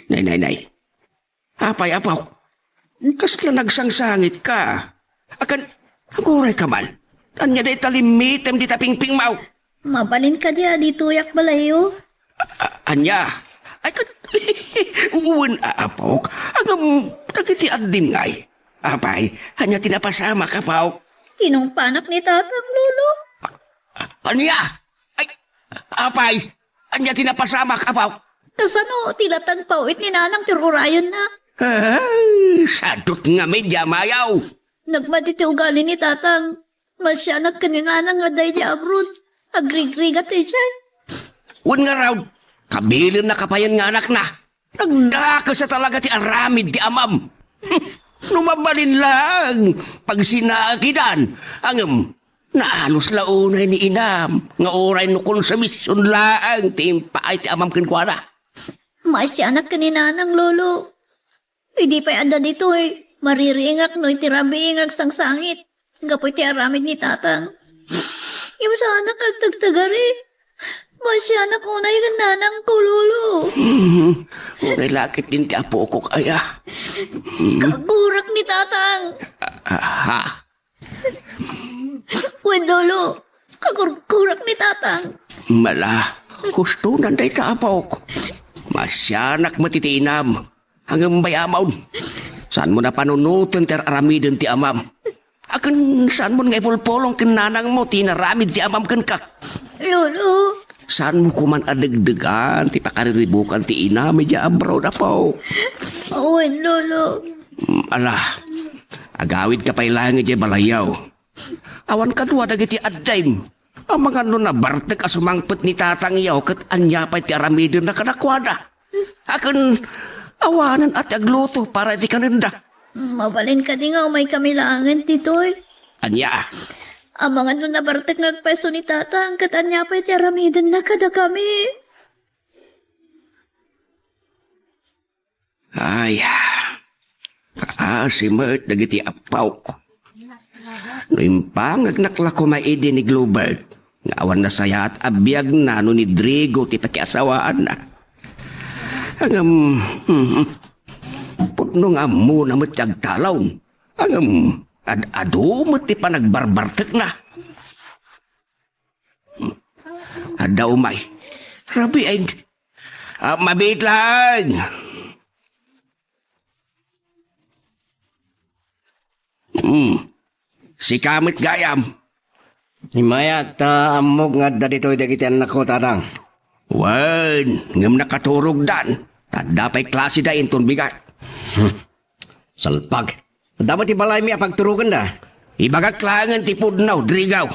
Nay, nay, nay. Apay, apok? Kasla nagsangsangit ka? Akan, aguray ka man. Ania dayta limitem dita pingpingmo? Mabalin kadi a ditoyak balayyo? A-, ania? Ay, kat-, wen, a-, apok. Agam, dagiti addim ngay. Apay, ania ti napasamak, apok? Tinungpanak ni tatang, lolo. A-, ania? Ay, apay, ania ti napasamak, apok? Kasano ti latag pawit ni nanang ti ur-urayonna? Ay, sadot nga media mayaw. Nagmadi ti ugali ni tatang. Masianak ken ni nanang nga adda idiay abroad. Agrigrigat idiay. Wen ngarud, kabilinna kapayen nga anakna. Nagdakes a talaga ti aramid ti amam. No mabalin lang, pagsinaekidan, ngem, naanus la unay ni inam, nga uray no konsumision laeng ti impaay ti amam kenkuana. Masianak ken ni nanang, lolo. Idi pay adda ditoy, maririingak no iti rabii nga agsangsangit gapu iti aramid ni tatang. Ngem saanak nga agtagtagari. Masianak unay ken nanangko, lolo. Hmm, uray la ketdin ti apokok aya. Kagurak ni tatang. Aha. Wen, lolo, kagurgurak ni tatang. Mala, hustonan dayta, apok. Masianak met iti inam. Ngem bay-amon, saanmo a panunoten ti ar-aramiden ti amam. Akin saanmo nga ipulpulong ken nanangmo ti inaramid ti amam kenka. Lolo. Saanmo koman a degdegan ti pakariribukan ti inam idiay abroad, apok. Wen, lolo. Mm, ala, agawidka pay laeng idiay balayyo. Awan kadua dagiti addim. Amangan no nabartek a sumangpet ni tatangyo ket ania pay ti aramidenna kadakuada. Akin, awanen a ti agluto para iti kanenda. Mabalin kadi nga umaykami laengen ditoy? Ania? Amangan no nabartek nga agpayso ni tatang ket ania pay ti aramidenna kadakami? Ay, kaasi met dagiti apok. No impangagnak la koma idi ni Globert, nga awan nasayaat a biagna no ni Drigo ti pakiasawaanna. Ngem, hmm, pudno nga ammona met ti agtalon. Ngem, ad-adu met ti panagbarbartekna. Adda umay. Rabiin. Ah, mabiit lang. Hmm. Sika met gayam. Immayak ta ammok nga adda ditoy dagiti annakko, tatang. Wen, ngem nakaturogdan. Adda pay klaseda inton bigat. Hmm. Salpag. Adda met ti balaymi a pagturogenda. Ibagak laengen ti pudno, Drigo.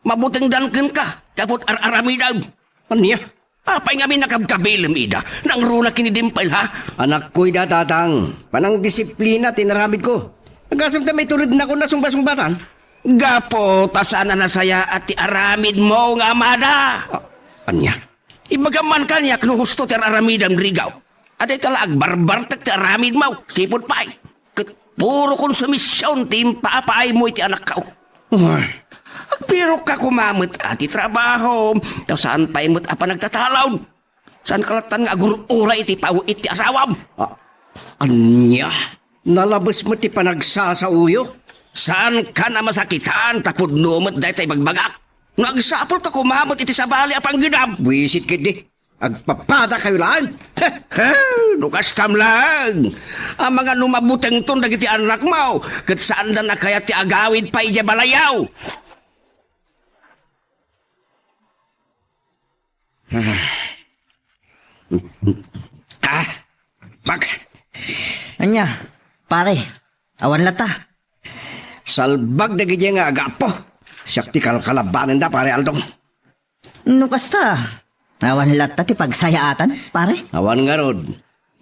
Mabutengdan kenka, gapu ta ar-aramidem. Ania? Apay ngamin a kabkabilem ida? Nangruna ken ni Dimple, ha? Anakko ida, tatang. Panangdisiplina ti inaramidko. Agasem ta maiturednakon a sungbat-sungbatan. Gapu ta saan a nasayaat ti aramidmo nga amada. Ah, ania? Ibagam man kaniak no husto ti ar-aramidem, Drigo. Adda ita la agbarbartek ti aramidmo, sipud pay. Ket puro konsumision ti impapaaymo iti anakko. Ay. Agbirokka koma met a ti trabaho, ta saan pay met a panagtatalon. Saanka lattan nga agur-uray iti pawit ti asawam. Ah, ania? Nalabes met ti panagsasaoyo? Saankan a masakitan ta pudno met dayta ibagbagak. No agsapulka koma met iti sabali a panggedam. Buisit ketdi. Agpapadakayo laeng. He, no kastam laeng. Amangan no mabutengton dagiti annakmo, ket saandan a kayat ti agawid pay idiay balayyo. Ah, bag. Ania, pare, awan latta. Salbag dagiti nga agapo. Siak ti kalkalabanenda, pare Aldong. No kasta, awan latta ti pagsayaatan, pare? Awan ngarud.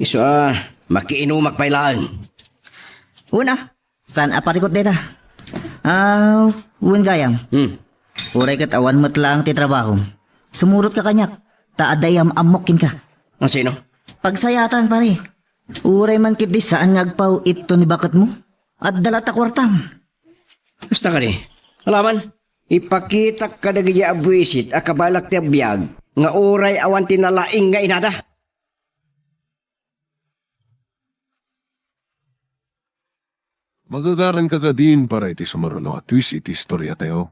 Isu a, makiinumak pay laeng. Una, saan a parikut dayta? Ah, wen gayam. Hmm. Uray ket awan met laeng ti trabahom. Sumurotka kaniak, ta adda iyam-ammok kenka. Asino? Pagsayaatan, pare. Uray man ketdi saan nga agpaw-itto ni baketmo. Adda latta kuartam. Kasta kadi. Alaman, ipakitak kadagiti abuisit a kabalak ti agbiag nga uray awan ti nalaing nga inada. Magagaranka kadin para iti sumaruno a twist iti istoriatayo.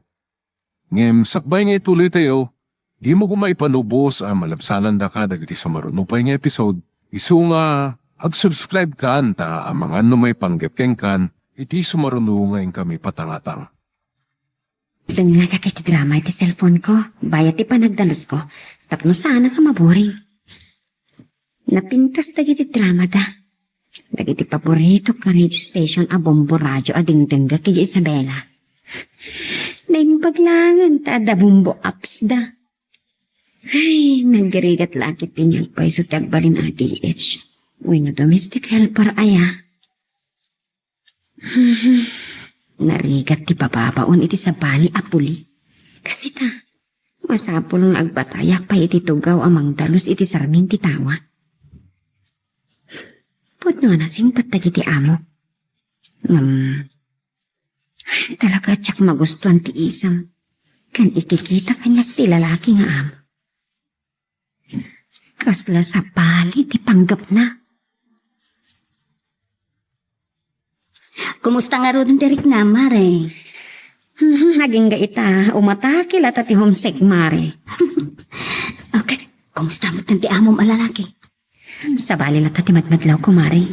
Ngem sakbay nga ituloytayo, dimo koma ipanubos a malabsanandaka dagiti sumaruno pay nga episode, isu nga ag-subscribe kan ta amangan no maipanggep kenkan iti sumaruno nga inkami patangatang. Dengngagak iti drama iti cellphone ko, bayat ti panagdalusko, tapno saanak a maboring. Napintas dagiti dramada. Dagiti paborito a radio station a bombo radio a dengdengga ken Isabela. Naimbag laengen ta adda bombo apps da. Ay, naggirigat la ket ti agpayso ti agbalin a D H wenno domestic helper aya. Narigat ti bababaon iti sabali a puli. Kasita, masapul nga agbatayak pay iti tugaw a mangdalus iti sarmin ti tawa. Pudno a nasingpet dagiti amo. Ngem, talaga diak magustuan ti isem ken ikikita kaniak ti lalaki nga amo. Kasla sabali ti panggepna. Kumusta ngaruden ti riknam, Mare? Hmm, agingga ita, umatake latta ti homesick, Mare. Okay, kumusta met ti amom a lalaki? Sabali latta ti madmadlawko, Mare.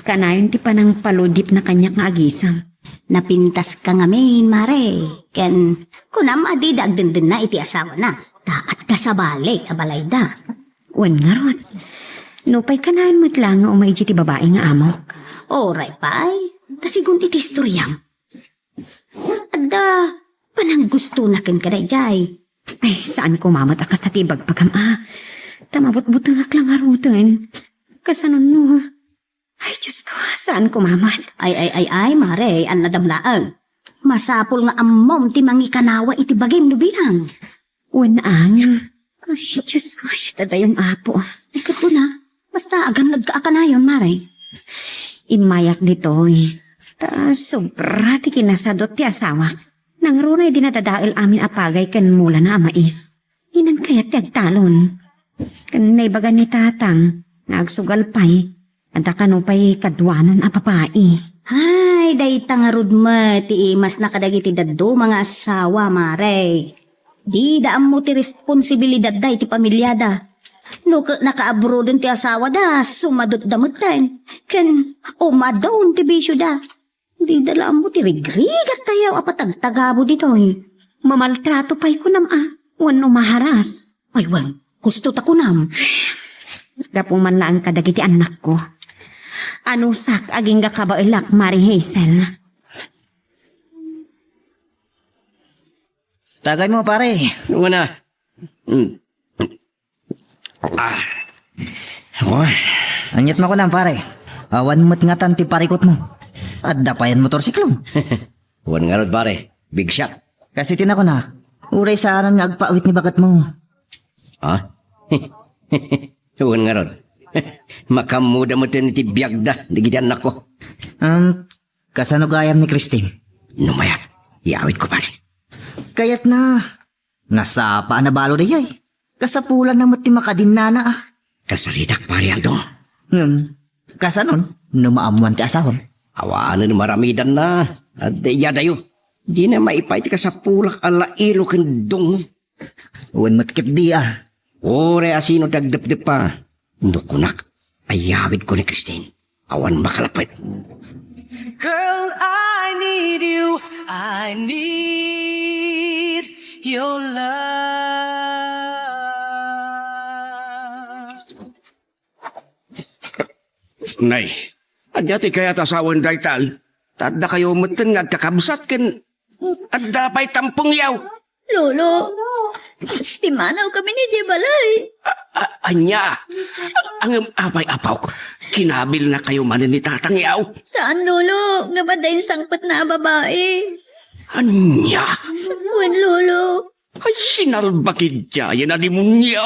Kanayon ti panangpaludipna kaniak nga agisem. Napintaska ngamin, Mare. Ken kunam a dida agdendenna iti asawana, ta adda sabali a balayda. Wen ngarud, nupay kanayon met la nga umay idiay ti babai nga amok. Uray pay, ta sigun iti istoriam, adda pananggustona kenka daydiay. Ay, saan koma met a kasta ti ibagbagam a. Ta mabutbutengak la ngaruden. Kasano no? Ay, Diyos ko, saan koma met? Ay, ay, ay, ay, Mare, annadam laeng. Masapul nga ammom ti mangikanawa iti bagim no bilang. Wen angem. Ay, Diyos ko, ay, dadayom, Apo. Ay, ket kuna, basta agannadka a kanayon, Mare. Immayak ditoy. Ta sobra ti kinasadut ti asawak. Nangruna idi nadadael amin a pagay ken mulana a mais. Inan kayat ti agtalon. Ken naibaga ni Tatang nga agsugal pay, adda kano pay kaduanan a babai. Ay, dayta ngarud met ti imasna kadagiti dadduma nga asawa, Mare. Dida ammo ti responsibilidadda iti pamiliada. No ket nakaabroden ti asawada, sumadutda metten. Ken umadon ti bisioda. Dida la ammo ti rigrigat tayaw a patagtagabo ditoy. Mamaltrato pay kunam a, wenno maharas. Ay, wen, husto ta kunam. Gapu man laeng kadagiti annakko. Anusak, agingga kabaelak, Mare Hazel. Tagaymo, pare. Una. Mm. Ah. Ako? Aniat makunam, pare? Awan met ngatan ti parikutmo. Adda payen motorsiklom. Wen ngarud, pare. Big shot. Kas iti nakunak, uray saanen nga agpaawit ni baketmo. Ha? Wen ngarud. Makaammoda metten iti biagda, dagiti annakko. Um, kasano gayam ni Christine? No mayat, iawitko, pare. Kayatna, nasapa a nabalo dayay. Kasapulanna met ti makadinnana a. Kasaritak, Pari Aldo. Ngem, kasanon, no maammoan ti asawam? Awanen maramidanna. Adda iyadayo. Dina maipaay ti kasapulak a lailo ken dungngo. Wen met ketdi a. Uray asino ti agdepdeppa. No kunak, ayawidko ni Christine. Awan makalapet. Girl, I need you. I need your love. Nay, ania ti kayat a sawen dayta? Ta adda kayo metten nga agkakabsat ken adda pay tampengyaw. Lolo, Pimmanaw kami idiay balay. A-, ania? Ngem apay, apok? Kinabilnakayo manen ni tatang yaw? Saan, Lolo. Ngem adda insangpetna a babai. Ania? Wen, Lolo. Ay, sinalbakid diay a demonio!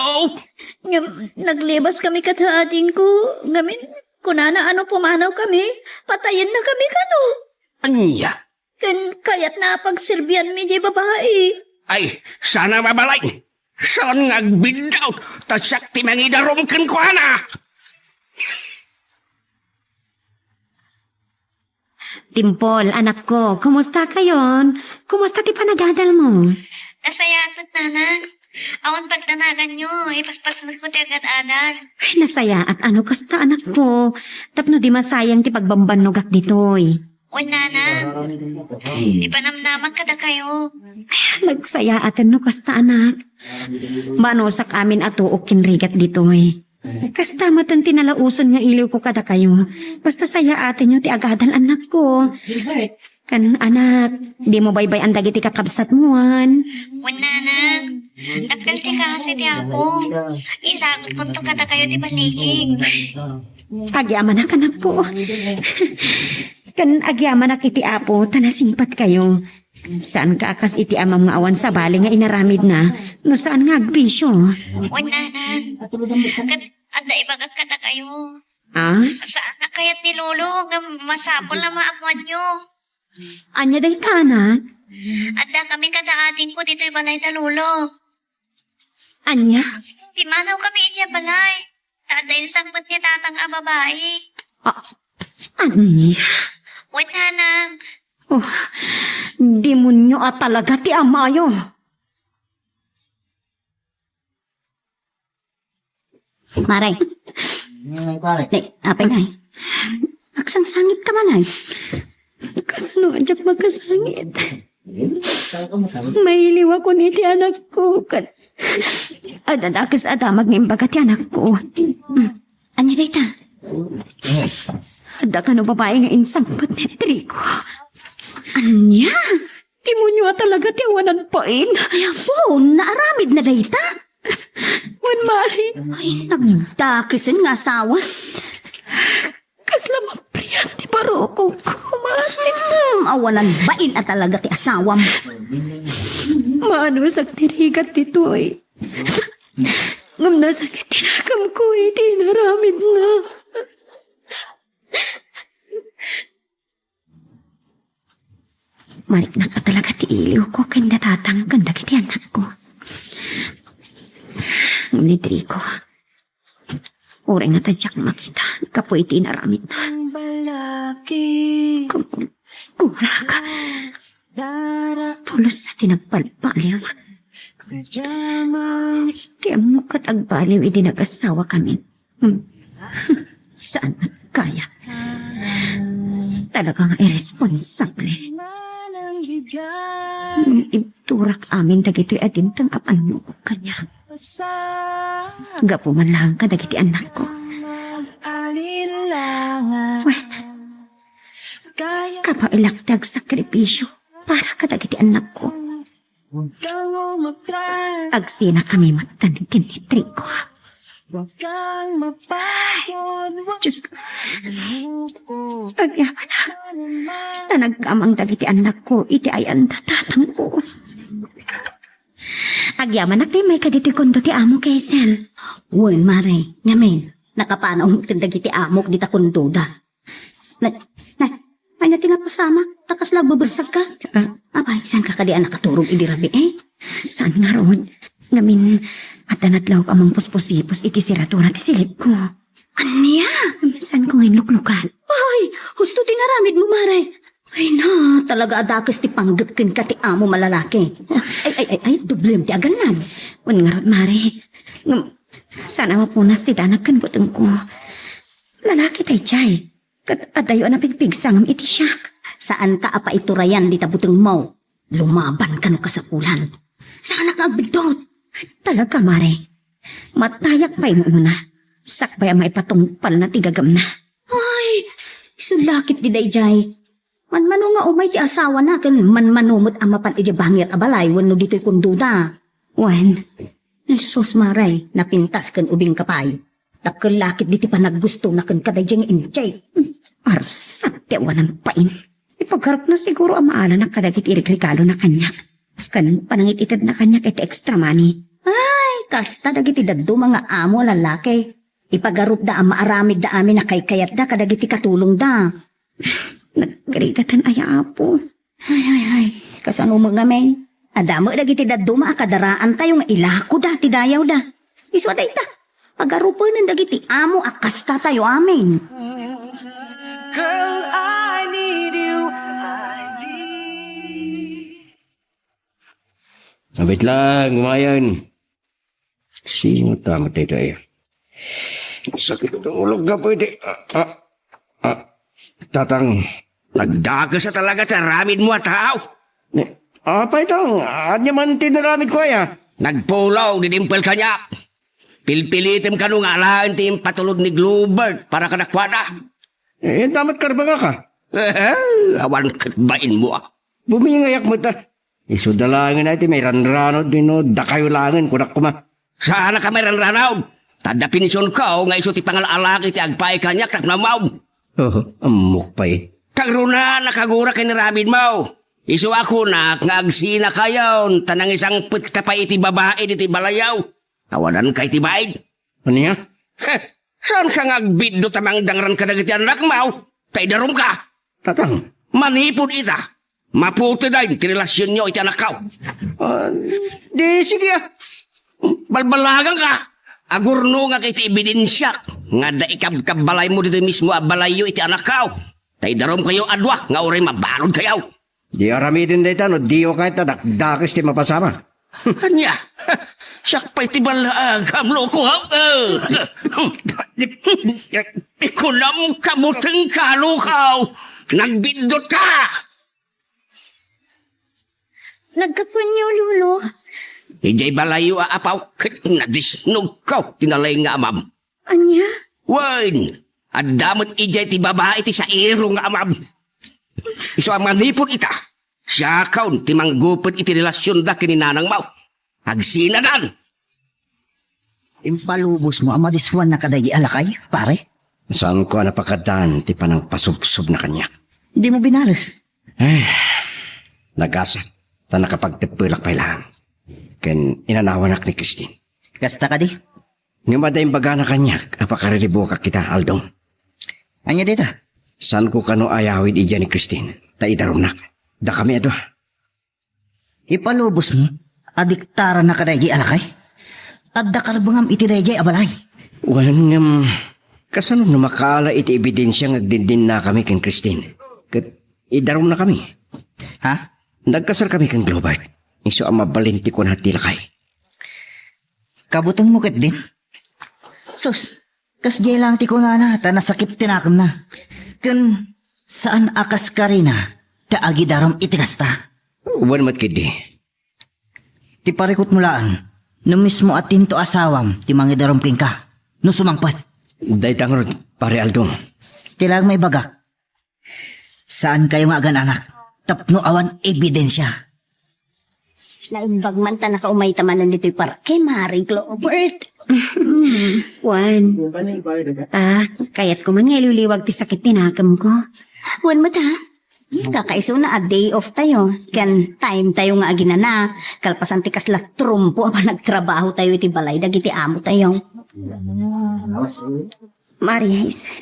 Ngem, naglibas kami kada adingko. Ngamin, kunana a no pumanaw kami, patayenna kami kano. Ania? Ken kayatna a pagserbianmi diay babai. Ay, sana mabalay! Saan nga agbiddaw, ta siak ti mangidarum kenkuana! Dimple, anakko, kumusta kayon? Kumusta ti panagadalmo? Nasayaat met, Nanang. Awan pagdanaganyo, ipaspasneko ti agad-adal. Ay, nasayaat a no kasta, anakko. Tapno di masayang ti pagbambannogak ditoy. Wen, Nanang. Ipanamnamak kadakayo. Ay, nagsayaaten no kasta, anak. Manusak amin a tuok ken rigat ditoy. Kasta met ti nalaosen nga iliwko kadakayo. Basta sayaatenyo ti agadal, anakko. Ken, anak, dimo baybay-an dagiti kakabsatmo, wen? Wen, Nanang. Dakkel ti kaasi ti Apo. Isagutkonto kadakayo ti baligi. Agyamanak, anakko. Ken agyamanak iti Apo ta nasingpetkayo. Saanka a kas iti amam nga awan sabali nga inaramidna, no saan nga agbisio. Wen, Nanang. Ket adda ibagak kadakayo. Ah? Saan a kayat ni Lolo nga masapul a maammoanyo. Ania dayta, anak? Adda kami kada adingko ditoy balay da Lolo. Ania? Pimmanaw kami idiay balay. Ta adda insangpet ni tatang a babai. Ah, ania? Wen, Nanang. Oh, demonio a talaga ti amayo. Mare. Nay, pare. Nay, apay, nay. Agsangsangit ka man, ay. Kasano a diak makasangit? Mailiwakon iti anakko, ket adda dakes a damag nga imbaga ti anakko. Hmm. Ania dayta? Adda kano babai nga insangpet ni Trigo. Ania? Demonio a talaga ti awanan pain. Ay, apo, naaramid na dayta? Wen, Mare. Ay, nagdakesen nga asawa. Kasla mapriat ti barukok, Mare. Hmm, awanan bain a talaga ti asawam. Maanusak ti rigat ditoy. Ngem nasakit ti nakamko iti inaramidna. Mariknak a talaga ti iliwko ken da tatang ken dagiti annakko. Ngem ni Trigo, uray nga ta diak makita gapu iti inaramidna. Kum-, kum-, kurak. Pulos ti nagbalbaliw. Ti ammok ket agbaliw idi nagasawa kami. Hmm. Saan met kaya? Talaga nga irresponsable. Hmm, ibturak amin dagitoy a dimteng a pannukok kaniak. Gapu man laeng kadagiti annakko. Wen, kabaelak ti agsakripisio para kadagiti annakko. Agsinakami met ken ni Trigo. Dios ko. Agyamanak. Ta nagkamang dagiti annakko iti ayan da tatangko. Agyamanak ti immay kaditoy kondo ti amo, Hazel. Wen, Mare. Ngamin, nakapanaw met ken dagiti amok dita kondoda. Na, na, ania ti napasamak? Ta kasla agbebessegka? Ah. Apay, saanka kadi a nakaturog idi rabii, eh? Saan ngarud? Ngamin, adda nadlawek a mangpuspusipus iti seradura ti silipko. Ania? Saanko nga inluklukat. Ay, husto ti inaramidmo, Mare. Ay na, talaga a dakes ti panggep kenka ti amom a lalaki. Ay, ay, ay, ay, doblem ti agannad. Wen ngarud, Mare. Ngem, saan a mapunas ti danag ken butengko. Lalaki daydiay. Ket adayo a napigpigsa ngem iti siak. Saanka a paiturayan dita butengmo. Lumabanka no kasapulan. Saanak nga agbiddut. Talaga, Mare. Matayak pay no umuna. Sakbay a maipatungpalna ti gagamna. Ay, isu la ketdi daydiay. Manmano nga umay ti asawana ken manmano met a mapan idiay bangir a balay wenno ditoy kondoda. Wen. Jesus, Mare, napintas ken ubingka pay. Dakkel la ket diti panaggustona ken kadaydiay nga injay. Arsat ti awanan pain. Ipagarupna siguro a maalanak kadagiti regregalona kaniak. Ken panangit-itedna kaniak iti extra money. Ay, kasta dagiti dadduma nga amo a lalaki. Ipagarupda a maaramidda amin a kaykayatda kadagiti katulongda. Nagrigaten aya, Apo. Ay, ay, ay. Kasano met ngamin? Adda met dagiti dadduma a kadaraantayo nga ilakoda ti dayawda. Isu a dayta, pagarupenen dagiti amo a kastatayo amin. Girl, I need you. Abit lang, kumayan. Sino ta met daytoy? Sakit ng ulo ka pwede. Ah, ah, ah. Tatang. Nagdakes a talaga ti aramidmo a tao. Ni, apay, Tang, ania man ti naramidko aya? Nagpulaw ti dimpel kaniak. Pilpilitem kano nga alaen ti impatulod ni Glover para kadakuada. Eh, damat karbangaka. Awan ket bainmo, ah. Bumingayak met, ah. Isu da laengen ay ti mairanranaw wenno dakayo laengen, kunak koma. Saanaka mairanranaw? Ta adda pensionko nga isu ti pangal-alaki ti agpaay kaniak tapno ammom. Oh, ammok pay. Kagruna, nakagura ken ni Rabid mo. Isu a kunak nga agsinakayon, ta nangisangpetka pay iti babai ditoy balayo. Awadanka iti baid. Ania? Heh, saanka nga agbiddut a mangdangran kadagiti annakmo? Ta idarumka. Tatang. Manipud ita, maputeden ti relasionyo iti anakko. Ah, di, sige, ah. Balbalagangka. Agurnongak iti ebidensiak nga adda ikabkabbalaymo ditoy mismo a balayyo iti anakko. Ta idarumkayo a dua nga uray mabaludkayo. Di aramiden dayta no diyo kayat a dakdakes ti mapasama. Ania? Siak pay ti ballaagam, loko, ha? Ikunam ka buteng ka, loko. Nagbiddutka. Nagkapunyo, Lolo. Idiay balayo a apaw ket nadisnogko ti nalaing nga amam. Ania? Wen, adda met idiay ti babai ti sairo nga amam. Isu a manipud ita, siakon ti manggupet iti relasionda ken ni nanangmo. Agsinadan! Impalubosmo a madiswannaka daydi a lakay, pare? Saanko a napakaddan ti panangpasubsobna kaniak. Dimo binales? Eh, nagasat, ta nakapagteppelak pay laeng. Ken inanawanak ni Christine. Kasta kadi? Ngem adda imbagana kaniak a pakariribukak ita, Aldo. Ania dayta? Saanko kano ayawid idiay ni Christine, ta idarumnak. Dakami a dua. Ipalubosmo a diktarannaka daydi a lakay? Adda karbengam iti daydiay a balay. Wen, ngem, kasano no makaala iti ebidensia nga agdindinnakami ken Christine? Ket idarumnakami. Ha? Nagkasarkami ken Globert. Isu a mabalin ti kuna ti lakay. Kabutengmo ketdin? Sus, kasdiay laeng ti kunana ta nasakit ti nakemna. Ken saan a kas karina ta agidarum iti kasta. Wen met ketdi. Ti parikutmo laeng, no mismo a tinto asawam ti mangidarum kenka, no sumangpet. Dayta ngarud, Pare Aldo. Ti laeng maibagak, saankayo nga agan-anak tapno awan ebidensia. Naimbag man ta nakaumay ta manen ditoy parke, Mare Globert. Wen, ta, kayatko man nga iliwliwag ti sakit ti nakemko. Wen met, ha? Kakaisuna a day off tayo, ken time tayo nga aginana, kalpasan ti kasla trumpo a panagtrabaho tayo iti balay dagiti amo tayo. Maria Isel.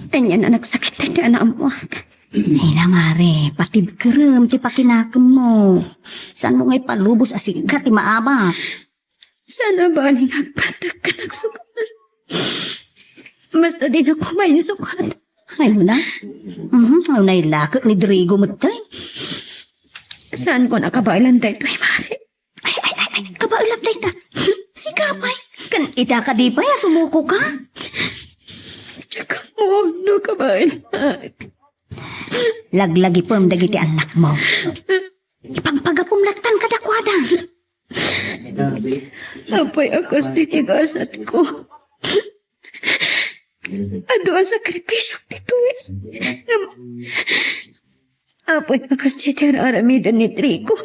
Ania a nagsakit ti naammoak. Ay na, Mare, patibkerem ti pakinakemmo. Saanmo nga ipalubos a sika ti maabak? Saan a bali nga agpatek ken agsukat. Basta dinako mainsukat. Ay, una. Mhm, ay, una, ilaket ni Drigo met, ay. Saanko a kabaelan daytoy, Mare. Ay, ay, ay, ay, kabaelak dayta. Sika pay. Ken ita kadi pay a sumukoka? Diak ammo no kabaelak. Laglagipem dagiti annakmo. Ipagpagapom lattan kadakuada. Apay a kas ti gasatko. Adu a sakripisiok ditoy. Ngem, apay a kas ti ar-aramiden ni Drigo.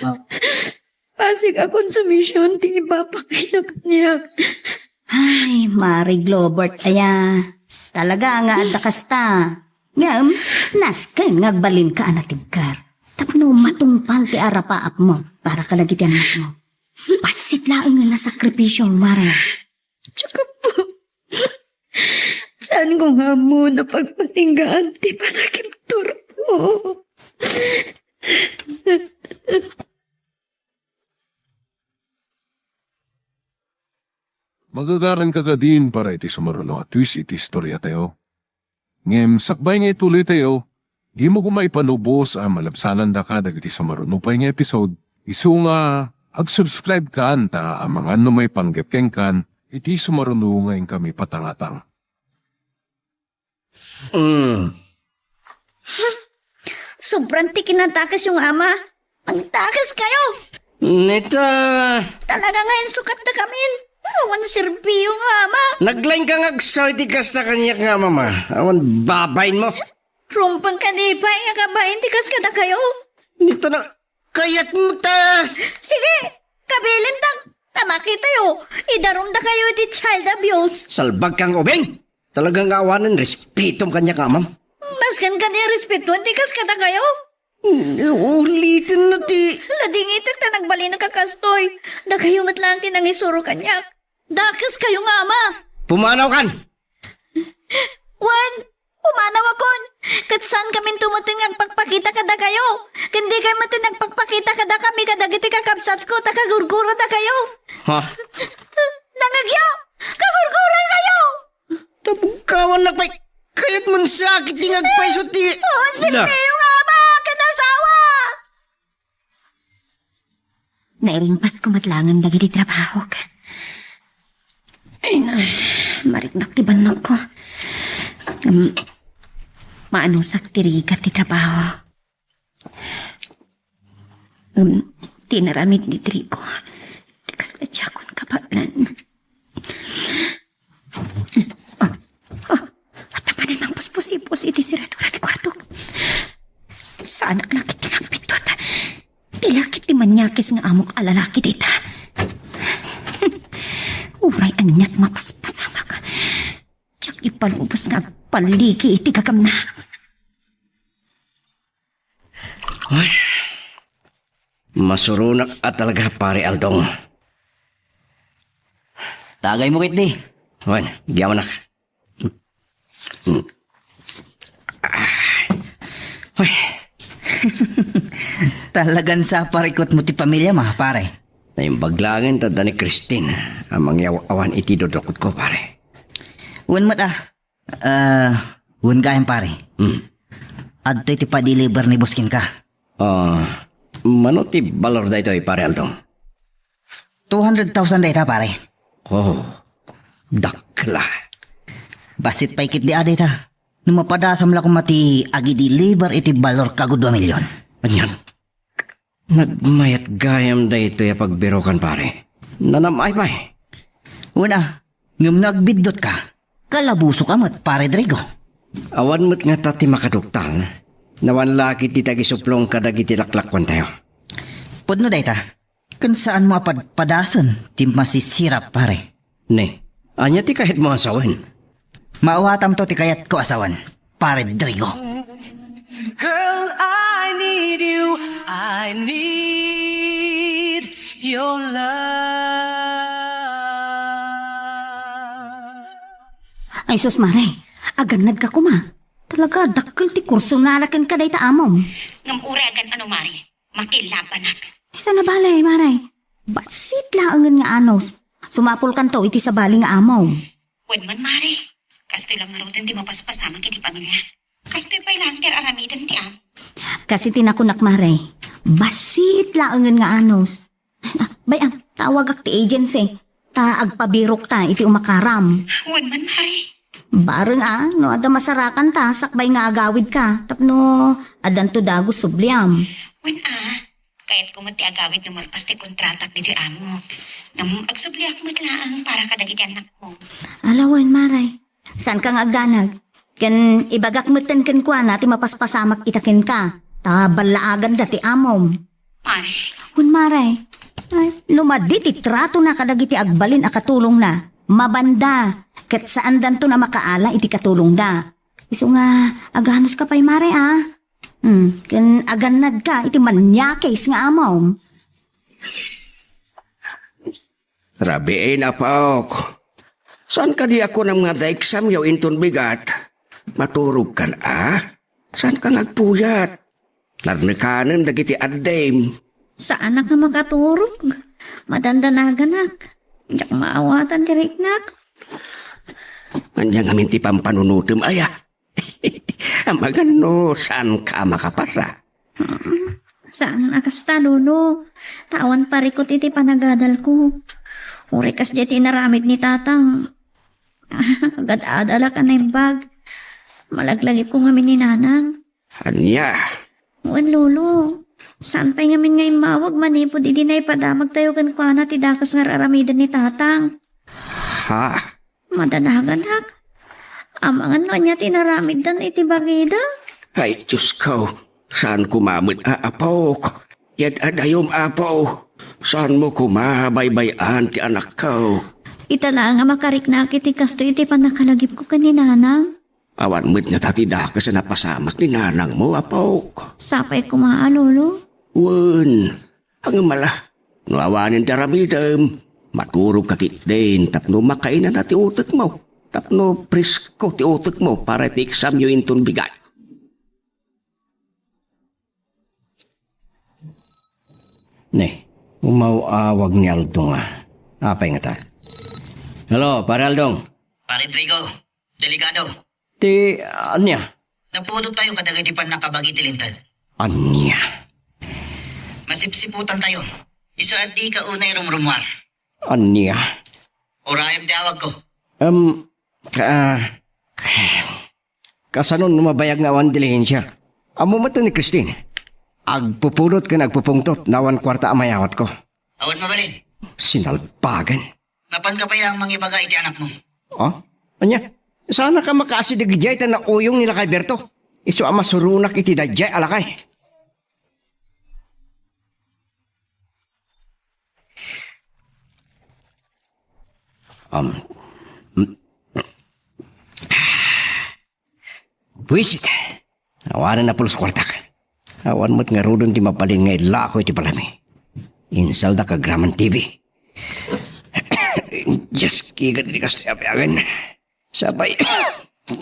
Asik a konsumision ti ipapakita kaniak. Ay, Mare Globert, aya. Talaga nga adda kasta. Ngem, nasken nga agbalinka a natibker. Tapno matungpal ti arapaapmo para kadagiti annakmo. Bassit laeng nga nasakripisio, Mare. Tsaka po, saan ko nga ammo napagpatinggaan ti panagibturko. Magagaranka kadin para iti sumaruno a twist iti istoriatayo. Ngem sakbay nga ituloytayo, dimo koma ipanubos a malabsanandaka dagiti sumaruno pay nga episode, isu nga ag-subscribe kan ta amangan no maipanggep kenkan iti sumaruno nga inkami patangatang. Mm. Sobran ti kinadakesyo nga ama. Agdakes kayo! Neta, Talaga nga insukat da kamin. Awan serbiyo nga ama. Naglain ka nga agsaw iti kasta kaniak nga ama, ma. Awan babain mo. Rumbeng kadi pay nga kabain ti kas kadakayo. Neta na, kayat mo ta. Sige, kabilin ta. Ta makitayo, idarum da kayo iti child abuse. Salbag kang ubing. Talagang awanan respetom kaniak nga amam. Nasken kadi a respetuan ti kas kadakayo. Ulitin na ti. Ladingitek ta nagbalin ka kastoy. Dakayo met lang ti nangisuro kaniak. Dakes kayo nga ama. Pumanaw kan. Wen, pumanawakon. Ket saan kamin tumuteng nga agpakpakita kadakayo. Ken dikay met nagpakpakita kadakami kadagiti kakabsatko ta kagurguro dakayo. Ha? Nangegyo! Kagurguro kayo! Tabugkawan na pay. Kayat man sakit ti ngagpayso ti. Awan serbiyo nga ama ken asawa! Nairingpas ko met laengen dagiti trabahok. Ay na, mariknak ti bannokko. Um, maanusak ti rigat ti trabaho. Um, ti naramid ni Trigo. Ti kasla diakon kabaelan. Ah, ah, at napanan mangpuspusipos iti seradura ti kuarto. Saanak lang iti nagpindot. Ti laki ti manyakis nga amok a lalaki dita. Uray aniat mapaspasamak. Diak ipalubos nga agpalligi iti gagamna. Ay. Masuronak a talaga, Pare Aldong. Tagay mo ketdi. Wen, gyamanak. Ay. Talagan sa parikot mo ti pamilya ma, pare. Naimbag laengen ta da ni Christine a mangyaw-awan iti dudukot ko, pare. Wen met a. Ah, wen gayam, pare. Hmm. Adtoy ti pa-deliver ni boss kenka. Ah, mano ti balor daytoy, pare Aldo? Two hundred thousand dayta, pare. Oh, dakkel a. Bassit pay ketdi a dayta. No mapadasam la koma ti agi-deliver iti balor kago dua milyon. Anian? Nagmayat gayam daytoy a pagbirokan, pare. Nanam-ay pay. Wen a, ngem no agbiddutka, kalabusoka met, Pare Drigo. Awan met ngata ti makaduktal. Nawan la ketdi ti agisuplong kadagiti laklakuantayo. Pudno dayta, ken saanmo a padpadasen ti masisirap, pare. Ne, ania ti kayatmo a sawen? Maawatamto ti kayatko a sawen, Pare Drigo. Girl, I need you. I need your love. Ay sus, Mare, agannadka koma. Talaga, dakkel ti kursunada kenka dayta amom. Ngem uray agan-ano, Mare, makilabanak. Isu a nabali, Mare. Bassit laengen nga anus. Sumapulkanto iti sabali nga amom. Wen man, Mare. Kastoy la ngaruden ti mapaspasamak iti pamilya. Kastoy pay laeng ti ar-aramiden ti amo. Kas iti nakunak, Mare, bassit laengen nga anus. Ah, bay-am, tawagak ti agency. Ta agpabirokta iti umakaram. Wen man, Mare. Bareng a, no adda masarakanta, sakbay nga agawidka. Tapno, addanto dagus subliam. Wen a, kayatko met ti agawid no malpas ti kontratak ditoy amok. Ngem agsubliak met laeng para kadagiti annakko. Ala wen, Mare. Saanka nga agdanag. Ken ibagak metten kenkuana ti mapaspasamak ita kenka, ta ballaaganda ti amom. Mare. Wen, Mare. Ay, no madi ti tratona kadagiti agbalin a katulongna, mabanda, ket saandanton a makaala iti katulongda. Isu nga, aganuska pay, Mare, a? Hmm, ken agannadka iti manyakis nga amom. Rabiin, apok. Saan kadi a kunam nga adda eksamyo inton bigat? Maturogkan a? Saanka nga agpuyat? Narnekanen dagiti addim. Saanak nga makaturog. Madandanaganak. Diak maawatan ti riknak. Ania ngamin ti pampanunotem, aya? Amangan no saanka a makapasa. Saan a kasta, Lolo. Ta awan parikut iti panagadalko. Uray kasdiay ti inaramid ni Tatang. Agad-adalak a naimbag. Malaglagipko ngamin ni Nanang. Ania? Wen, Lolo. Saan pay ngamin nga immawag manipud idi naipadamagtayo kenkuana ti dakes nga ar-aramiden ni Tatang. Ha? Madanaganak. Amangan no ania ti inaramiddan iti bagida? Ay, Diosko, saanko met a, apok. Yad-adayom, Apo. Saanmo koma baybay-an ti anakko. Ita laeng a makariknak iti kastoy iti pannakalagipko ken ni Nanang. Awan met ngata ti dakes a napasamak ni nanangmo, apok. Sapay koma a, Lolo. Wen, ngem ala, no awanen ti aramidem, maturogka ketdin tapno makainana ti utekmo, tapno presko ti utekmo para iti eksamyo inton bigat. Ne, umaw-awag ni Aldong a. Apay ngata? Hello, Pare Aldong. Pare Trigo, delikado. Ti ania? Napudottayo kadagiti pannakabagi ti linteg. Ania? Masipsiputantayo. Isu a dika unay rumrumuar. Ania? Urayem ti awagko. Em, ka-, kasanon no mabayag nga awan dilihensia? Ammo met ni Christine. Agpupudot ken agpupungtot no awan kuarta a mayawatko. Awan mabalin. Sinalpagen. Mapanka pay laeng mangibaga iti anakmo. Oh? Ania? Saanka makaasideg idiay ta nauyong ni Lakay Berto. Isu a masuronak iti daydiay a lakay. Um, mm. Buisit. Awanen a pulos kuartak. Awan met ngaruden ti mabalin nga ilako iti balami. Insaldak agraman T V. Dios, kigat iti kastoy a biagen. Sapay,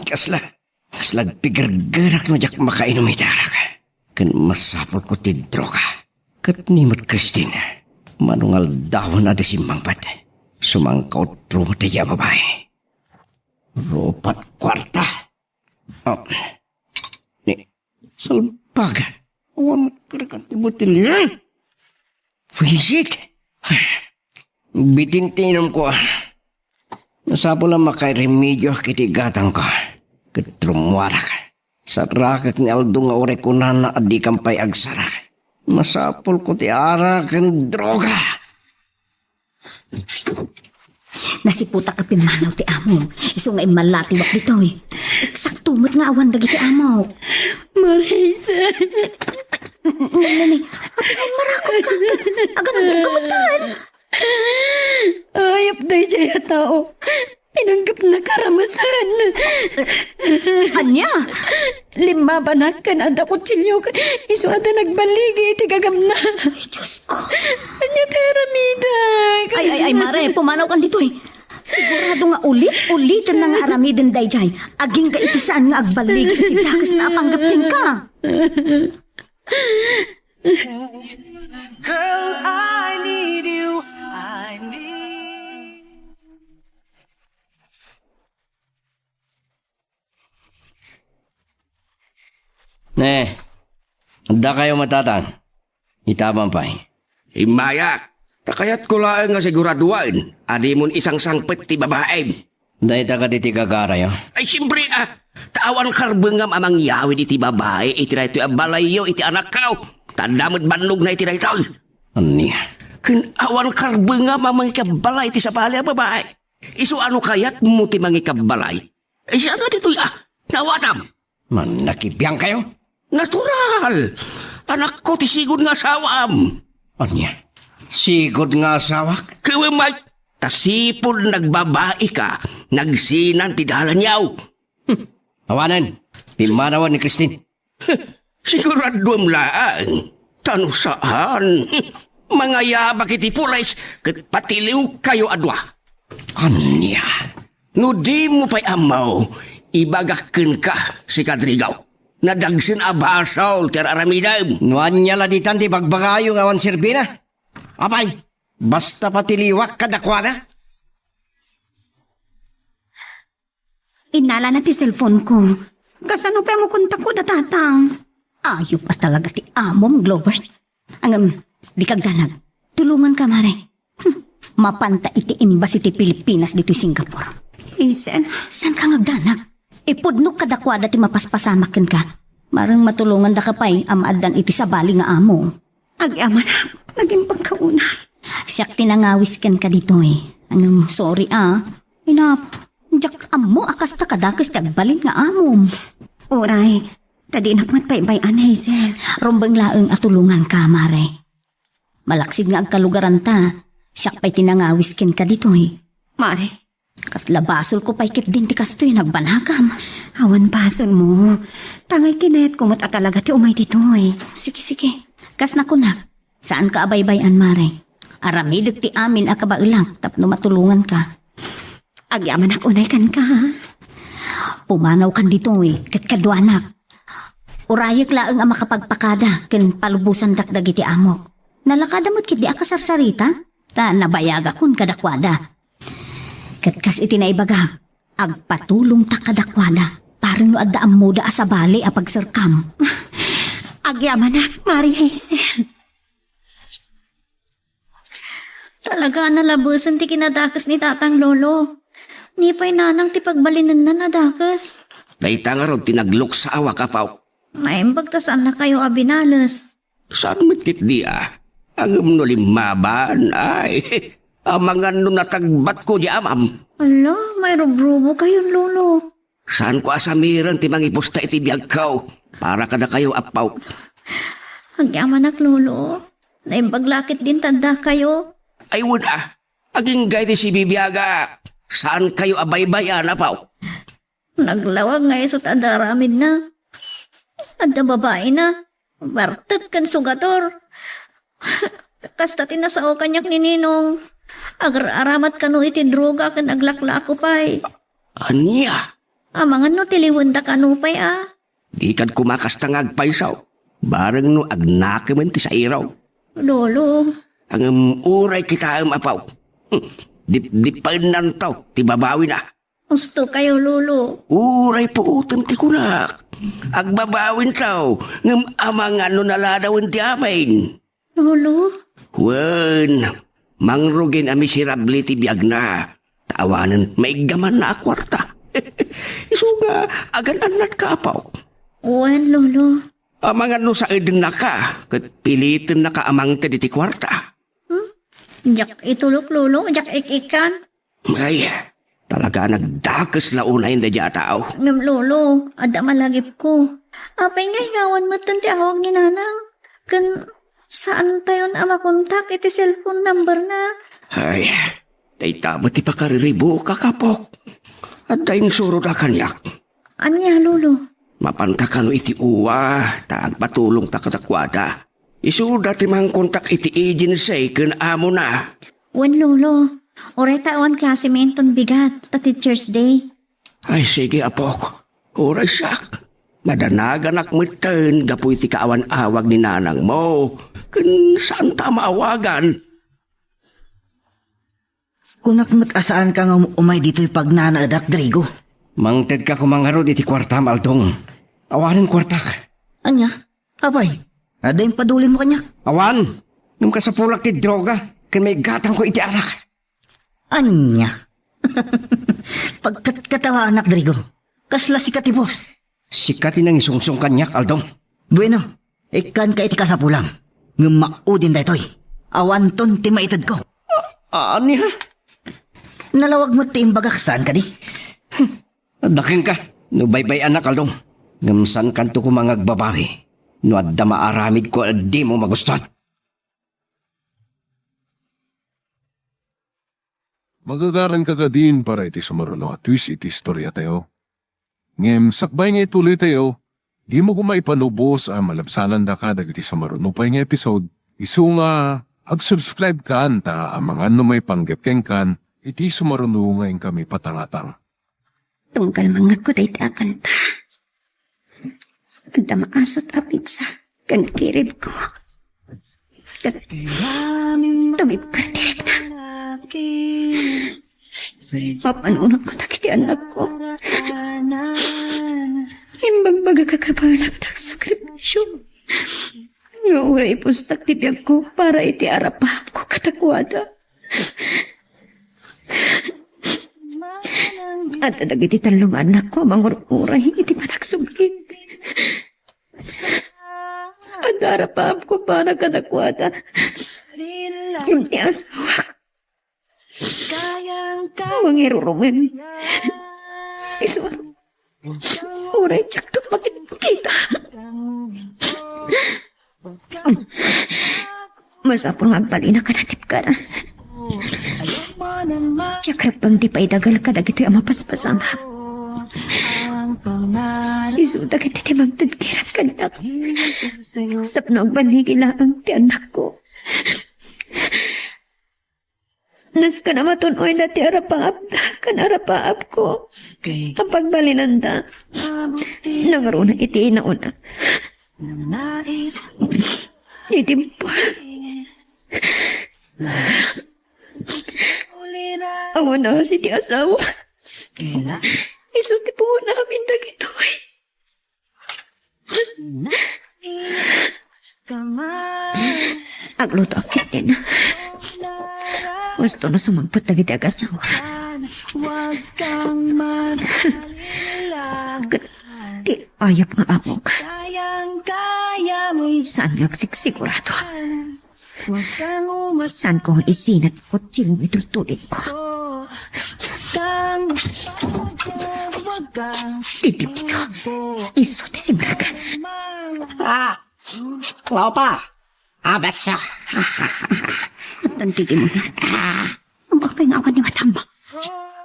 kasla, kasla agpigergerak no diak makainom iti arak. Ken masapulko ti droga. Ket ni met Christine, mano nga aldawen a di simmangpet. Sumangkautro met daydiay a babai. Rupat kuarta. Oh. Ni, salbag. Awan met karkat ti botelya. Buisit. Bitin ti inumko. Masapul a makairemedioak iti gatangko. Ket rummuarak. Sarakek ni Aldo nga uray kunana a dikan pay agsarak. Masapulko ti arak ken droga. Nasiputak a pimmanaw ti amom. Isu nga immallatiwak ditoy. Sakto met nga awan dagiti amok. Marisa. Nene, apay nga immarakot ka? Agan-, agan-, kamutan? Ayup daydiay a tao. Pinanggepna karamasen. Ania? Limmabanak ken adda kutsilio, isu adda nagballigi iti gagamna. Ay, Diosko. Ania ti aramidak? Ay, ay, ay, Mare, pumanawkan ditoy. Sigurado nga ulit-ulitenna nga aramiden daydiay. Agingga iti saan nga agballigi iti dakesna a panggep kenka. Girl, I need you. I need. Ne, adda kayo matatan. Itaman pay. Immayak, ta kayatko laeng nga siguraduaen a dimon isangsangpet ti babaem. Dayta kadi ti gagarayo? Ay, siempre, ah, ta awan karbengam a mangyawid iti babai iti daytoy a balayyo iti anakko. Ta adda met bannogna iti daytoy. Ania? Ken awan karbengam a mangikabbalay iti sabali a babai. Isu a no kayatmo ti mangikabbalay, ay, siya nga ditoy, ah, naawatam. Mannakibiang kayo? Natural! Anakko ti sigud nga asawam. Ania? Sigud nga asawak? Kawemay, ta sipud nagbabaika, nagsinan ti dalanyaw. Awanen, pimmanawen ni Christine. Siguraduem laeng, ta no saan, mangayabak iti pulis ket patiliwkayo a dua. Ania? No dimo pay ammo, ibagak kenka, sika Drigo. Nadagsen a basol ti ar-aramidem. No ania la ditan ti bagbagayo nga awan serbina? Apay, basta patiliwak kadakuada. Innalana ti cellphone ko. Kasano pay a makontakko da tatang? Ayup a talaga ti amom, Glover. Ngem, dika agdanag. Tulonganka, mare. Hmm. Mapanta iti embassy ti Pilipinas ditoy Singapore. Hazel? Saanka nga agdanag? Ipudnok kadakuada ti mapaspasamak kenka. Mareng matulongandaka pay a maaddan iti sabali nga amo. Agyamanak, nagimbagka unay. Siak ti nangawis kenka ditoy. Ngem, sorry a. Inap, diak ammo a kasta kadakes ti agbalin nga amom. Uray, ta dinak met baybay-an, Hazel. Rumbeng laeng a tulonganka, mare. Malaksid nga agkalugaranta, siak pay ti nangawis kenka ditoy. Mare, kasla basolko pay ketdin ti kastoy nagbanagam. Awan basolmo. Tangay kinayatko met a talaga ti umay ditoy. Sige, sige. Kas nakunak, saanka a baybay-an, mare. Aramidek ti amin a kabaelak tapno matulonganka. Agyamanak unay kenka, ha? Pumanawkan ditoy ket kaduanak. Urayek laeng a makapagpakada ken palubosandak dagiti amok. Nalakada met ketdi a kasarsarita, ta nabayagakon kadakuada. Ket kas iti naibagak, agpatulongta kadakuada, bareng no adda ammoda a sabali a pagserkam. Agyamanak, Mare Hazel. Talaga a nalabesen ti kinadakes ni Tatang, Lolo. Ni pay Nanang ti pagbalinenna a dakes. Dayta ngarud ti nagluksawak, apo. Naimbag ta saannakayo a binales. Saan met ketdi a? Ngem no limmaban, ay, amangan no natagbatko diay amam. Ala, mairubrubokayon, Lolo. Saanko a samiren ti mangipusta iti biagko para kadakayo, apo. Agyamanak, Lolo. Naimbag la ketdin ta addakayo. Ay, wen a. Agingga iti sibibiagak. Saankayo a baybay-an, apo. Naglawag nga isu ti adda aramidna. Adda babaina. Bartek ken sugator. Kasta ti nasao kaniak ni Ninong. Agar-aramat kano iti droga ken aglaklako pay. Ania? Amangan no tiliwenda kano pay a. Dika koma kasta nga agpayso. Bareng no agnakemen ti sairo. Lolo. Ngem uray kitaem, apo. Hmm, dipdipennanto ti babawina. Ustokayo, Lolo. Uray puotem ti kunak. Agbabawinto, ngem amangan no naladawen ti amin. Lolo? Wen, mangrugin a miserable ti biagna. Ta awanen maiggamanna a kuarta. Isu nga agan-annatka, apo. Wen, Lolo. Amangan no saedennaka, ket pilitennaka a mangted iti kuarta. Hmm? Diak itulok, Lolo, diak ik-ikkan. Ay, talaga nagdakes la unay daydiay a tao. Ngem, Lolo, adda malagipko. Apay nga igawan metten ti awag ni Nanang? Ken saantayon a makontak iti cellphone number na? Ay, dayta met ti pakariribukak, apok. Adda insurod a kaniak. Ania, Lolo? Mapanka kano iti uwa, ta agpatulongta kadakuada. Isuda ti mangkontak iti agency ken amona. Wen, Lolo. Uray ta awan klase mi inton bigat ta Teacher's Day. Ay, sige, apok. Uray siak. Madanaganak metten gapu iti kaawan awag ni nanangmo. Ken saanta a maawagan. Kunak met a saanka nga um-, umay ditoy pagnanaedak, Drigo. Mangtedka koma ngarud iti kuartam, Aldong. Awanen kuartak. Ania? Apay, adda impadulinmo kaniak? Awan! Ngem kasapulak ti droga, ken maigatangko iti arak. Ania? Pagkatkatawanak, Drigo. Kasla sika ti boss. Sika ti nangisungsong kaniak, Aldong. Bueno, ikkanka iti kasapulam. Ngem maudin daytoy. Awanton ti maitedko. A-, ania? Nalawag met ti imbagak, saan kadi? Adda kenka, no baybay-anak, Aldong. Ngem saankanto koma nga agbabawi no adda maaramidko a dimo magustuhan. Magagaranka kadin para iti sumaruno a twist iti istoriatayo. Ngem sakbay nga ituloytayo, dimo koma ipanubos a malabsanandaka dagiti sumaruno pay nga episode, isu nga ag-subscribe kan ta amangan no maipanggep kenkan iti sumaruno nga inkami patangatang. Tunggal mangngegko dayta a kanta. Adda maasut a pigsa ken kiribko. Ket tumibker ti rikna. Mapanunotko dagiti annakko. Imbagbagak a kabaelak ti agsakripisio. Nga uray ipustak ti biagko para iti arapaapko kadakuada. Adda dagiti tallo nga annakko a mangur-uray iti panagsubli. Adda arapaapko para kadakuada. Ngem ti asawak, mangirurumen. Isu, uray diakto makit-, kita. Masapul nga agbalina kada tipkara. Diak rebbeng ti paidagal kadagitoy a mapaspasamak. Isu dagiti ti mangted kerat kaniak. Tapno agballigi laeng ti annakko. Nasken a matun-oyda ti arapaapda ken arapaapko. Apagbalinanda. Nangruna iti inauna. Iti buwan. Awan asi ti asawa. Isu ti puon amin dagitoy. Agluto a ketdin. Gusto na sumangpet dagiti agasawa. Ket ti ayab nga amok. Saan nga agsigsigurado. Saan ko nga isina ti kutsilio iti tultulidko. Titipto. Isu ti simrek. Ah! Opa! Ah, besyo! Addan ti dimo. Ah! Ang bakit nga awan ni madam?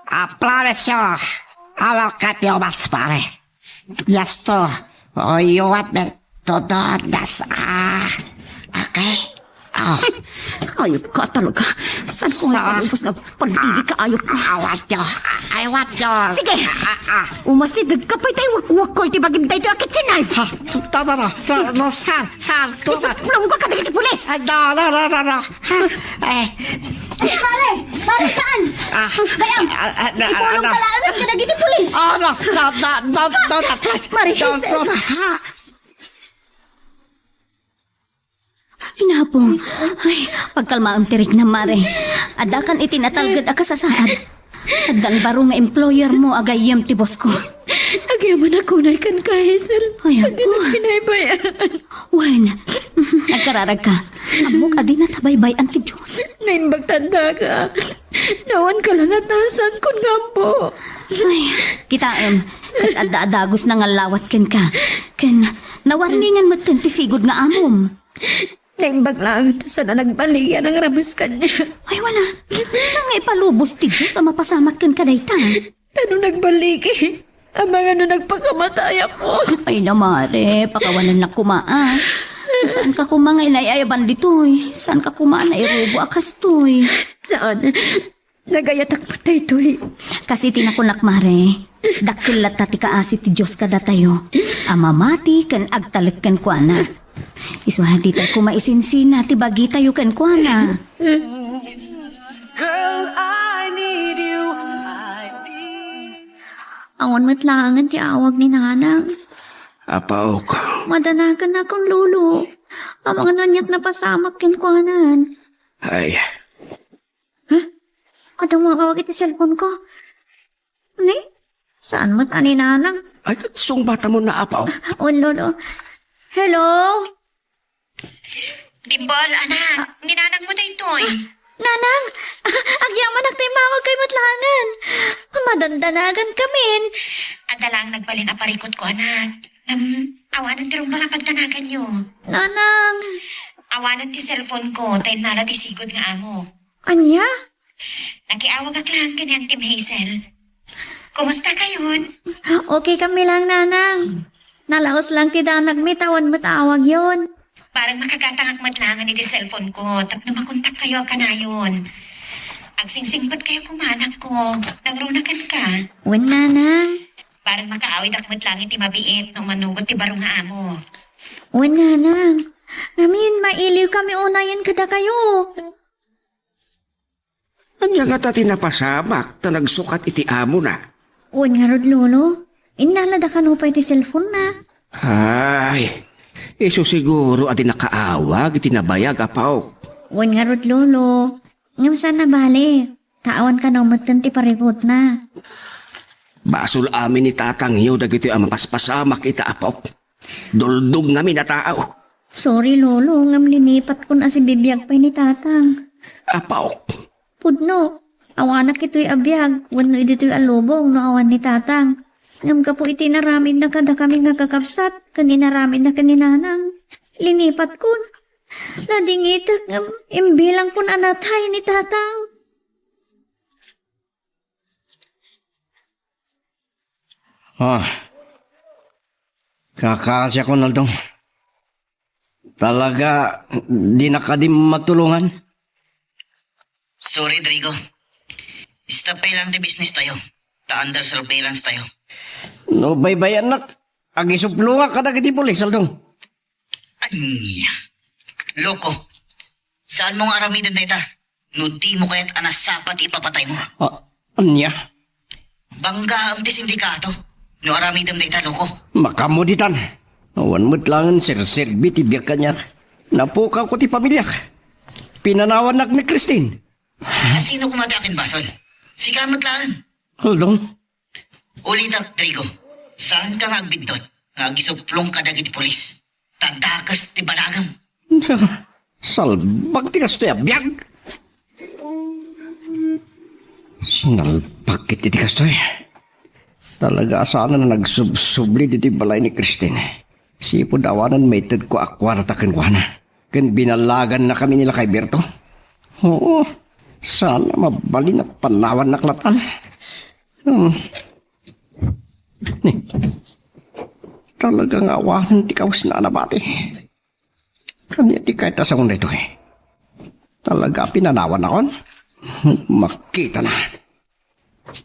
Ah, promise you, I will keep you much money. Just to, oh, you want me to do this. Ah, okay. Oh. Ayop ka talaga. Saan ko nga ipalubos nga pagdili ka, ayop ka? I want you. I want you. Sige. Ah, ah. Umasideg ka pa itay wakwak ko iti bagim daytoy a kitchen knife. Ah, no, no, no, no, saan, saan? Isuplong ko kadagiti pulis. Ah, no, no, no, no, no. Ha? Eh. Pare! Pare, saan? Ah, gayam! Ah, ah, ah, ipulong ka laeng kadagiti pulis! Oh, no, no, no, no, no, no, please. Marites, don't, don't. Inapong, ay, pagkalmaem ti riknam, mare. Addakan iti natalged a kasasaad. Addan baro nga employer mo a gayyem ti boss ko. Agyamanak unay kenka, Hazel. Ay, apo. Adda pinaybay-an. Wen, agkararagka. Ammok a dinata baybay-an ti Dios. Naimbag ta adda ka. Nawan ka la nga tasan kun nga ammo. Ay, kitaem, ket adda a dagusna nga allawat kenka. Ken nawarningan metten ti sigud nga amom. Naimbag laeng ta saan a nagballigi a nangrames kaniak. Ay, wen a. Saan nga ipalubos ti Dios a mapasamak kenka dayta? Ta no nagballigi, amangan no nagpakamatayakon. Ay, na, mare, pakawanennak koma, a. Saanka koma nga inay-ayaban ditoy. Saanka koma a nairubo a kastoy. Saan? Nagayatak met daytoy. Kas iti nakunak, mare, dakkel latta ti kaasi ti Dios kadatayo a mamati ken agtalek kenkuana. Isu a ditay koma isinsina ti bagitayo kenkuana. Girl, I need you. Awan met laengen ti awag ni Nanang. Apaok. Madanagan nakon, Lolo. Amangan ania't napasamak kenkuanan. Ay. Ha? Adda nga awag iti cellphone ko. Ni? Saan met a ni Nanang? Ay, ket sungbatam na, Apaw. Wen, Lolo. Hello? Dimple, anak, ni Nanang mo daytoy. Ah, Nanang, agyamanak ta immawag kay met laengen. Madandanagan kamin. Adda laeng nagbalin a parikutko, anak. Ngem, awanen ti rumbeng a pagdanaganyo. Nanang. Awanen ti cellphone ko, ta innala ti sigud nga amo. Ania? Nakiawagak lang ken ni Auntie Hazel. Kumusta kayon? Okay kami lang, Nanang. Nalaos lang ti danagmi ta awan met awagyon. Parang makagatangak met lang iti cellphone ko tapno makontak kayo a kanayon. Agsingsingpet kayo koma, anak ko. Nangruna kenka. Wen, Nanang. Parang makaawidak met lang iti mabiit no manugot ti baro nga amo. Wen, Nanang. Ngamin, mailiw kami unayen kadakayo. Ania ngata ti napasamak ta nagsukat iti amona? Wen ngarud, Lolo. Innalada kano pay ti cellphone-na. Ay, isu siguro a di nakaawag iti nabayag, Apo. Wen ngarud, Lolo. Ngem saan a bale, ta awan kano metten ti parikutna. Basol amin ni tatangyo dagitoy a mapaspasamak ita, Apo. Duldog ngamin a tao. Sorry, Lolo, ngem linipatkon a sibibiag pay ni Tatang. Apo. Pudno, awanak itoy a biag wenno iditoy a lubong no awan ni Tatang. Ngem gapu iti inaramidna kadakami nga kakabsat ken inaramidna ken ni Nanang, linipatkon. Nadingitek ngem imbilangkon a natay ni Tatang. Ah. Kakasiakon, Aldong. Talaga, di na kadi matulungan. Sorry, Drigo. Stop pay lang ti business tayo. Ta under surveillance tayo. No, baybayannak. Agisuplongak kadagiti pulis, Aldong. Ania? Loko. Saan mo nga aramiden dayta? No di mo kayat a nasapa ti ipapatay mo. Ah, ania? Banggaam ti sindikato no aramidem dayta, loko. Makamuditan. Awan met laeng serserbi ti biag kaniak. Napukawko ti pamiliak. Pinanawannak ni Christine. Sino koma ti akin basol? Sika met laeng. Aldong. Ulitek, Trigo, saanka nga agbiddut nga agisuplong kadagiti pulis. Ta dakes ti banagem. Salbag ti kastoy a biag. Sinalbag ket ti kastoy. Talaga a saan a nagsubsubli ditoy balay ni Christine. Sipud awanen maitedko a kuarta kenkuana. Ken binallagannakami ni Lakay Berto. Oo, saan a mabalin a panawannak latan. Hmm. Ni, talaga nga awanen ti kawesna a nabati. Ania ti kayat a saon daytoy? Talaga a pinanawannakon? Makitana.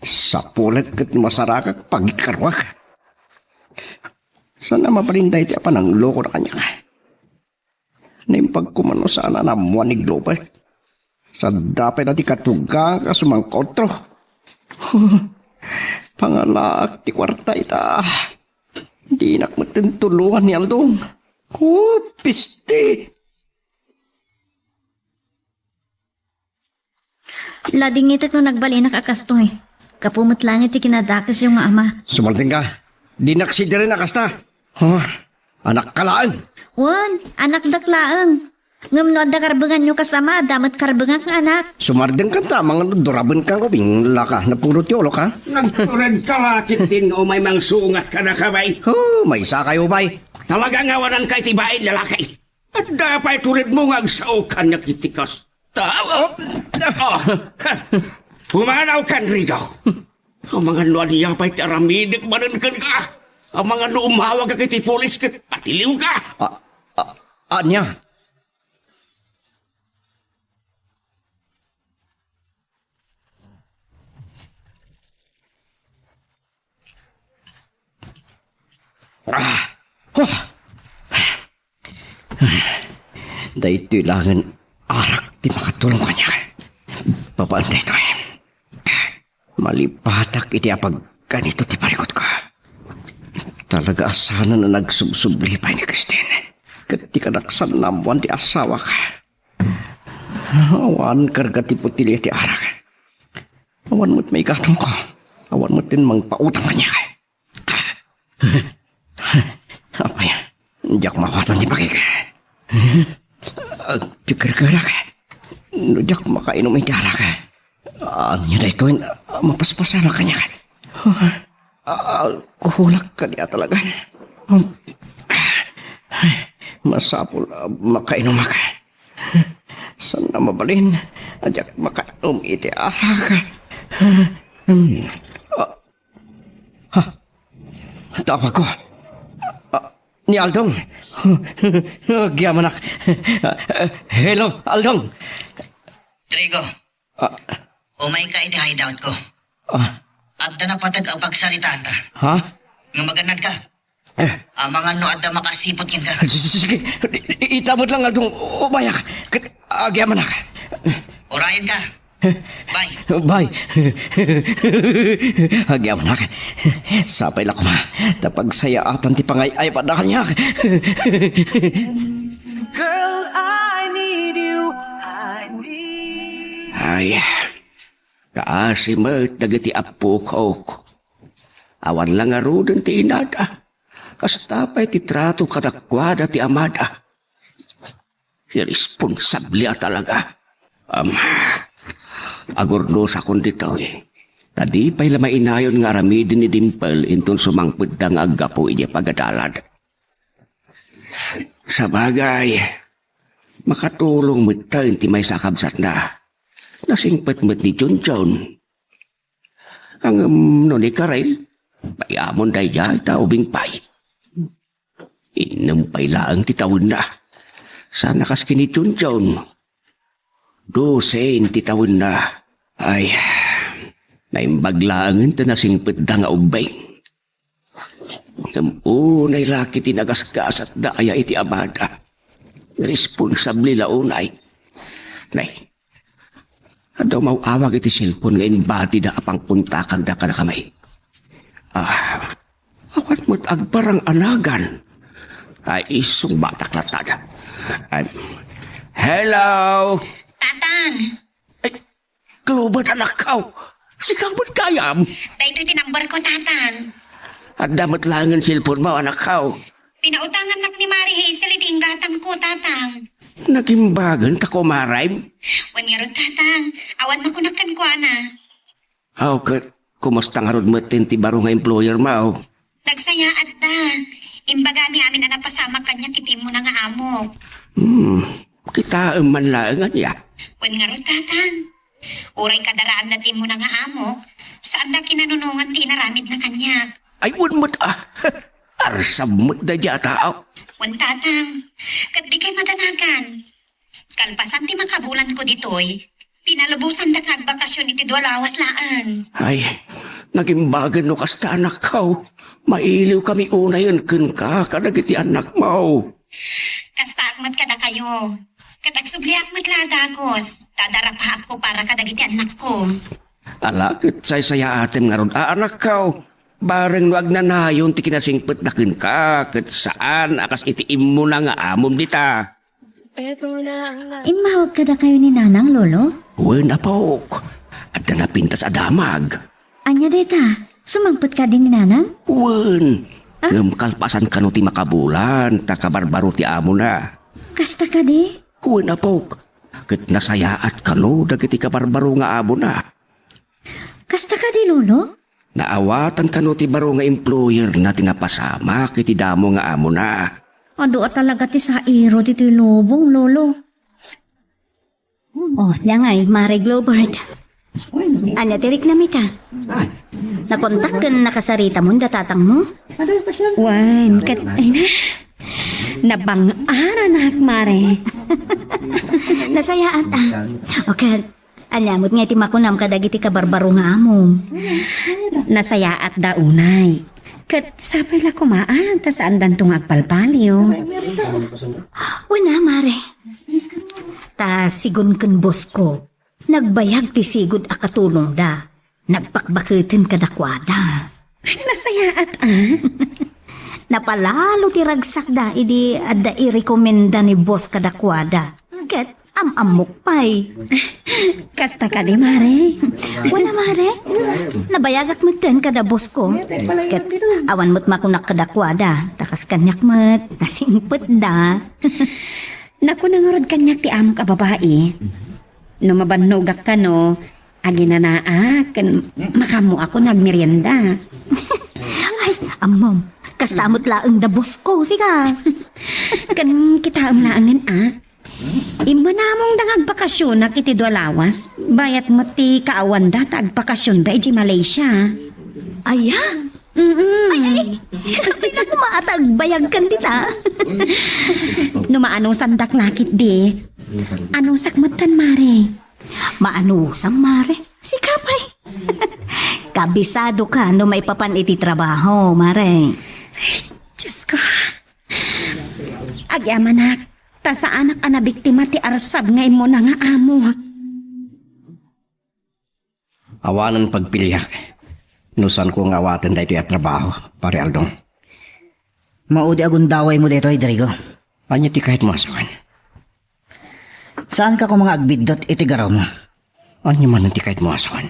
Sapulet ket masarakak pagikaruak. Saan a mabalin daytoy a panangloko na kaniak? Naimbag koma no saan a naammoan ni Glover. Sadda pay dayta ti katugang a sumangkautro. Pangalaak ti kuarta ita. Dinak metten tulongan ni Aldong. Oh, piste! Ladingitek no nagbalinak a kastoy. Gapu met laeng iti kinadakesyo nga ama. Sumardengka. Dinak sidiren a kasta. Huh? Anakka laeng. Wen, anakdak laeng. Ngem no adda karbenganyo kas ama, adda met karbengak nga anak. Sumardengkanta, amangan no durabenkan ko, binglaka, napurot ti ulok, ha? Nagturedka la ketdin nga umay mangsungat kadaka, bay. Oh, maysakayo, bay. Talaga nga awananka iti bain lalaki. Adda pay turedmo nga agsao kaniak iti kas- Tao! Oh! Pumanawkan, Rigo! Amangan no ania pay ti aramidek manen kenka! Amangan no umawagak iti pulis ket patiliwka! A-, a-, ania? Ah! Huh! Daytoy laengen arak ti makatulong kaniak. Babaen daytoy, malipatak iti apagkanito ti parikutko. Talaga a saan a nagsubsubli pay ni Christine. Ket ti kadaksan naammoan ti asawak. Awan karga ti botelia ti arak. Awan met maigatangko. Awan met ti mangpautang kaniak. Apay, diak maawatan ti bagik. Agpikirkirak. No diak makainom iti arak, ania daytoy a mapaspasamak kaniak? Alkoholak kadi a talaga. Masapul a makainomak. Saan a mabalin a diak makaum iti arak? Hmm. Ah. Ha? Tawagko. Ah, ni Aldong. Agyamanak. Hello, Aldong. Trigo, Ah, umayka iti hideout ko. Ah. Adda napateg a pagsaritaanta. Ha? Nga magannad ka. Eh. Amangan no adda makasiput kenka. Sige, ita met lang, Aldong, umayak. Ket agyamanak. Urayen ka. Bye. Bye. Agyamanak. Sapay la koma ta pagsayaatan ti pangay-aypada kaniak. Girl, I need you. I need Ay, kaasi met dagiti appokok. Awan la ngaruden ti inada. Kasta pay ti trato kadakuada ti amada. Irresponsable a talaga. Am, agurnosakon ditoy. Ta di pay la mainayon nga aramiden ni Dimple inton sumangpetda nga aggapu idiay pagadalad. Sabagay, makatulong metten ti maysa a kabsatna. Nasingpet met ni Junjun. Ngem no ni Karel, pay-amon daydiay ta ubing pay. Innem pay laeng ti tawenna. Saan a kas ken ni Junjun. Dosen ti tawenna. Ay, naimbag laengen ta nasingpetda nga ubbing. Ngem unay la ket ti nagasgasatda aya iti amada. Responsable la unay. Nay, adda umaw-awag iti cellphone nga imbatida a pangkontakanda kadakami. Ah, awan met agparang a nagan. Ay, isungbatak latta. Ay, hello? Tatang! Ay, Clover, anakko. Sika met gayam. Daytoy ti number ko, Tatang. Adda met laengen cellphone mo, anakko. Pinautangannak ni Mari Hazel iti inggatangko, Tatang. Nagimbagen ta kumarem? Wen ngarud, Tatang. Awan makunak kenkuana. Aw, ket kumusta ngarud metten ti baro nga employer mo? Nagsayaatda. Imbagami amin a napasamak kaniak iti immuna nga amok. Hmm, kitaem man laeng ania? Wen ngarud, Tatang. Uray kadaraanna ti immuna nga amok, saanda kinanunongan ti inaramidna kaniak. Ay, wen met, ah. Arsab met daydiay a tao. Wen, Tatang. Ket dikay madanagan. Kalpasan ti makabulanko ditoy, pinalubosanda nga agbakasyon iti dua lawas laeng. Ay, nagimbagen no kasta, anakko. Mailiwkami unayen kenka kadagiti annakmo. Kastaak met kadakayo. Ket agsubliak met la a dagus, ta adda rapaakko para kadagiti annakko. Ala, ket saysayaatem ngarud a, anakko. Bareng no agnanayon ti kinasingpetda kenka, ket saan a kas iti immuna nga amom dita. Immawag kadakayo ni Nanang, Lolo? Wen, apok. Adda napintas a damag. Ania dayta? Sumangpet kadi ni Nanang? Wen. Ah? Ngem kalpasan kano ti makabulan, ta kabarbaro ti amona. Kasta kadi? Wen, apok. Ket nasayaat kano dagiti kabarbaro nga amona. Kasta kadi, Lolo? Naawatan kano ti baro nga employerna ti napasamak iti damo nga amona? Adu a talaga ti sairo ditoy lubong, Lolo. Oh, dangay, Mare Globert. Ania ti riknam ita? Nakontak ken nakasaritamon da tatangmo? Wen, ket, ay na. Nabang-aranak, Mare. Nasayaat, ah. O ket, ania met nga iti makunam kadagiti kabarbaro nga amom? Nasayaatda unay. Ket sapay la koma, ah, ta saandanto nga agpalpaliw. Wen a, Mare. Ta sigun ken boss ko, nagbayag ti sigud a katulongda. Nagpakbaketen kadakuada. Ay, nasayaat, ah. Napalalo ti ragsakda idi adda irekomenda ni boss kadakuada. Ket am-ammok pay. Kasta kadi, Mare? Wen a, Mare. Nabayagak metten kada boss ko. Ket awan met makunak kadakuada, ta kas kaniak met, nasingpetda. Nakuna ngarud kaniak ti amok a babai, no mabannogak kano, aginanaak ken makaammoakon nga agmerienda. Ay, ammom, kasta met laeng da boss ko, sika. Ken kitaem laengen, a. Immanamongda nga agbakasionak iti dua lawas. Bayat met ti kaawanda ta agbakasionda iti Malaysia. Aya? Mm-mm. Ay, ay, sakbay na kumaata agbayagkan dita. No maanusandak lakit di. Anusak metten, Mare. Maanusam, Mare? Sika pay. Kabisado ka no maipapan iti trabaho, Mare. Diyos ko. Agyamanak, ta saanak a nabiktima ti arsab nga immuna nga amo. Awanen pagpiliak no saanko nga awaten daytoy a trabaho, Pare Aldong. Maudi a gundawaymo daytoy, Drigo. Ania ti kayatmo a sawen? Saanka koma nga agbiddut iti garummo? Ania manen ti kayatmo a sawen?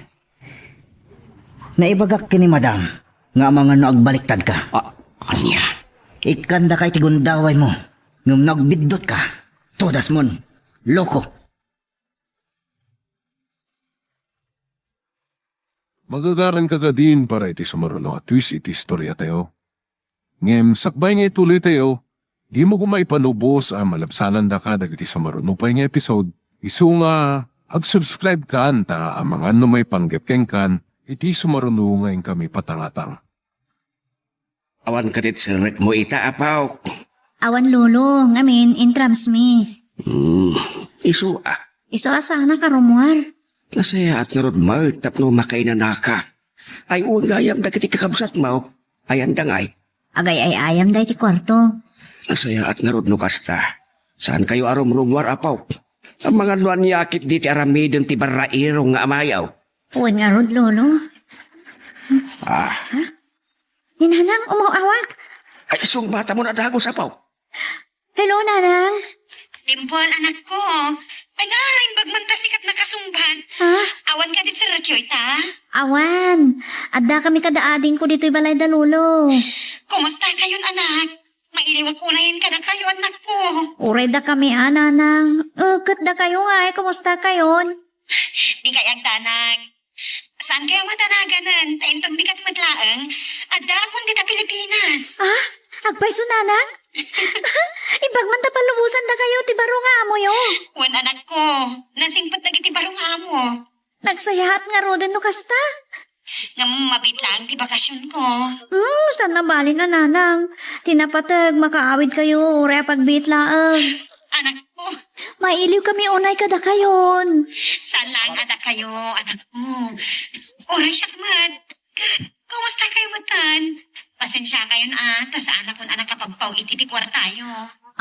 Naibagak ken ni Madam nga amangan no agbaliktadka. A-, ania? Ikkandaka iti gundawaymo, ngem no agbiddutka, tudasmon, loko. Magagaranka kadin para iti sumaruno a twist iti istoriatayo. Ngem sakbay nga ituloytayo, dimo koma ipanubos a malabsanandaka dagiti sumaruno pay nga episode, isu nga agsubscribe kan ta amangan no maipanggep kenkan iti sumaruno nga inkami patangatang. Awan kadi ti serrekmo ita, Apo? Awan, Lolo. Ngamin, intrams mi. Hmm, isu a. Isu a saanak a rummuar. Nasayaat ngarud met tapno makainanaka. Ay-ayon gayam dagiti kakabsatmo. Ayanda ngay? Agay-ay-ayamda iti kuarto. Nasayaat ngarud no kasta. Saankayo a rumrummuar, Apo? Amangan no ania ketdi ti aramiden ti barrairong nga amayo? Wen ngarud, Lolo. Ah. Ha? Ni Nanang, umaw-awag. Ay, sungbatamon a dagus, Apo. Hello, Nanang. Dimple, anakko. Ay, nga, imbag man ta sikat nakasungbat. Ha? Awan kadi ti serrekyo ita? Awan. Adda kami kada adingko ditoy balay da Lolo. Kumusta kayon, anak? Mailiwak unayen kada kayo, anakko. Uray da kami, a, Nanang. Eh, ket da kayo nga, ay, kumusta kayon? Di kay agdanag. Saan kayo madanaganan? Ta inton bigat met laeng, addaakon dita Pilipinas. Ah? Agpayso, Nanang? Ibag man ta palubosan da kayo ti baro nga amoyo. Wen, anakko, nasingpet dagiti baro nga amo. Nagsayaat ngaruden no kasta. Ngem mabiit laeng ti bakasionko. Hmm, saan nabali na, Nanang. Ti napateg, makaawid kayo, uray a pagbiit laeng. Anakko. Mailiw kami unay kada kayon. Saan laeng a dakayo, anakko. Uray siak met. Ket, kumusta kayo metten? Pasensia kayon a, ta saanakon a nakapagpaw-it iti kuartayo.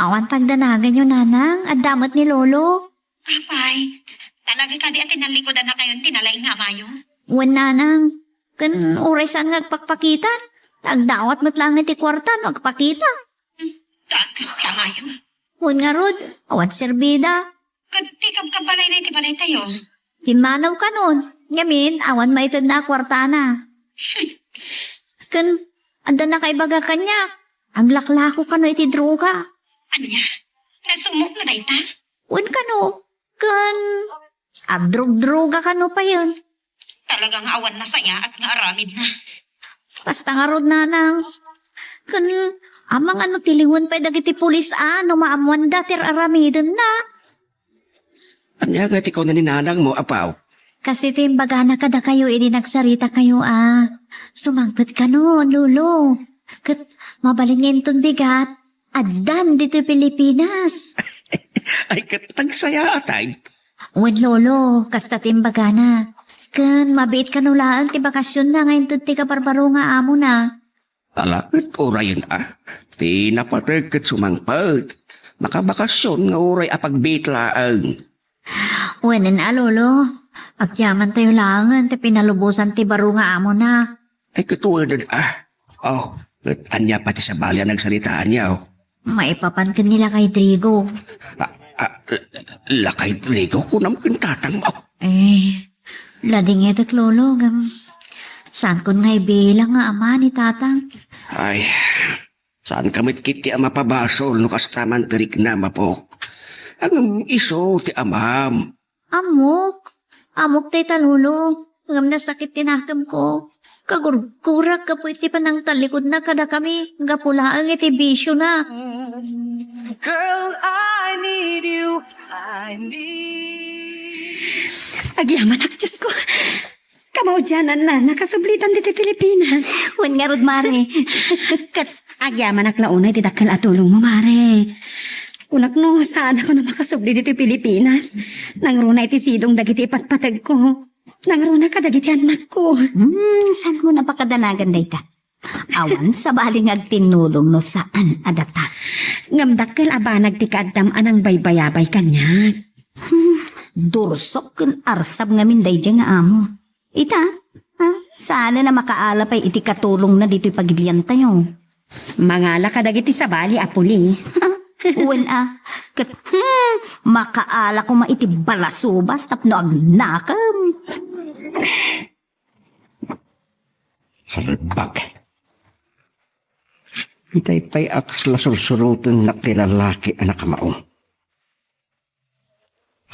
Awan pagdanaganyo, Nanang. Adda met ni Lolo. Apay, talaga kadi a tinallikudan na kayon ti nalaing nga amayo? Wen, Nanang. Ken uray saan nga agpakpakita, ta agdawat met laeng iti kuarta no agpakita. Hmm, ta kas ti amayo. Wen ngarud, awan serbida. Ket ti kabkabbalayna iti balaytayo? Pimmanaw kanon, ngamin, awan maitedna a kuartana. Ken, adda nakaibaga kaniak, aglaklako kano iti droga. Ania? Nasumok na dayta? Wen kano, ken agdrugdruga kano payen. Talaga nga awan nasayaat nga aramidna. Kasta ngarud, Nanang. Ken, amangan no tiliwen pay dagiti pulis a no maammoanda ti ar-aramidenna. Ania nga ti kuna ni nanangmo, Apo? Kas iti imbagana kadakayo idi nagsarita kayo a sumangpet kano, Lolo. Ket mabalin nga inton bigat, addan ditoy Pilipinas. Ay, ket nagsayaat, ay. Wen, Lolo, kasta ti imbagana. Ken mabiit kano laeng ti bakasionna nga inted ti kabarbaro nga amona. Ala, ket urayen a. Ti napateg ket sumangpet. Makabakasion nga uray a pagbiit laeng. Wen a, Lolo. Agyamantayo laengen ti pinalubosan ti baro nga amona. Ay, ket wen a. Oh, ket ania pay ti sabali a nagsaritaanyo? Maipapan ken ni Lakay Trigo. Ah, ah, Lakay Trigo, kunam ken tatangmo. Eh, ladingetek, Lolo, ngem saankon nga ibilang nga ama ni tatang. Ay, saanka met ketdi a mapabasol no kasta man ti riknam, apok. Ngem isu ti amam. Ammok. Ammok dayta, Lolo. Ngem nasakit ti nakemko. Agurgurak gapu iti panangtallikudna kadakami, gapu laeng iti bisiona. Girl, I need you. I need. Agyamanak, Diosko. Kamaudiananna, nakasublitan ditoy Pilipinas. Wen ngarud, mare. Ket agyamanak la unay ti dakkel a tulongmo, mare. Kunak no, saan a makasubli ditoy Pilipinas. Nangruna iti sidong dagiti ipatpategko. Nangruna kadagiti annakko. Hmm, saanmo a pakadanagan dayta? Awan sabali nga agtinnulong no saan a data. Ngem dakkel a banag ti kaaddam a nangbaybayabay kaniak. Hmm, dursok ken arsab ngamin daydiay nga amo. Ita, ha? Saan a makaala pay iti katulongna ditoy pagiliantayo. Mangala kadagiti sabali a puli. Wen a, ket, hmm, makaala koma iti balasubas tapno agnakem. Salbag. Itay pay a kasla sursurotennak ti lalaki a nakamao.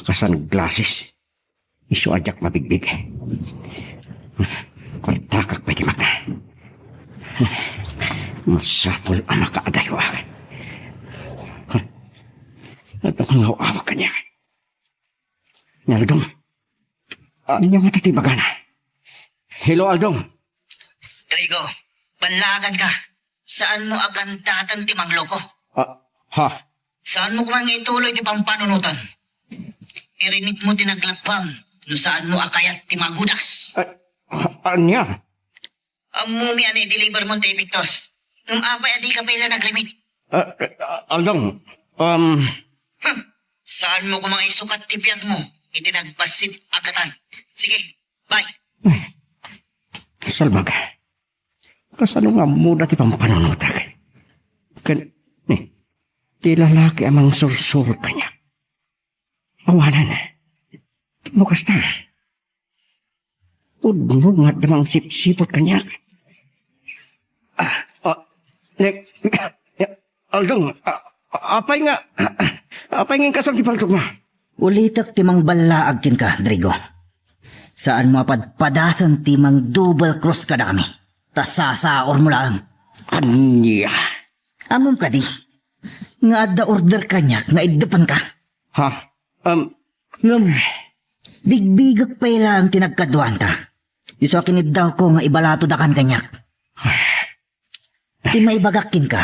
Nakasunglasses. Isu a diak mabigbig. Partakak pay ti mata. Masapul a makaadayoak. Adda nga aw-awag kaniak. Ni Aldong. Ania ngata ti ibagana? Hello, Aldong. Trigo, ballaganka. Saanmo a gandaten ti mangloko. Ah, ha? Saanmo koma nga ituloy ti pampanunotan. Irimitmo ti naglakuam no saanmo a kayat ti magudas. Ah, ha-, ania? Ammomi a naideliver mon ti epektos. Ngem apay a dika pay la nagrimit? Ah, ah, Aldong, um, Huh! Saanmo koma nga isukat ti biagmo iti nagbassit a gatan. Sige, bye. Salbag. Kasano nga ammoda ti pampanunotak? Ken, ni, ti lalaki a mangsursuro kaniak. Awanen. No kasta, pudno nga adda mangsipsiput kaniak. Ah, ah, ne-, Aldong, ah, apay nga, apay nga inkasam ti paltokmo? Ulitek ti mangballaag kenka, Drigo. Saanmo a padpadasen ti mangdouble cross kadakami. Ta sasaurmo laeng. Ania? Ammom kadi nga adda order kaniak nga iddepenka? Ha? Um, Ngem, bigbigek pay laeng ti nagkaduanta. Isu a kiniddawko nga ibalatodakan kaniak. Ti maibagak kenka,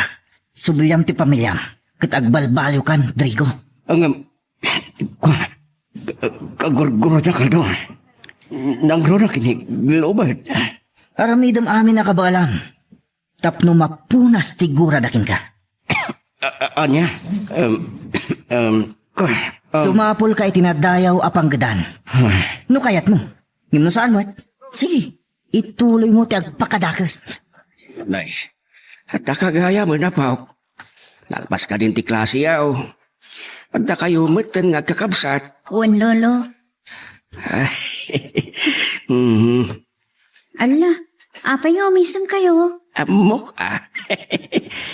subliam ti pamiliam, ket agbalbaliwkan, Drigo. Ngem, kua, kagurgurodak, Aldo. Nangruna ket ni Globert. Aramidem amin a kabaelam. Tapno mapunas ti gurada kenka. A-, a-, ania? Em, em, ka-, em. Sumapulka iti nadayaw a panggedan. Ay. No kayatmo. Ngem no saanmo, sige, ituloymo ti agpakadakes. Nay, adda kagayamen, Apok. Nalpas kadin ti klase, aw. Addakayo metten nga agkakabsat. Wen, Lolo. Mhm. Ala, apay nga umisemkayo? Ammok, a.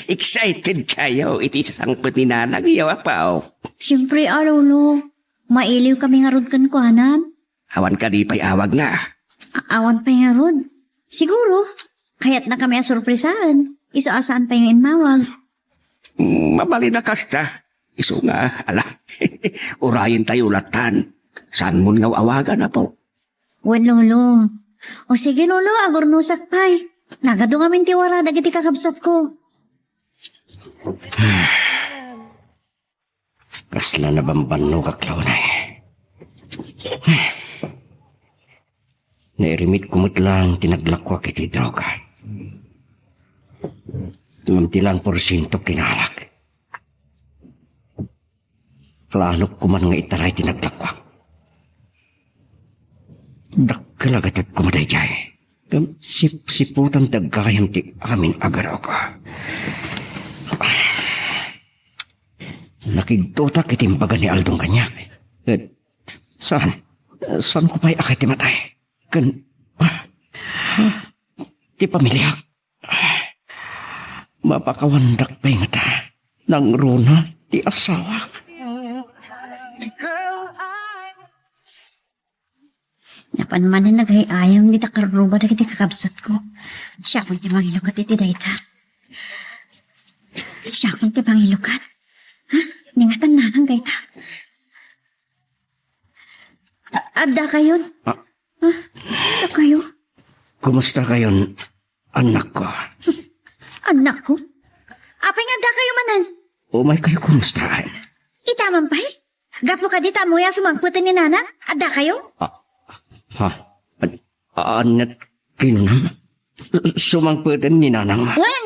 Excited kayo iti sasangpet ni nanangyo, Apok. Siempre, a, Lolo. Mailiw kami ngarud kenkuanan. Awan kadi pay awagna? A-, awan pay ngarud. Siguro, kayatna kami a sorpresaen. Isu a saan pay nga immawag. Mm, mabalin a kasta. Isu nga, ala, urayentayo lattan. Saanmon nga awagan, Apo? Wen, Lolo. O sige, Lolo, agurnosak pay. Nagadu ngamin ti wara dagiti kakabsatko. Kasla nabambannogak la unay. Nairimitko met laeng ti naglakuak iti droga. Ngem ti laeng porsiento kinaalak. Planok koman nga itaray ti naglakuak. Dakkel a gatedko daydiay. Ngem sipsiputan ti aggayam ti amin a garoko. Nakigtotak iti imbaga ni Aldong kaniak. Ket saan? Saanko pay a kayat ti matay? Ken, ah, ti pamiliak? Mapakawandak pay ngata. Nangruna ti asawak. Apan manen nagay-ayam dita karruba dagiti kakabsatko. Siakon ti mangilukat iti dayta. Siakon ti mangilukat. Ha? Ningatan nanang dayta. A-, adda kayon? Ah. Ha? Adda kayo? Kumusta kayon, annakko? Annakko? Apay nga adda kayo manen? Umay kayo kumustaen? Itaman pay? Gapu kadi ta ammoyo a sumangpeten ni nanang? Adda kayo? Ah, ha? An-, aniat kinunam? Sumangpeten ni nanang? Wen!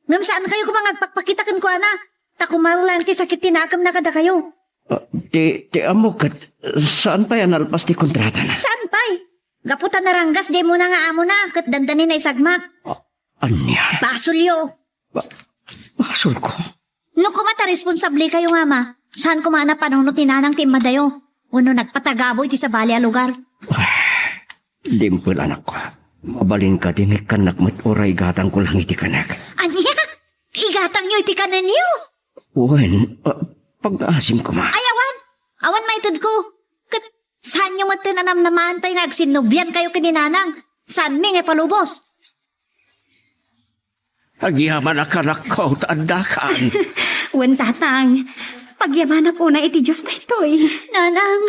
Ngem saan kayo koma nga agpakpakita kenkuana? Ta kumarla ti sakit ti nakem na kadakayo. Ah, ti, ti ammok ket saan pay a nalpas ti kontratana? Saan pay? Gapu ta naranggas diay umuna nga amona ket dandani naisagmak. Ah, ania? Basolyo. Ba-, basolko? No koma ta responsable kayo nga ama, saan koma a napanuno ti nanang ti immadayo? Wenno nagpatagabo iti sabali a lugar? Dimple, anakko. Mabalin kadi nga ikkannak met uray igatangko lang iti kanek? Ania? Igatangyo iti kanenyo? Wen, ah, pagngaasim koma. Ay, awan! Awan maitedko. Ket saanyo metten a namnamaen pay nga agsinnublian kayo ken ni nanang. Saanmi nga ipalubos. Agyamanak, anakko, ta addakan. Wen, tatang. Pagyamanak unay iti Dios daytoy. Nanang,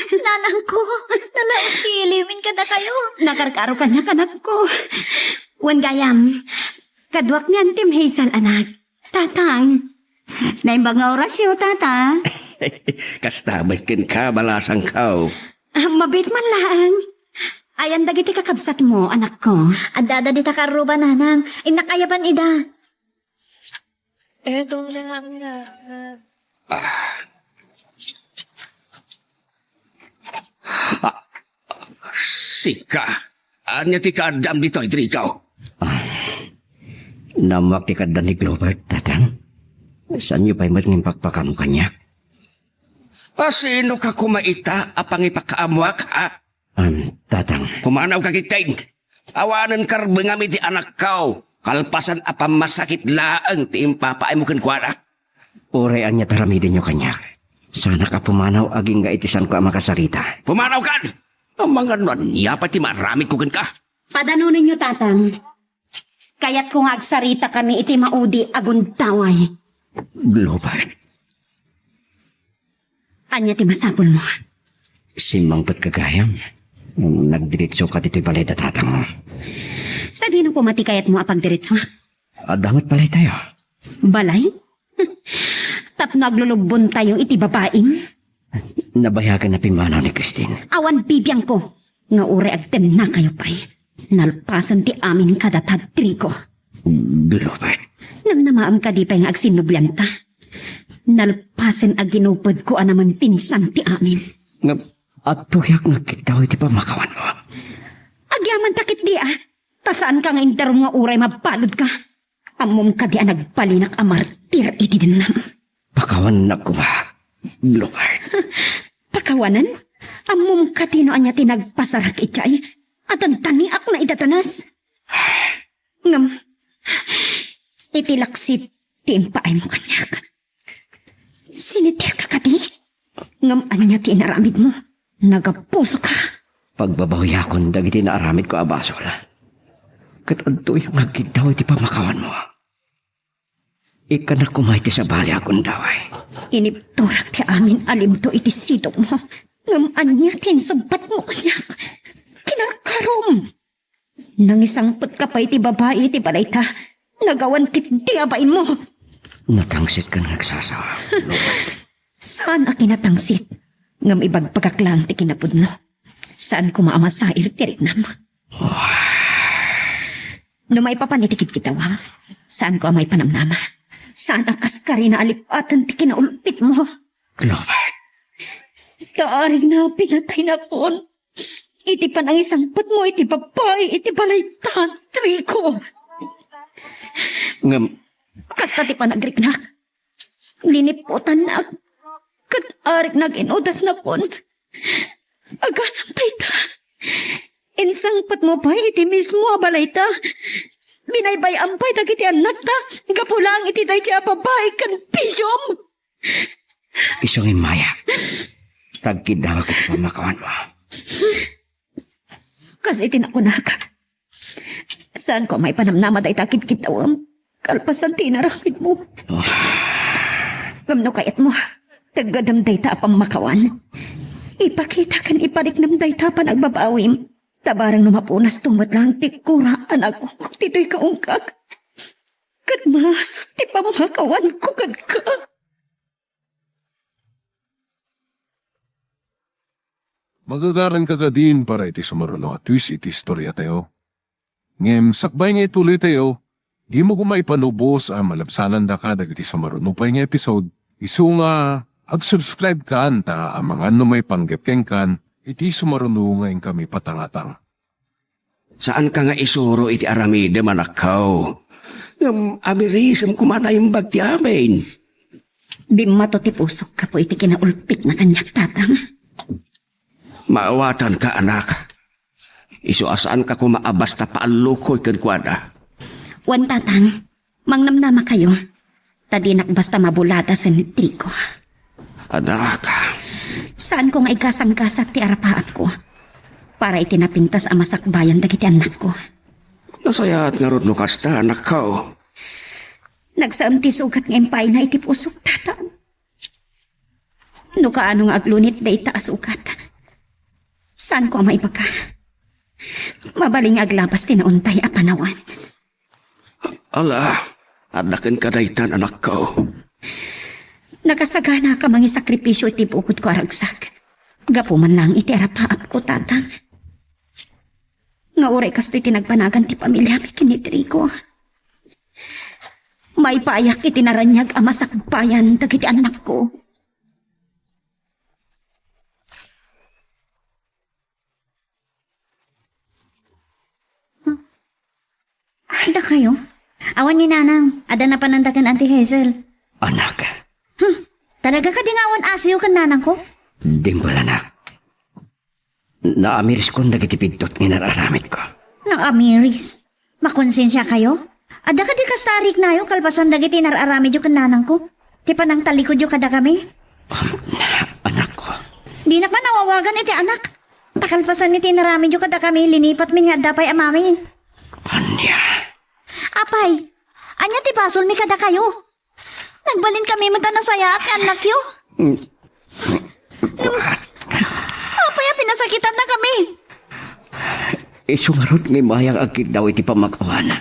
nanangko, nalaus ti iliwmin kadakayo. Nakarkaro kaniak, anakko. Wen gayam, kaduak ni Antim Hazel, anak. Tatang. Naimbag nga orasyo, tata. Kasta met kenka, balasangko. Ah, mabiit man laeng. Ayan dagiti kakabsatmo, anakko? Addada dita karruba, nanang. Innak ayaban ida. Eto na nga. Ah. Ah, sika. Ania ti kaaddam ditoy, Trico? Ah, naammoak ti kaaddan ni Glover, tatang. Saanyo pay met nga impakpakaammok kaniak? A, sino ka koma ita a pangipakaammoak, ha? Am, tatang. Pumanaw ka ketdin. Awanen karbengam iti anakko. Kalpasan a pammasakit laeng ti impapaaymo kenkuana. Uray ania ti aramidenyo kaniak, saanak a pumanaw agingga iti saanko a makasarita. Pumanaw kan! Amangan no ania pay ti maaramidko kenka. Padanonenyo, tatang. Kayatko nga agsaritakami iti maudi a gundaway. Glover. Ania ti masapulmo? Simmangpetka gayam. Nagdiretsoka ditoy balay da tatangmo. Sadino koma ti kayatmo a pagdiretsoak? Adda met balaytayo. Balay? Tapno aglulubbontayo iti babaim? Nabayagan a pimmanaw ni Christine. Awan bibiangko nga uray agtennakayo pay, nalpasen ti amin kadata, Trico. Glover. Namnamaem kadi pay nga agsinnublianta? Nalpasen a ginupedko a namantinsan ti amin. Nga, adtoyak nga agkiddaw iti pammakawanmo. Agyamanta ketdi a, ta saanka nga indarum nga uray mabaludka. Ammom kadi a nagbalinak a martir iti dennam? Pakawannak koma, Glover. Pakawanen? Ammom kadi no ania ti nagpasarak idiay a dandaniak naidadanes? Ngem, iti laksit ti impaaymo kaniak. Sinitirka kadi? Ngem ania ti inaramidmo? Nagapusoka. Pagbabawiakon dagiti naaramidko a basol. Ket adtoy nga agkiddaw iti pammakawanmo. Ikkannak koma iti sabali a gundaway. Inibturak ti amin a limto iti sidongmo. Ngem ania ti insungbatmo kaniak? Kinarkarom! Nangisangpetka pay iti babai iti balayta. Nagawan ketdi a bainmo. Natangsitkan nga agsasawa, Glover. Saan a kinatangsit, ngem ibagbagak laeng ti kinapudno. Saan koma a masair ti riknam. No maipapan iti kidkidawam, saan ko a maipanamnama. Saan a kaskarina a lip-aten ti kinaulpitmo. Glover. Ta arigna a pinataynakon iti panangisangpetmo iti babai iti balayta, Trico. Ngem, kasta ti panagriknak. Liniputannak. Ket arigna a ginudasnakon. Agasam dayta. Insangpetmo pay iti mismo a balayta. Binaybay-am pay dagiti annakta gapu laeng iti daydiay a babai ken bisiom. Isu nga immayak. Ta agkiddawak iti pammakawanmo. Kas iti nakunak, saanko a maipanamnama dayta a kidkiddawem kalpasan ti inaramidmo. Ngem no kayatmo, teggedem dayta a pammakawan. Ipakita ken ipariknam dayta a panagbabawim. Ta bareng no mapunasto met laeng ti kura a nagungok ditoy kaungkak, ket maasut ti pammakawanko kenka. Magagaranka kadin para iti sumaruno a twist iti istoriatayo. Ngem sakbay nga ituloytayo, dimo koma ipanubos a malabsanandaka dagiti sumaruno pay nga episode, isu nga ag-subscribe kan ta amangan no maipanggep kenkan iti sumaruno nga inkami patangatang. Saanka nga isuro iti aramidem, anakko. Ngem amirisem koma naimbag ti amin. Bimmato ti pusok gapu iti kinaulpitna kaniak, Tatang. Maawatanka, anak. Isu a saanka koma a basta paallukoy kenkuana. Wen, Tatang, mangnamnamakayo, ta dinak basta mabulada sen ni Trigo. Anak. Saanko nga igasanggasak ti arapaapko para iti napintas a masakbayan dagiti annakko. Nasayaat ngarud no kasta, anakko. Nagsaem ti sugat nga impayna iti pusok, Tatang. No kaano nga aglunit dayta a sugat, saanko a maibaga. Mabalin nga aglabas ti naunpay a panawan. Ala, adda kenka daytan, anakko. Nakasaganaka mangisakripisio iti bukodko a ragsak. Gapu man lang iti arapaapko, Tatang. Nga uray kastoy ti nagbanagan ti pamiliami ken ni Trigo. Maipayak iti naraniag a masakbayan dagiti annakko. Dakayo? Awan ni Nanang, adda napananda ken Auntie Hazel. Anak. Talaga kadi nga awan asiyo ken nanangko? Dimbal, anak. Naamiriskon dagiti biddut nga inar-aramidko. Naamiris? Makonsensiakayo? Adda kadi kasta a riknayo kalpasan dagiti inar-aramidyo ken nanangko? Ti panangtallikudyo kadakami? Anakko. Dinak man awawagan iti anak. Ta kalpasan iti inaramidyo kadakami, linipatmi nga adda pay a mami. Ania? Apay, ania ti basolmi kadakayo? Nagbalin kami met a nasayaat nga annakyo. Apay a pinasakitannakami? Isu ngarud nga immayak agkiddaw iti pammakawan.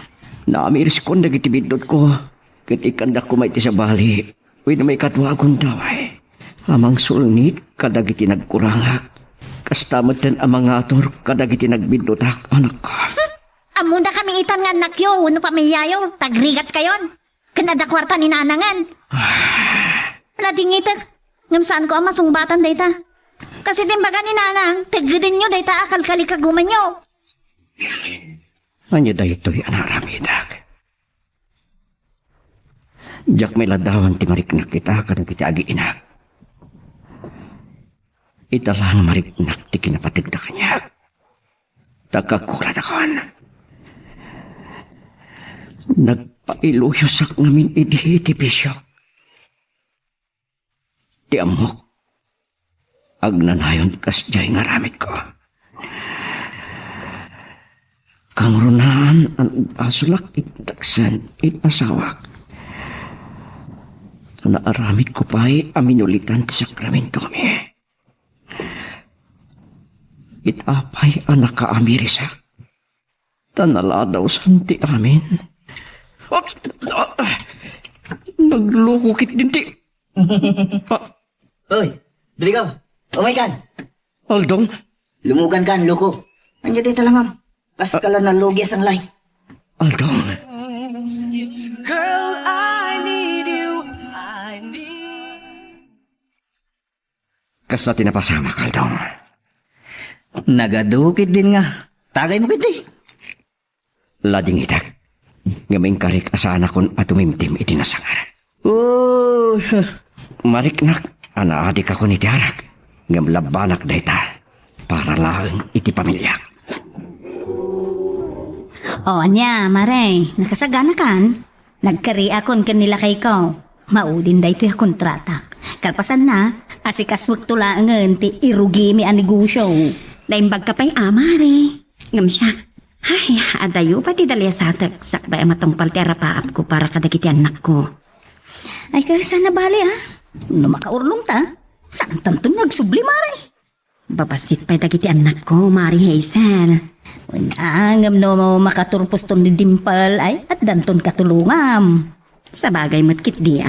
Naamiriskon dagiti biddutko, ket ikkandak koma iti sabali wenno maikadua a gundaway a mangsulnit kadagiti nagkurangak. Kasta metten a mangatur kadagiti nagbiddutak, anakko. Ammodakami itan nga annakyo wenno pamiliayo, ta agrigatkayon. Ken adda kuarta ni nanangen. Ladingitek, ngem saanko a masungbatan dayta. Kas iti imbaga ni nanang, teggedenyo dayta a kalkalikagumanyo. Ania daytoy a naaramidak? Diak mailadawan ti mariknak ita kadagiti agiinak. Ita la nga mariknak ti kinapategda kaniak. Ta kakuradakon. Nagpailuyosak ngamin idi iti bisiok. Ti ammok, agnanayon kasdiay nga aramidko. Kangrunaan a nagbasolak iti daksen iti asawak. Naaramidko pay a minulitan ti sakramentomi. Ita pay a nakaamirisak, ta naladawsan ti amin. Nagloko ketdin ti... Oy, diri ka. Umay kan. Aldong? Lumugan kan, loko. Ania dayta langam? Kas kala nalugi a sanglay. Aldong? Girl, I need you. I need Kasta ti napasamak, Aldong. Nagadu ketdin nga. Tagaymo ketdi. Ladingitek. Ngem inkarik a saanakon a tumimtim iti nasangar. Oh, mariknak a naadikakon iti arak. Ngem labbanak dayta para laeng iti pamiliak. O, ania, Mare, nakasaganakan? Nagkariakon ken ni lakayko. Maudin daytoy a kontrata. Kalpasanna, asikasuekto laengen ti irugimi a negosio. Naimbagka pay a, Mare. Ngem siak, ay, adayo pay ti daliasatek sakbay a matungpal ti arapaapko para kadagiti annakko. Ay, kasano bali, a? No makaurlongta, saantanton nga agsubli, Mare? Babassit pay dagiti annakko, Mare Hazel. Wen, a, ngem no makaturposton ni Dimple, ay, addanton katulongam. Sabagay met ketdi, a.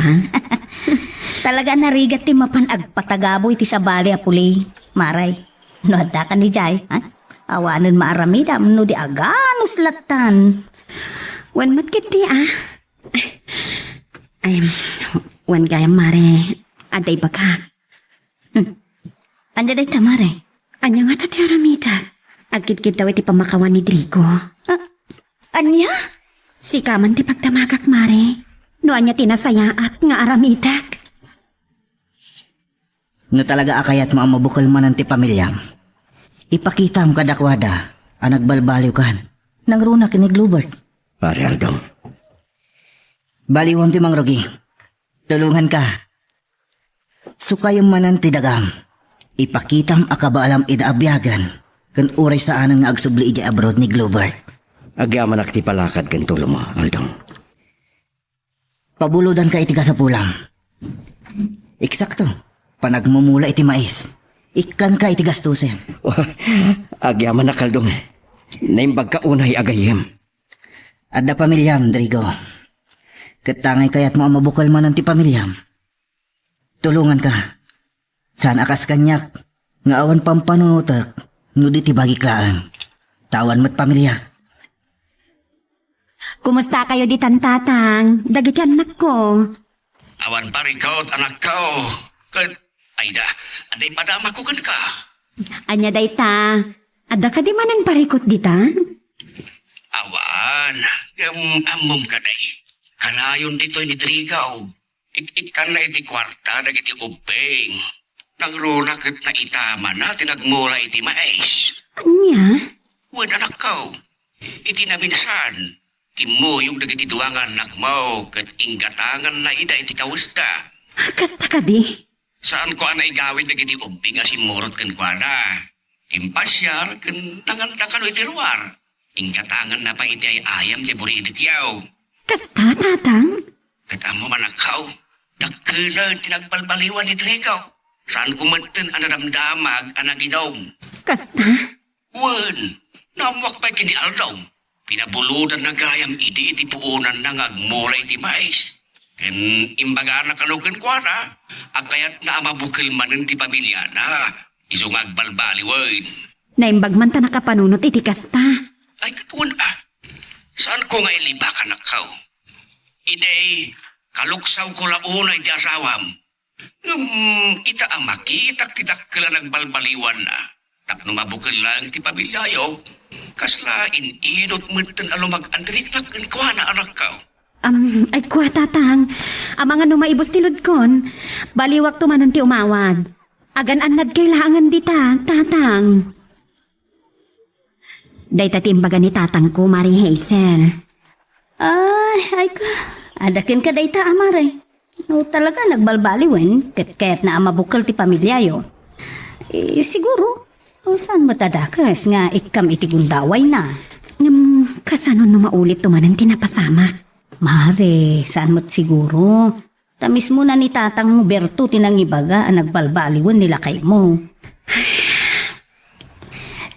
Talaga a narigat ti mapan agpatagabo iti sabali a puli, Mare. No addaka idiay, a? Awanen maaramidam no di aganus lattan. Wen met ketdi, a. Ay, wen gayam, Mare, adda ibagak. Hmm. Ania dayta, Mare? Ania ngata ti aramidek? Agkidkiddaw iti pammakawan ni Drigo. A-, ania? Sika man ti pagdamagak, Mare. No ania ti nasayaat nga aramidek? No talaga a kayatmo a mabukel manen ti pamiliam, ipakitam kadakuada a nagbalbaliwkan. Nangruna ken ni Glover. Pare Aldo. Baliwam ti mangrugi. Tulonganka. Sukayem manen ti dagam. Ipakitam a kabaalam ida a biagen, ken uray saanen nga agsubli idiay abroad ni Glover. Agyamanak ti palakad ken tulongmo, Aldo. Pabulodanka iti kasapulam. Eksakto, panagmumula iti mais. Ikkanka iti gastusem. Agyamanak, Aldo. Naimbagka unay a gayyem. Adda pamiliam, Drigo. Ket tangay kayatmo a mabukel manen ti pamiliam, tulonganka. Saan a kas kaniak nga awan pampanunotek no di ti bagik laeng. Ta awan met pamiliak. Kumustakayo ditan, Tatang, dagiti annakko? Awan parikut, anakko. Ket, ayda, adda ipadamakko kenka. Ania dayta? Adda kadi manen parikut ditan? Awan, ngem ammom kadi. Kanayon ditoy ni Drigo. Ik-, ikkanna iti kuarta dagiti ubbing. Nangruna ket naitamana ti nagmula iti mais. Ania? Wen, anakko, iti naminsan, kimmuyog dagiti dua nga annakmo ket inggatanganna ida iti kawesda. Kasta kadi? Saanko a naigawid dagiti ubbing a simmurot kenkuana. Impasiar ken nanganda kano iti ruar. Inggatanganna pay iti ay-ayam ti buridekyo. Kasta, Tatang? Ket ammom, anakko, dakkelen ti nagbalbaliwan ni Drigo. Saanko metten a nadamdamag a naginom. Kasta? Wen, naammoak pay ken ni Aldo. Pinabulodanna gayam idi iti puonanna nga agmula iti mais. Ken imbagana kano kenkuana a kayatna a mabukel manen ti pamiliana, isu nga agbalbaliwen. Naimbag man ta nakapanunot iti kasta. Ay, ket wen a. Saanko nga ilibak, anakko. Idi, kaluksawko la unay ti asawam. Ngem ita a makitak ti dakkel a nagbalbaliwanna, tapno mabukel laeng ti pamiliayo, kasla in-inut metten a lumag-an ti riknak kenkuana, anakko. Am, ay kua, Tatang. Amangan no maibus ti ludkon, baliwakto manen ti umawag. Agan-annadkay laengen dita, Tatang. Dayta ti imbaga ni tatangko, Mare Hazel. Ay, ay ka. Adda kenka dayta a, Mare. No talaga nagbalbaliwen, ket kayatna a mabukel ti pamiliayo. Eh, siguro, no saan met a dakes nga ikkam iti gundawayna. Ngem, kasano no maulitto manen ti napasamak? Mare, saan met siguro. Ta mismona ni tatangmo Berto ti nangibaga a nagbalbaliwen ni lakaymo.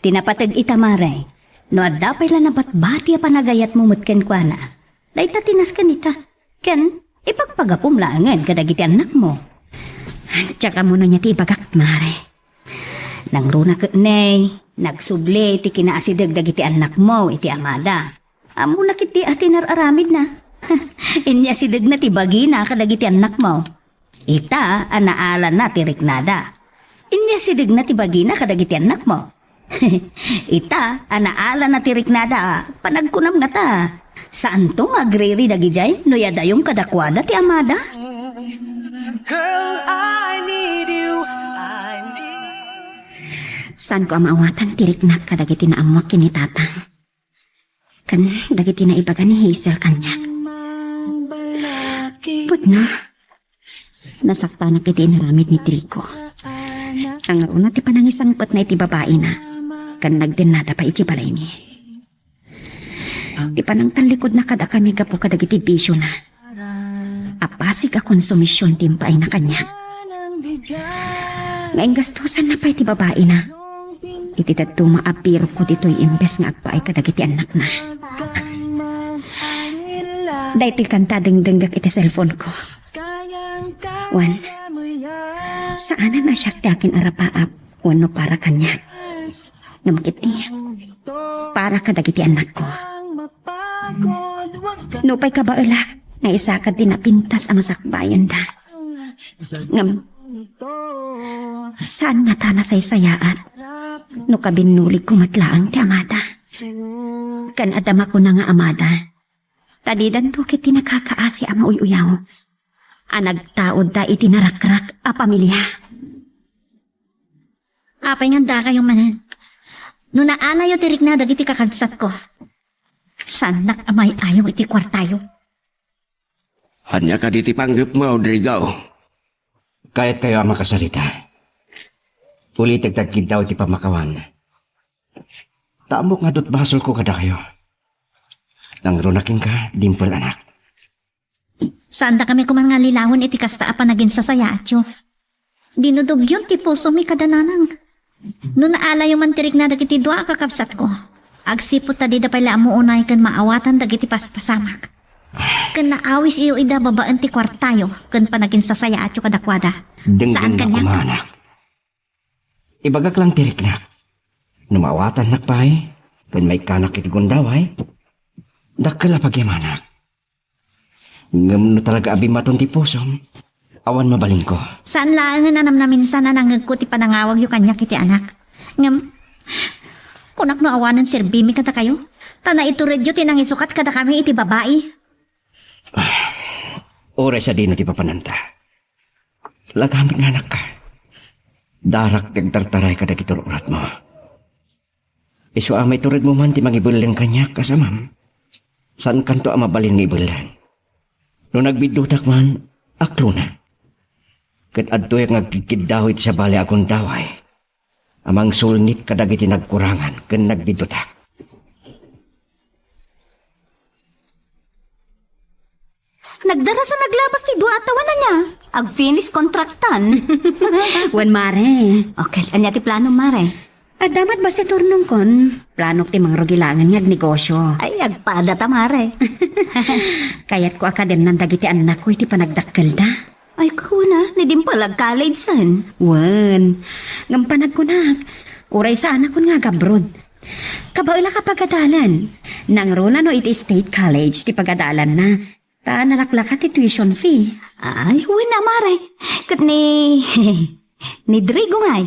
Ti napateg ita, Mare, no adda pay la nabatbati a panagayatmo met kenkuana, dayta ti nasken ita, ken ipagpagapom laengen kadagiti annakmo. Diak ammo no ania ti ibagak, Mare. Nangruna ket ne, nagsubli ti kinaasideg dagiti annakmo iti amada. Ammona ketdi a ti nar-aramidna. Inyasidegna ti bagina kadagiti annakmo. Ita a naalana ti riknada. Inyasidegna ti bagina kadagiti annakmo. Ita a naalana ti riknada, panagkunam ngata. Saanto nga agriri dagidiay no yadayom kadakuada ti amada? Girl, I need you. I need Saanko a maawatan ti riknak kadagiti naammoak ken ni tatang. Ken dagiti naibaga ni Hazel kaniak. Pudno, nasaktanak iti inaramid ni Drigo. Nangruna ti panangisangpetna iti babaina. ken nagdennada pay idiay balaymi. Ti panangtallikudna kadakami gapu kadagiti bisiona, apasig a konsumision ti impaayna kaniak. Nga inggastosanna pay ti babaina iti dadduma a birokko ditoy imbes nga agpaay kadagiti annakna. Daytoy kanta dengdenggak iti cellphone ko. Wen, saanen a siak ti akin-arapaap wenno para kaniak. Ngem ketdi, para kadagiti annakko. Nupay kabaelak nga isakad ti napintas a masakbayenda. Ngem, saan ngata a nasaysayaat no kabinnuligko met laeng ti amada. Ken adda makuna nga amada, ta didanto ketdi nakakaasi a mauy-uyaw a nagtaudda iti narakrak a pamilia. Apay nga addakayo manen? No naalayo ti rikna dagiti kakabsatko, saannak a may-ayo iti kuartayo. Ania kadi ti panggepmo, Rodrigo? Kayatkayo a makasarita? Ulitek ti agkiddaw iti pamakawan. Ta ammok nga adda basolko kadakayo. Nangruna kenka, Dimple, anak. Saandakami koma nga allilawen iti kasta a panaginsasayaatyo. Dinudugyon ti pusomi kada nanang. No naalayo man ti rikna dagiti dua a kakabsatko, agsipud ta dida pay la ammo unay ken maawatan dagiti paspasamak. Ken naawisayo ida babaen ti kuartayo ken panaginsasayaatyo kadakuada. Saan kaniak? Denggennak koma, anak. Ibagak lang ti riknak. No maawatannak pay, ken maikkanak iti gundaway, dakkel a pagyamanak. Ngem no talaga a bimmaton ti pusom, awan mabalinko. Saan laengen a namnaminsan a nangngegko ti panangawagyo kaniak iti anak. Ngem, kunak no awanen serbimi kadakayo, ta naituredyo ti nangisukat kadakami iti babai. Uray sadino ti papananta. Talaga met nga anakka. Darak ti agtartaray kadagiti ur-uratmo. Isu a maituredmo man ti mangibelleng kaniak kas amam, saankanto a mabalin nga ibelleng. No nagbiddutak man, aklona. Ket adtoyak nga agkikkiddaw iti sabali a gundaway a mangsulnit kadagiti nagkurangan ken nagbiddutak. Nagdarasa naglabas ti dua a tawen ania. Ag-finish contractan. Wen, mare. Okay, ania ti plano, mare? Adda met basta turnongkon. Planok ti mangrugi laengen nga agnegosyo. Ay, agpada ta, mare. Kayatko a kadennan dagiti annakko iti panagdakkelda. Ay, kuna, ni Dimple ag-college sen. Wen, ngem panagkunak, uray saanakon nga agabroad. Kabaelak a pagadalan. Nangruna no iti state college ti pagadalanna. Ta nalaklaka ti tuition fee. Ay, wen a, mare. Ket ni, ni Drigo ngay.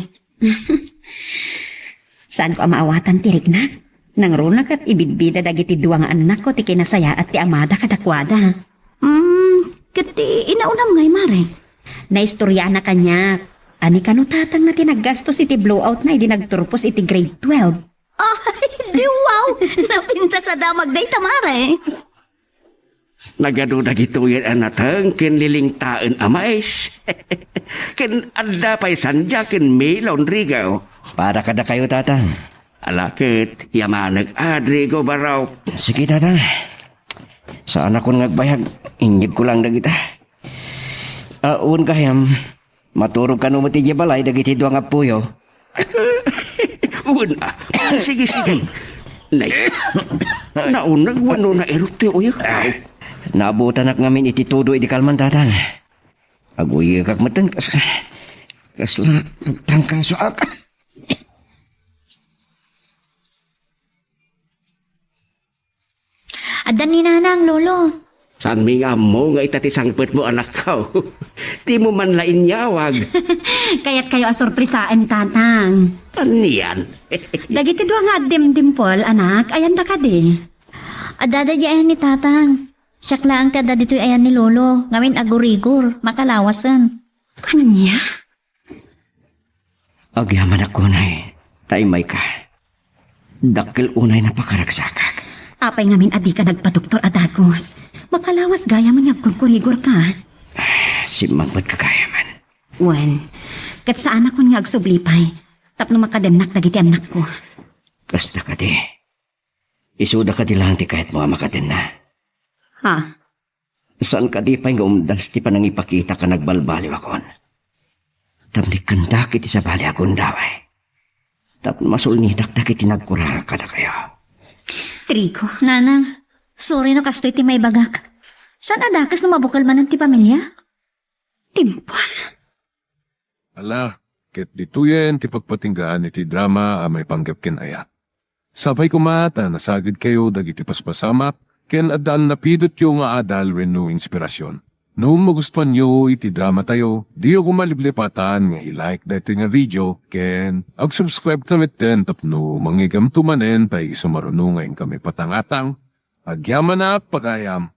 Saanko a maawatan ti riknak. Nangruna ket ibidbida dagiti dua nga annakko ti kinasayaat ti amada kadakuada. Hmm, ket ti inaunam ngay, mare? Naistoriana kaniak. Ani kano tatangna ti naggastos iti blowoutna idi nagturpos iti grade twelve. Ay, di wow! Napintas a damag dayta, mare. Nagadu dagitoyen a nateng ken lilingtaen a mais. Ken adda pay sandia ken melon, Rigo. Para kadakayo, Tatang. Ala ket, yamanek a, Rigo Barok. Sige, Tatang. Saanakon nga agbayag. Inyegko lang dagita. Ah, wen gayam, maturog kano met idiay balay dagiti dua nga appoyo. Wen a. Sige, sige. Nay, nauneg wenno nairok ti uyek? Naabutanak ngamin iti tudo idi kalman, Tatang. Aguyegak metten kas, kasla trangkasoak. Adda ni Nanang, Lolo. Saanmi nga ammo nga ita ti sangpetmo, anakko. Dimo man la inyawag. Kayatkayo a sorpresaen, Tatang. Anian? Dagiti dua nga addem, Dimple, anak, ayanda kadi? Adda daydiay ayan ni Tatang. Siak laeng ti adda ditoy ayan ni Lolo, ngamin agurigor, makalawasen. Ania? Agyamanak unay, ta immayka. Dakkel unay a pakaragsakak. Apay ngamin a dika nagpadoktor a dagus? Makalawas gayam nga agkurkurigorka. Simmangpetka gayam. Wen, ket saanakon nga agsubli pay, tapno makadennak dagiti annakko. Kasta kadi. Isuda kadi laeng ti kayatmo a makadenna. Ha? Saan kadi pay nga umdas ti panangipakita a nagbalbaliwakon? Tapno ikkandak iti sabali a gundaway. Tapno masulnitak dagiti nagkurang kadakayo. Trigo, nanang, sorry no kastoy ti maibagak. Saan a dakes no mabukel manen ti pamilia? Timpal. Ala, ket ditoyen ti pagpatinggaan iti drama a maipanggep ken ayat. Sapay koma ta nasagidkayo dagiti paspasamak ken adda a napidotyo nga adal wenno inspirasyon. No magustuanyo iti dramatayo, diyo koma liplipatan nga i-like daytoy nga video ken ag-subscribe ta metten tapno mangigamto manen ta isumaruno nga inkami patangatang. Agyamanak, pagayam!